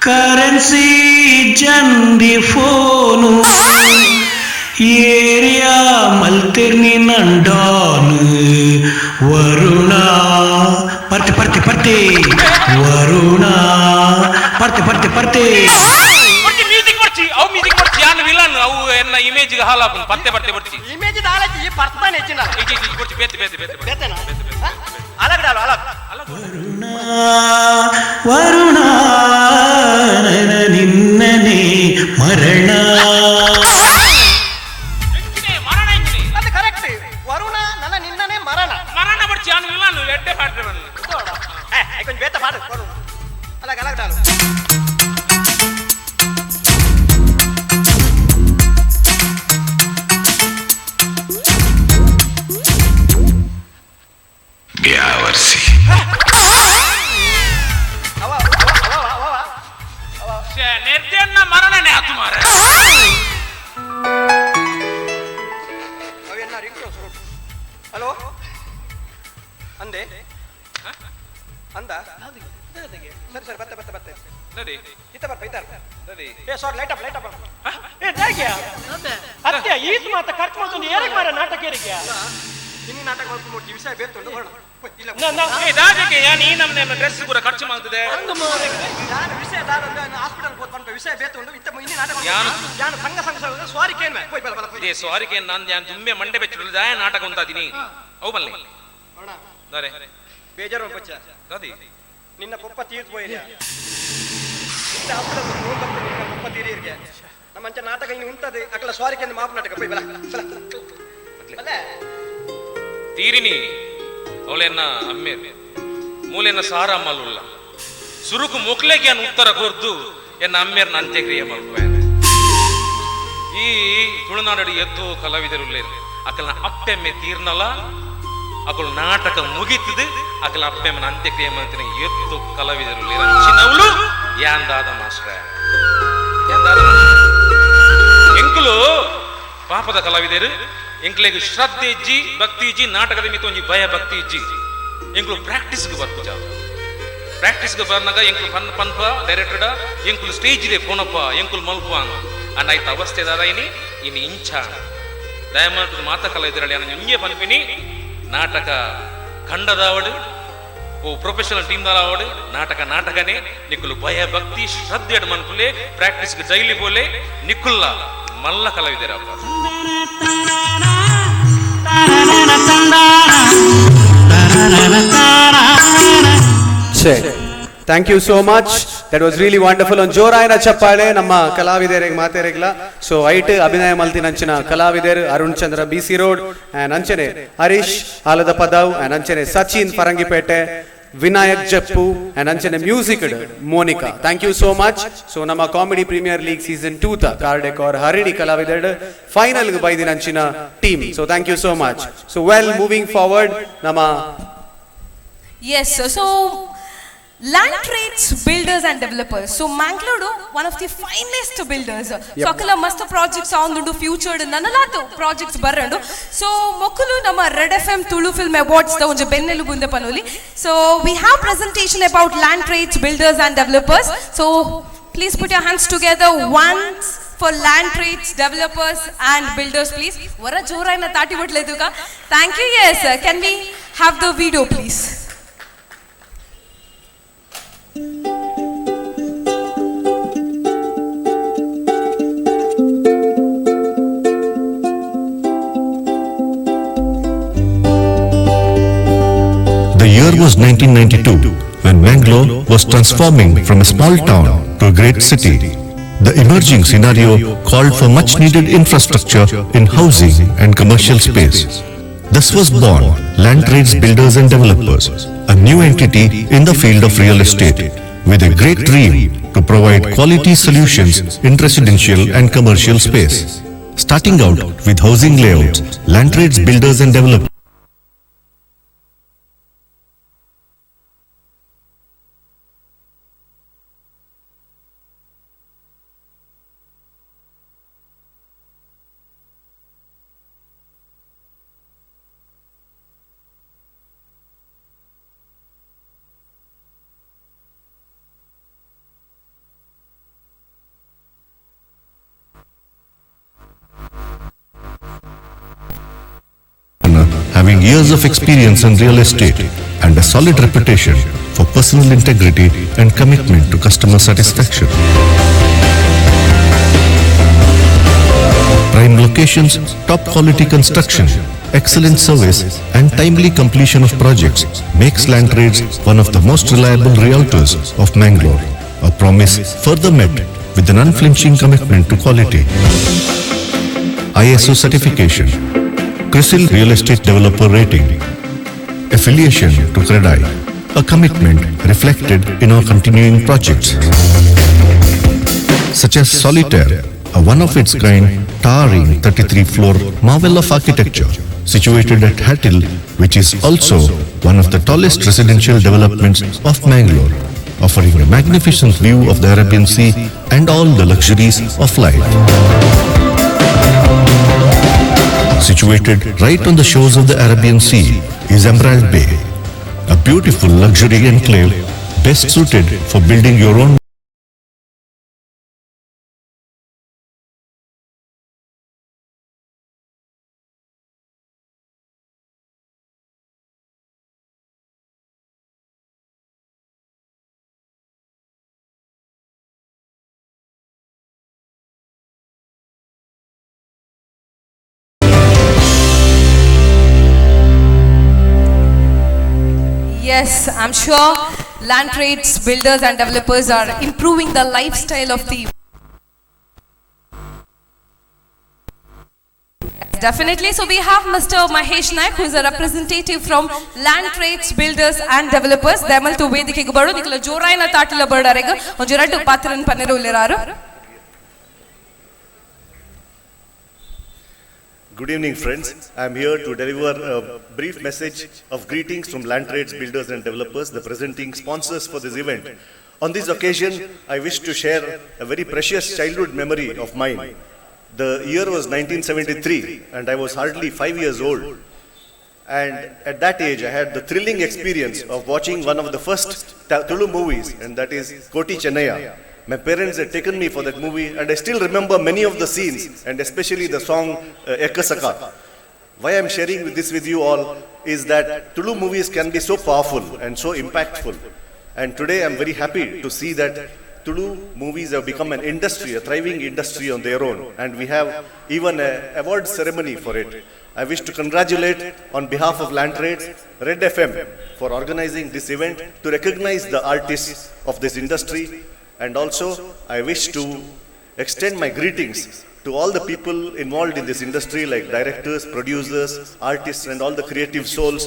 ಕರೆನ್ಸಿ ಜಂದಿ ಫೋನು ಏರಿಯಾ ಮಲ್ತಿರ್ನಿ ನಂಡಾನು ವರುಣ ಪರ್ತೆ ಪರ್ತೆ ಪರ್ತೆ ವರುಣ ಪರ್ತೆ ಪರ್ತೆ ಪರ್ತೆ ಬರ್ಚಿ ಮ್ಯೂಸಿಕ್ ಬರ್ಚಿ ಅವು ಮ್ಯೂಸಿಕ್ ಬರ್ಚಿ ಯಾನ್ ವಿಲನ್ ಅವು ಎನ್ನ ಇಮೇಜ್ ಗೆ ಹಾಲಾಪುನ್ ಪತ್ತೆ ಪತ್ತೆ ಬರ್ಚಿ ಇಮೇಜ್ ದಾಲಜಿ ಈ ಪರ್ತಾನೆ ಹೆಚ್ಚಿನ ಇಜ್ಜಿ ಇಜ್ಜಿ ಬರ್ಚಿ ಬೇತೆ ಬೇತೆ ಬೇತೆ ಬೇತೆನಾ ಅಲಗ್ ಡಾಲು ಅಲಗ್ ವರುಣ ನಿನ್ನನೆ ಮರಣ ಅದು ಕರೆಕ್ಟ್ ವರುಣ ನನ್ನ ನಿನ್ನನೆ ಮರಣ ಮರಣ ಬರ್ಚಿ ಯಾನ್ ವಿಲನ್ ಎಡ್ಡೆ ಪಾಟ್ರೆ ಬನ್ನ ಏ ಕೊಂಚ ಬೇತೆ ಪಾಡು ವರುಣ ಅಲಗ್ ಅಲಗ್ ಡಾಲು ಬ್ಯಾವರ್ಸಿ ನಿರ್ದೇನ ಮರಣನೆ ಆತು ಮಾರೆ ಹಲೋ ಅಂದೆ ಅಂದ ಸರಿ ಸರಿ ಬತ್ತೆ ಬತ್ತೆ ಬತ್ತೆ ನದಿ ಇತ್ತ ಬರ್ಪ ಇತ್ತ ನದಿ ಏ ಸಾರಿ ಲೈಟ್ ಅಪ್ ಲೈಟ್ ಅಪ್ ಏ ದಾಗ್ಯಾ ಅತ್ಯ ಈತ್ ಮಾತ ಖರ್ಚು ಮಾಡ್ಕೊಂಡು ಏರಕ್ ಮಾರ ನಾಟಕ ಏರಿಕೆ ಇನ್ನು ನಾಟಕ ಮಾಡ್ಕೊಂಡು ನೋಡ್ತೀವಿ ವಿಷಯ ಬೇರ್ತುಂಡು ಹೊರಡು ಇಲ್ಲ ಏ ದಾಜಕ್ಕೆ ಯಾನ್ ಈ ನಮ್ನೆ ಡ್ರೆಸ್ ಪೂರ ಖರ್ಚು ಮಾಡ್ತದೆ ನಾನು ವಿಷಯ ದಾರಂದು ಹಾಸ್ಪಿಟಲ್ ಹೋದ್ ಬಂದ ವಿಷಯ ಬೇತುಂಡು ಇತ್ತ ಇನ್ನು ನಾಟಕ ಯಾನು? ಯಾನು ಸಂಘ ಸಂಘ ಸ್ವಾರಿ ಕೇನ್ಮೆ ಹೋಯ್ ಬಲ ಬಲ ಇದೇ ಸ್ವಾರಿಗೆ ನಾನು ಯಾನ್ ತುಂಬೆ ಮಂಡೆ ಬೆಚ್ಚಲು ದಾಯ ನಾಟಕ ಉಂತಾದಿನಿ ಅವು ಬಲ್ಲೆ ದಾರೆ ಬೇಜಾರು ಪಚ್ಚ ದಾದಿ ನಿನ್ನ ಪೊಪ್ಪ ತೀರ್ದು ಪೋಯಿನ ಇತ್ತ ಹಾಸ್ಪಿಟಲ್ ಫೋನ್ ಬರ್ತದೆ ನಿನ್ನ ಪೊಪ್ಪ ತೀರಿರ್ಗೆ ನಮ್ಮ ಅಂಚ ನಾಟಕ ಇನ್ನು ಉಂಟದೆ ಅಕಲ ಸ್ವಾರಿ ಕೇಂದ್ರ ಮಾಪು ನಾಟಕ ಹೋಯ್ ಬಲ ಬಲ ಬಲ ತೀರಿನಿ ಅವಳೆನ್ನ ಅಮ್ಮೆ ಮೂಲೆನ ಸಾರ ಅಮ್ಮಲುಲ್ಲ ಸುರುಕು ಮೊಕ್ಲೆಗೆ ಅನ್ ಉತ್ತರ ಕೊರ್ದು ಎನ್ನ ಅಮ್ಮೇರ್ನ ಅಂತ್ಯಕ್ರಿಯೆ ಮಲ್ಪೆ ಈ ತುಳುನಾಡಡಿ ಎದ್ದು ಕಲಾವಿದರುಲ್ಲೇರು ಅಕಲ್ನ ಅಪ್ಪೆಮ್ಮೆ ತೀರ್ನಲ ಅಕಲು ನಾಟಕ ಮುಗಿತದೆ ಅಕಲ ಅಪ್ಪೆಮ್ಮನ ಅಂತ್ಯಕ್ರಿಯೆ ಮಾಡ್ತೀನಿ ಎತ್ತು ಕಲಾವಿದರುಲ್ಲೇರು ಅಂಚಿನವಳು ಯಾಂದಾದ ಮಾಸ್ಟ್ರ ಯಾಂದಾದ ಎಂಕುಲು ಪಾಪದ ಕಲಾವಿದರು ಎಂಕ್ಲೆಗ್ ಶ್ರದ್ಧೆ ಇಜ್ಜಿ ಭಕ್ತಿ ಇಜ್ಜಿ ನಾಟಕದ ಮಿತ್ತ ಒಂಜಿ ಭಯ ಭಕ್ತಿ ಇಜ್ಜಿ ಎಂಕ್ಲು ಪ್ರಾಕ್ಟೀಸ್ಗೆ ಬರ್ಪುಜ ಪ್ರಾಕ್ಟೀಸ್ಗೆ ಬರ್ನಾಗ ಎಂಕ್ಲು ಪನ್ ಪನ್ಪ ಡೈರೆಕ್ಟರ್ಡ ಎಂಕ್ಲು ಸ್ಟೇಜ್ ಇದೆ ಕೋನಪ್ಪ ಎಂಕುಲು ಮಲ್ಪ ಅಂಡ್ ಆಯ್ತು ಅವಸ್ಥೆ ದಾದ ಇನಿ ಇನಿ ಇಂಚ ದಯಮಾಡಿ ಮಾತ ಕಲಾವಿದರಲ್ಲಿ ನಾನು ಒಂಜೆ ಪನ್ಪಿನಿ ನಾಟಕ ಖಂಡದಾವಡು ಓ ಪ್ರೊಫೆಷನಲ್ ಟೀಮ್ ದಾವಡು ನಾಟಕ ನಾಟಕನೇ ನಿಕ್ಕುಲು ಭಯ ಭಕ್ತಿ ಶ್ರದ್ಧೆ ಮನ್ಪುಲೆ ಪ್ರಾಕ್ಟೀಸ್ಗೆ ಡೈಲಿ ಬೋಲೆ ನಿಕ್ಕುಲ್ಲ ಮಲ್ಲ ಕಲಾವಿದರಪ್ಪ Thank you so much. That was really wonderful. On ಜೋರಾಯನ ಚಪ್ಪಾಳೆ ನಮ್ಮ ಕಲಾವಿದರಿಗೆ ಮಾತೇರಿಗ್ಲ ಸೊ ಐಟ್ ಅಭಿನಯ ಮಲ್ತಿನಂಚಿನ ಕಲಾವಿದರು Arun Chandra B C road and ಅಂಚನೆ ಹರೀಶ್ ಆಲದ ಪದಾವ್ ಅಂಡ್ ಅಂಚನೆ ಸಚಿನ್ ಫರಂಗಿಪೇಟೆ ವಿನಾಯಕ್ ಜಪ್ಪು ಅಂಡ್ ಅಂಚನೆ music Monica. Thank you so much. So ನಮ್ಮ ಕಾಮಿಡಿ ಪ್ರೀಮಿಯರ್ ಲೀಗ್ ಸೀಸನ್ 2 ತ ಕಾರ್ಡೆಕಾರ್ ಹರಿಣಿ ಕಲಾವಿದರು final ಬೈದಿನಂಚಿನ team. So thank you so much. So well moving forward ನಮ್ಮ Yes, sir. So Land Trades Builders and Developers. So Mangalore, one of the finest builders. So ಅಕಲ ಮಸ್ತ್ projects ಆಂದುಂಡು featured ನನಲಾತು projects ಬರಂಡು. ಸೊ ಮೊಕ್ಕಲು ನಮ್ಮ red F M Tulu film awards the ಒಂಜಿ ಬೆನ್ನೆಲುಬುಂದ ಪನೋಲಿ. So we have presentation about Land Trades Builders and Developers. So please put your hands together once for Land Trades Developers and Builders, please. ವರ ಜೋರಾಯಿನ ತಾಟಿ ಬಿಡ್ಲೇದುಗ. Thank you. Yes, can we have the video, please? The year was 1992 when Mangalore was transforming from a small town to a great city. The emerging scenario called for much needed infrastructure in housing and commercial space. Thus was born Land Trades Builders and Developers, a new entity in the field of real estate with a great dream to provide quality solutions in residential and commercial space. Starting out with housing layouts, Land Trades Builders and Developers Having years of experience in real estate and a solid reputation for personal integrity and commitment to customer satisfaction. Prime locations, top quality construction, excellent service and timely completion of projects makes Land Trades one of the most reliable realtors of Mangalore. A promise further met with an unflinching commitment to quality. ISO certification, CRISIL Real Estate Developer Rating, affiliation to CREDAI, a commitment reflected in our continuing projects, such as Solitaire, a one-of-its-kind towering 33-floor marvel of architecture situated at Hattil, which is also one of the tallest residential developments of Mangalore, offering a magnificent view of the Arabian Sea and all the luxuries of life. Situated right on the shores of the Arabian Sea is Emerald Bay, a beautiful luxury enclave best suited for building your own Yes, I'm sure land trades, builders and developers are improving the lifestyle of the. Definitely. So we have Mr. Mahesh Naik, who is a representative from Land Trades, Builders and Developers. ದಯಮಲ್ತು ವೇದಿಕೆಗೆ ಬರು ನಿಕಲ ಜೋರಾಯಿನ ತಾಟಿಲ ಬರ್ಡರೆಗ್ ಒಂಜಿ ರಡ್ಡು ಪಾತ್ರನ್ ಪನ್ನೆರೆ ಉಲ್ಲೆರಾರು. Good evening, friends. I am here to deliver a brief message of greetings from Land Trades, Builders and Developers, the presenting sponsors for this event. On this occasion, I wish to share a very precious childhood memory of mine. The year was 1973, and I was hardly 5 years old. And at that age, I had the thrilling experience of watching one of the first Tulu movies, and that is Koti Chennaya. My parents had taken me for that movie, and I still remember many of the scenes, and especially the song Ekasaka. Why I'm sharing this with you all is that Tulu movies can be so powerful and so impactful. And today I'm very happy to see that Tulu movies have become an industry, a thriving industry on their own, and we have even an award ceremony for it. I wish to congratulate on behalf of Land Trades, Red FM for organizing this event to recognize the artists of this industry. And also, I wish to extend my greetings to all the people involved in this industry, like directors, producers, artists, and all the creative souls,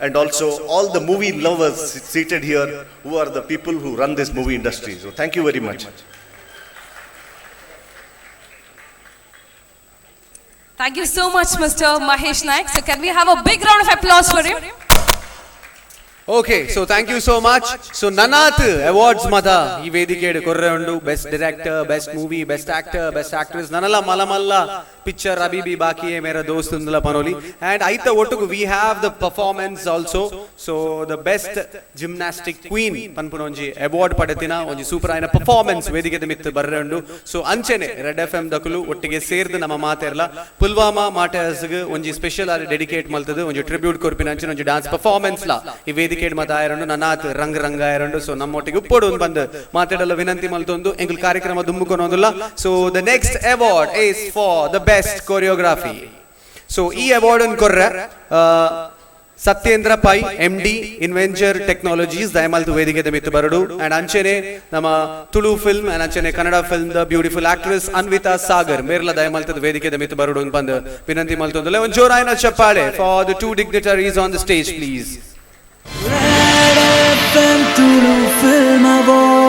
and also all the movie lovers seated here who are the people who run this movie industry. So thank you very much. Thank you so much, Mr. Mahesh Naik. So can we have a big round of applause for him? Okay, so thank you so much. So ನನಾತ್ awards ಮತ ಈ ವೇದಿಕೆಡ್ ಕೊರ್ರೆ ಉಂಡು. Best director, best movie, best actor, best actress, ನನಲ ಮಲ ಮಲ್ಲ picture ಅಬಿಬಿ ಬಾಕಿ ಮೇರ ದೋಸ್ತ್ ಉಂದುಲ ಪನೋಲಿ. ಅಂಡ್ ಐತ ಒಟ್ಟುಗು we have the performance also. So the best gymnastic queen ಪನ್ಪುನ ಒಂಜಿ ಅವಾರ್ಡ್ ಪಡೆತಿನ ಒಂಜಿ ಸೂಪರ್ ಆಯಿನ ಪರ್ಫಾರ್ಮೆನ್ಸ್ ವೇದಿಕೆದ ಮಿತ್ತು ಬರ್ರೆ ಉಂಡು. ಸೊ ಅಂಚೆನೆ ರೆಡ್ ಎಫ್ ಎಂ ದಕುಲು ಒಟ್ಟಿಗೆ ಸೇರ್ದು ನಮ್ಮ ಮಾತೆರ್ಲ ಪುಲ್ವಾಮಾ ಮಾಟರ್ಸ್ಗ್ ಒಂಜಿ ಸ್ಪೆಷಲ್ ಆದ್ ಡೆಡಿಕೇಟ್ ಮಲ್ತದು ಒಂಜಿ ಟ್ರಿಬ್ಯೂಟ್ ಕೊರ್ಪಿನ ಅಂಚನೆ ಒಂಜಿ ಡಾನ್ಸ್ ಪರ್ಫಾರ್ಮೆನ್ಸ್ ಲಾ ಈ ವೇದಿಕೆ ಮಾತಾಯರಂಡು ನನಾತ್ ರಂಗ್ ರಂಗಾಯರಂಡು. ಸೊ ನಮ್ಮೊಟ್ಟಿಗೆ ಉಪ್ಪೊಡು ಬಂದು ಮಾತಾಡಲ್ಲ ವಿನಂತಿ ಮಲ್ತೊಂದು ಎಂಗುಲ್ ಕಾರ್ಯಕ್ರಮ ದುಮ್ಮುಕೊನೊಂದುಲ್ಲ. So the next award is for the best choreography. So ಈ ಅವಾರ್ಡ್ ಅನ್ನು ಕೊರ್ರೆ Satyendra Pai, M D Inventure Technologies, ದಯಮಲ್ತು ವೇದಿಕೆ ಮಿತ್ತು ಬರಡು. ಅಂಡ್ ಅಂಚೆನೆ ನಮ್ಮ ತುಳು ಫಿಲ್ಮ್ ಅಂಡ್ ಅಂಚೆನೆ Kannada film the beautiful actress Anvita Sagar ಮೇರ್ಲ ದಯಮಲ್ತದ ವೇದಿಕೆ ಮಿತ್ತು ಬರಡು ಅಂತ ಬಂದು ವಿನಂತಿ ಮಲ್ತೊಂದುಲ್ಲ. ಒಂದು ಜೋರಾಯನ ಚಪ್ಪಾಳೆ for the two dignitaries on the stage please. Red FM Tulu Film Award.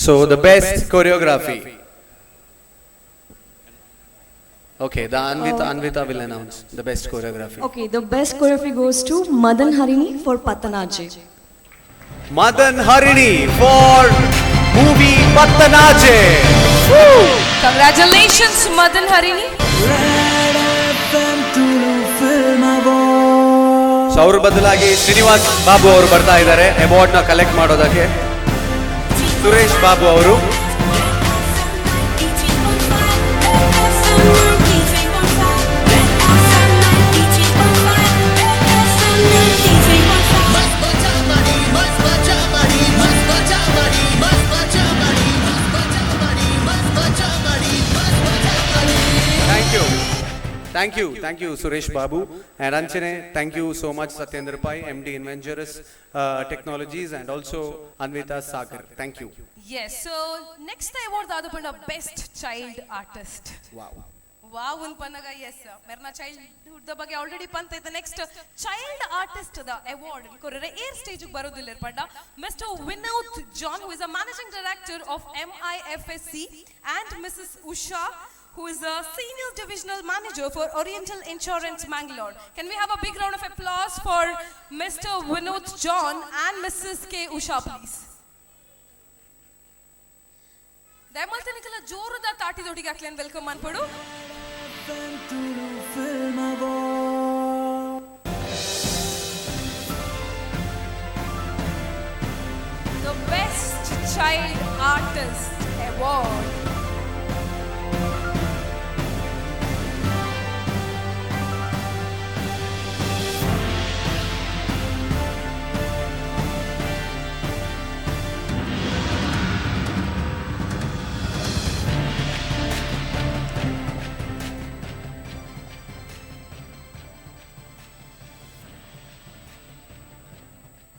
So the best choreography. Okay, the Anvita will announce the best choreography. Okay, the best choreography goes to Madan Harini for Pattanaje. Madan Harini for movie Pattanaje. Congratulations Madan Harini. So ಅವ್ರ ಬದಲಾಗಿ ಶ್ರೀನಿವಾಸ್ ಬಾಬು ಅವರು ಬರ್ತಾ ಇದ್ದಾರೆ award ನ collect ಮಾಡೋದಕ್ಕೆ. ಸುರೇಶ್ ಬಾಬು ಅವರು. Thank you, thank you, Suresh Babu. And Anchane, thank you so much, Satyendra Pai, MD Inventurus Technologies, and also Anvita Sagar. Thank you. Yes, so next award ದಾದ ಪಂಡ best child artist. Wow. Wow ಅನ್ಪನಗ S ಮೆರ್ನ childhood the ಬಗ್ಗೆ already ಪಂತ ಇತ್ತ. Next child artist the award ಕೊರರೆ air stage ಬರೋದಿಲ್ಲ ಪಂಡ mister Vinod John, who is a managing director of MIFSC, and Mrs Usha, who is a senior divisional manager for Oriental Insurance Mangalore. Can we have a big round of applause for Mr. Vinod John and Mrs. K. Usha, please? ದಯಮಲ್ತನಿಕಲ ಜೋರದ ತಾಟಿದೊಡಿಗೆ ಅಕ್ಲೇನ್ welcome ಅನ್ಪಡು. The best child artist award.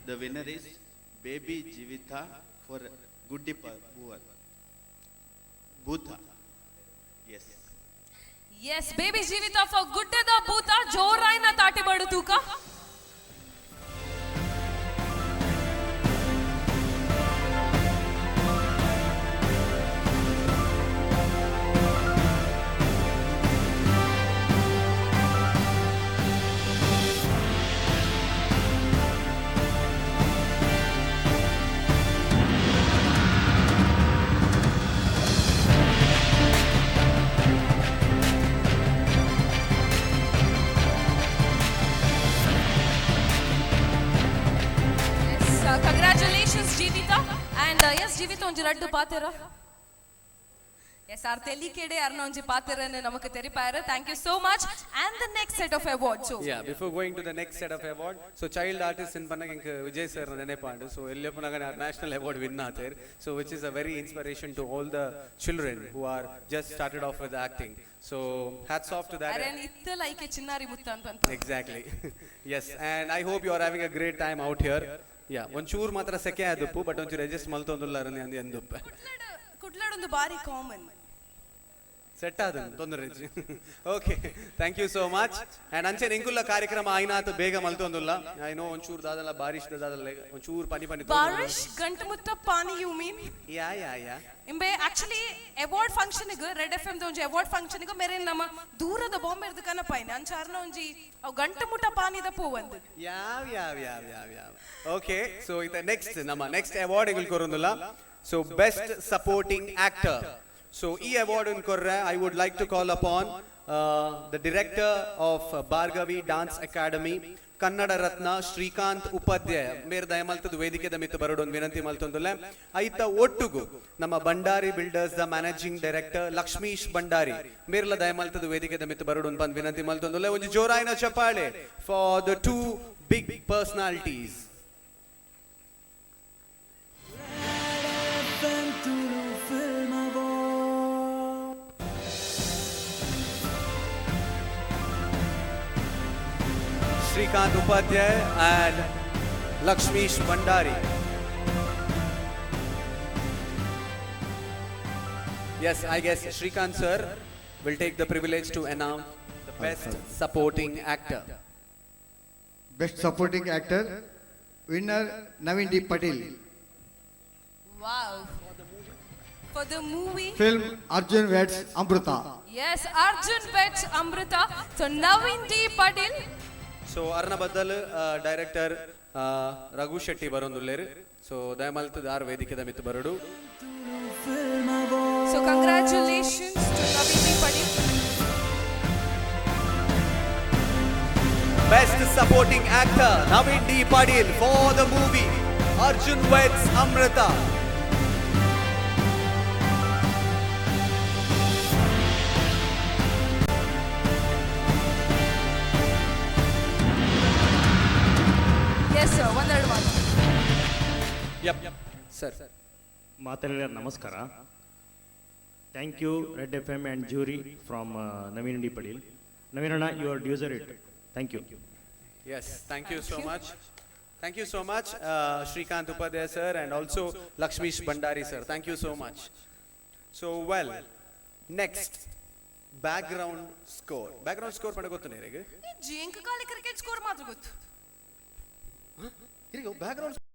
The winner is Baby Jivitha for Guddipa Bhutha. Yes. Yes, Baby Jivitha for Guddada Bhutha. ಜೋರಾಯ್ನ ತಾಟಿ ಬಡು ತೂಕ. Congratulations Jeevitha. And yes Jeevitha ಒಂಜಿ ರಡ್ಡು ಪಾತೆರ. S ಆರ್ ತೆಲಿಕೆಡೆ ಅರ್ನ ಒಂಜಿ ಪಾತೆರನ್ನು ನಮಕ್ ತೆರಿಪಾಯರ. Thank you so much. And the next set of award. So Yeah, before going to the next set of award, so child artist in ಪನ್ನಗ ಎಂಕ್ Vijay sir ನೆನೆಪಾಂಡು. So ಎಲ್ಲೆಪ್ಪನಾಗ national award win ಆತೇರ್. So which is a very inspiration to all the children who are just started off with acting. So hats off to that. Aron ಇತ್ತಲ ಐಕೆ ಚಿನ್ನಾರಿ ಮುತ್ತ ಅಂತ. Exactly. Yes, and I hope you are having a great time out here. Yeah, ಒಂಚೂರು ಮಾತ್ರ ಸೆಕೆ ಆದುಪ್ಪು, but ಒಂಚೂರು adjust ಮಲ್ತೊಂದುಲ್ಲ ಎಂದುಪ್ಪ. ಕುಡ್ಲಡೊಂದು ಬಾರಿ common. Set ಆದ ತೊಂದರೆ. Okay, thank you so much. And ಅಂಚೆ ನಿಂಕುಲ್ಲ ಕಾರ್ಯಕ್ರಮ ಆಯ್ನಾತು ಬೇಗ ಮಲ್ತೊಂದುಲ್ಲ. I know ಒಂಚೂರು ದಾದಲ್ಲ ಬಾರಿಶ್ ದಾದಲ್ಲ ಒಂಚೂರು ಪನಿ ಪನಿ. ಬಾರಿಶ್ ಗಂಟು ಮುತ್ತ ಪಾನಿ you mean? Yeah yeah yeah. ಇಂಬೆ actually award function red F M ಒಂಜಿ ಅವಾರ್ಡ್ ಫಂಕ್ಷನ್ ಮೇರೆ ನಮ್ಮ ದೂರದ ಬಾಂಬೆ ಕನಪಾಯಿನ ಅಂಚಾರ್ನ ಒಂಜಿ ಅವು ಗಂಟು ಮುಟ್ಟ ಪಾನಿದ ಪೋವಂದು. ಯಾವ ಯಾವ ಯಾವ ಯಾವ ಯಾವ. ಓಕೆ, ಸೊ ಇತ ನೆಕ್ಸ್ಟ್ ನಮ್ಮ ನೆಕ್ಸ್ಟ್ ಅವಾರ್ಡ್ ಎಂಗುಲ್ ಕೊರೊಂದುಲ್ಲ. So best supporting actor. So ಈ ಅವಾರ್ಡ್ ಅನ್ನು ಕೊರ್ರೆ I would like to call upon the director of Bhargavi dance academy, Kannada Ratna Srikanth Upadhyaya ಮೇರ್ ದಯಮಲ್ತದ ವೇದಿಕೆದ ಮಿತ್ತು ಬರೋಡೊಂದು ವಿನಂತಿ ಮಲ್ತೊಂದುಲ್ಲ. ಐತ ಒಟ್ಟುಗು ನಮ್ಮ Bhandari builders the managing director Lakshmish Bhandari ಮೇರ್ಲ ದಯಮಲ್ತದ ವೇದಿಕೆದ ಮಿತ್ತು ಬರೋಡೊಂದು bandh ವಿನಂತಿ ಮಲ್ತೊಂದುಲ್ಲ. ಒಂಜಿ ಜೋರಾಯಿನ ಚಪ್ಪಾಳೆ for the two big personalities. Srikanth Upadhyay and Lakshmish Bhandari. Yes, I guess Srikanth sir will take the privilege to announce the best supporting actor. Best supporting actor, winner Naveen D. Patil. Wow. for the movie Film Arjun Weds Amrutha. Yes, Arjun Weds Amrutha. So Naveen D Padil. So ಅರ್ನ ಬದಲ್ director Raghu Shetty ಬರೋಂದುಲ್ಲೇರು. ಸೊ ದಯಮಲ್ತದ ಆರ್ ವೇದಿಕೆದ ಮಿತ್ತು ಬರಡು. So congratulations to Naveen D Padil. Best Supporting Actor Naveen D Padil for the movie Arjun Weds Amrutha. Yes sir, ಒಂದೆರಡು ಮಾತು. ಯಪ್ sir. ಮಾತೆಲ್ಲ ನಮಸ್ಕಾರ. Thank you, Red FM and jury from Naveen D Padil. ನವೀನಣ್ಣ, you are deserve it. Thank you. Yes, thank you so much. Thank you so much, Shrikant Upadhyay sir and also Lakshmish Bhandari sir. Thank you so much. So, well, next, background score. Background score ಪಂಡ ಗೊತ್ತು ನಿಮಗೆ? ಜಿಂಕ ಕಾಲಿ cricket score ಮಾತ್ರ ಗೊತ್ತು. Background.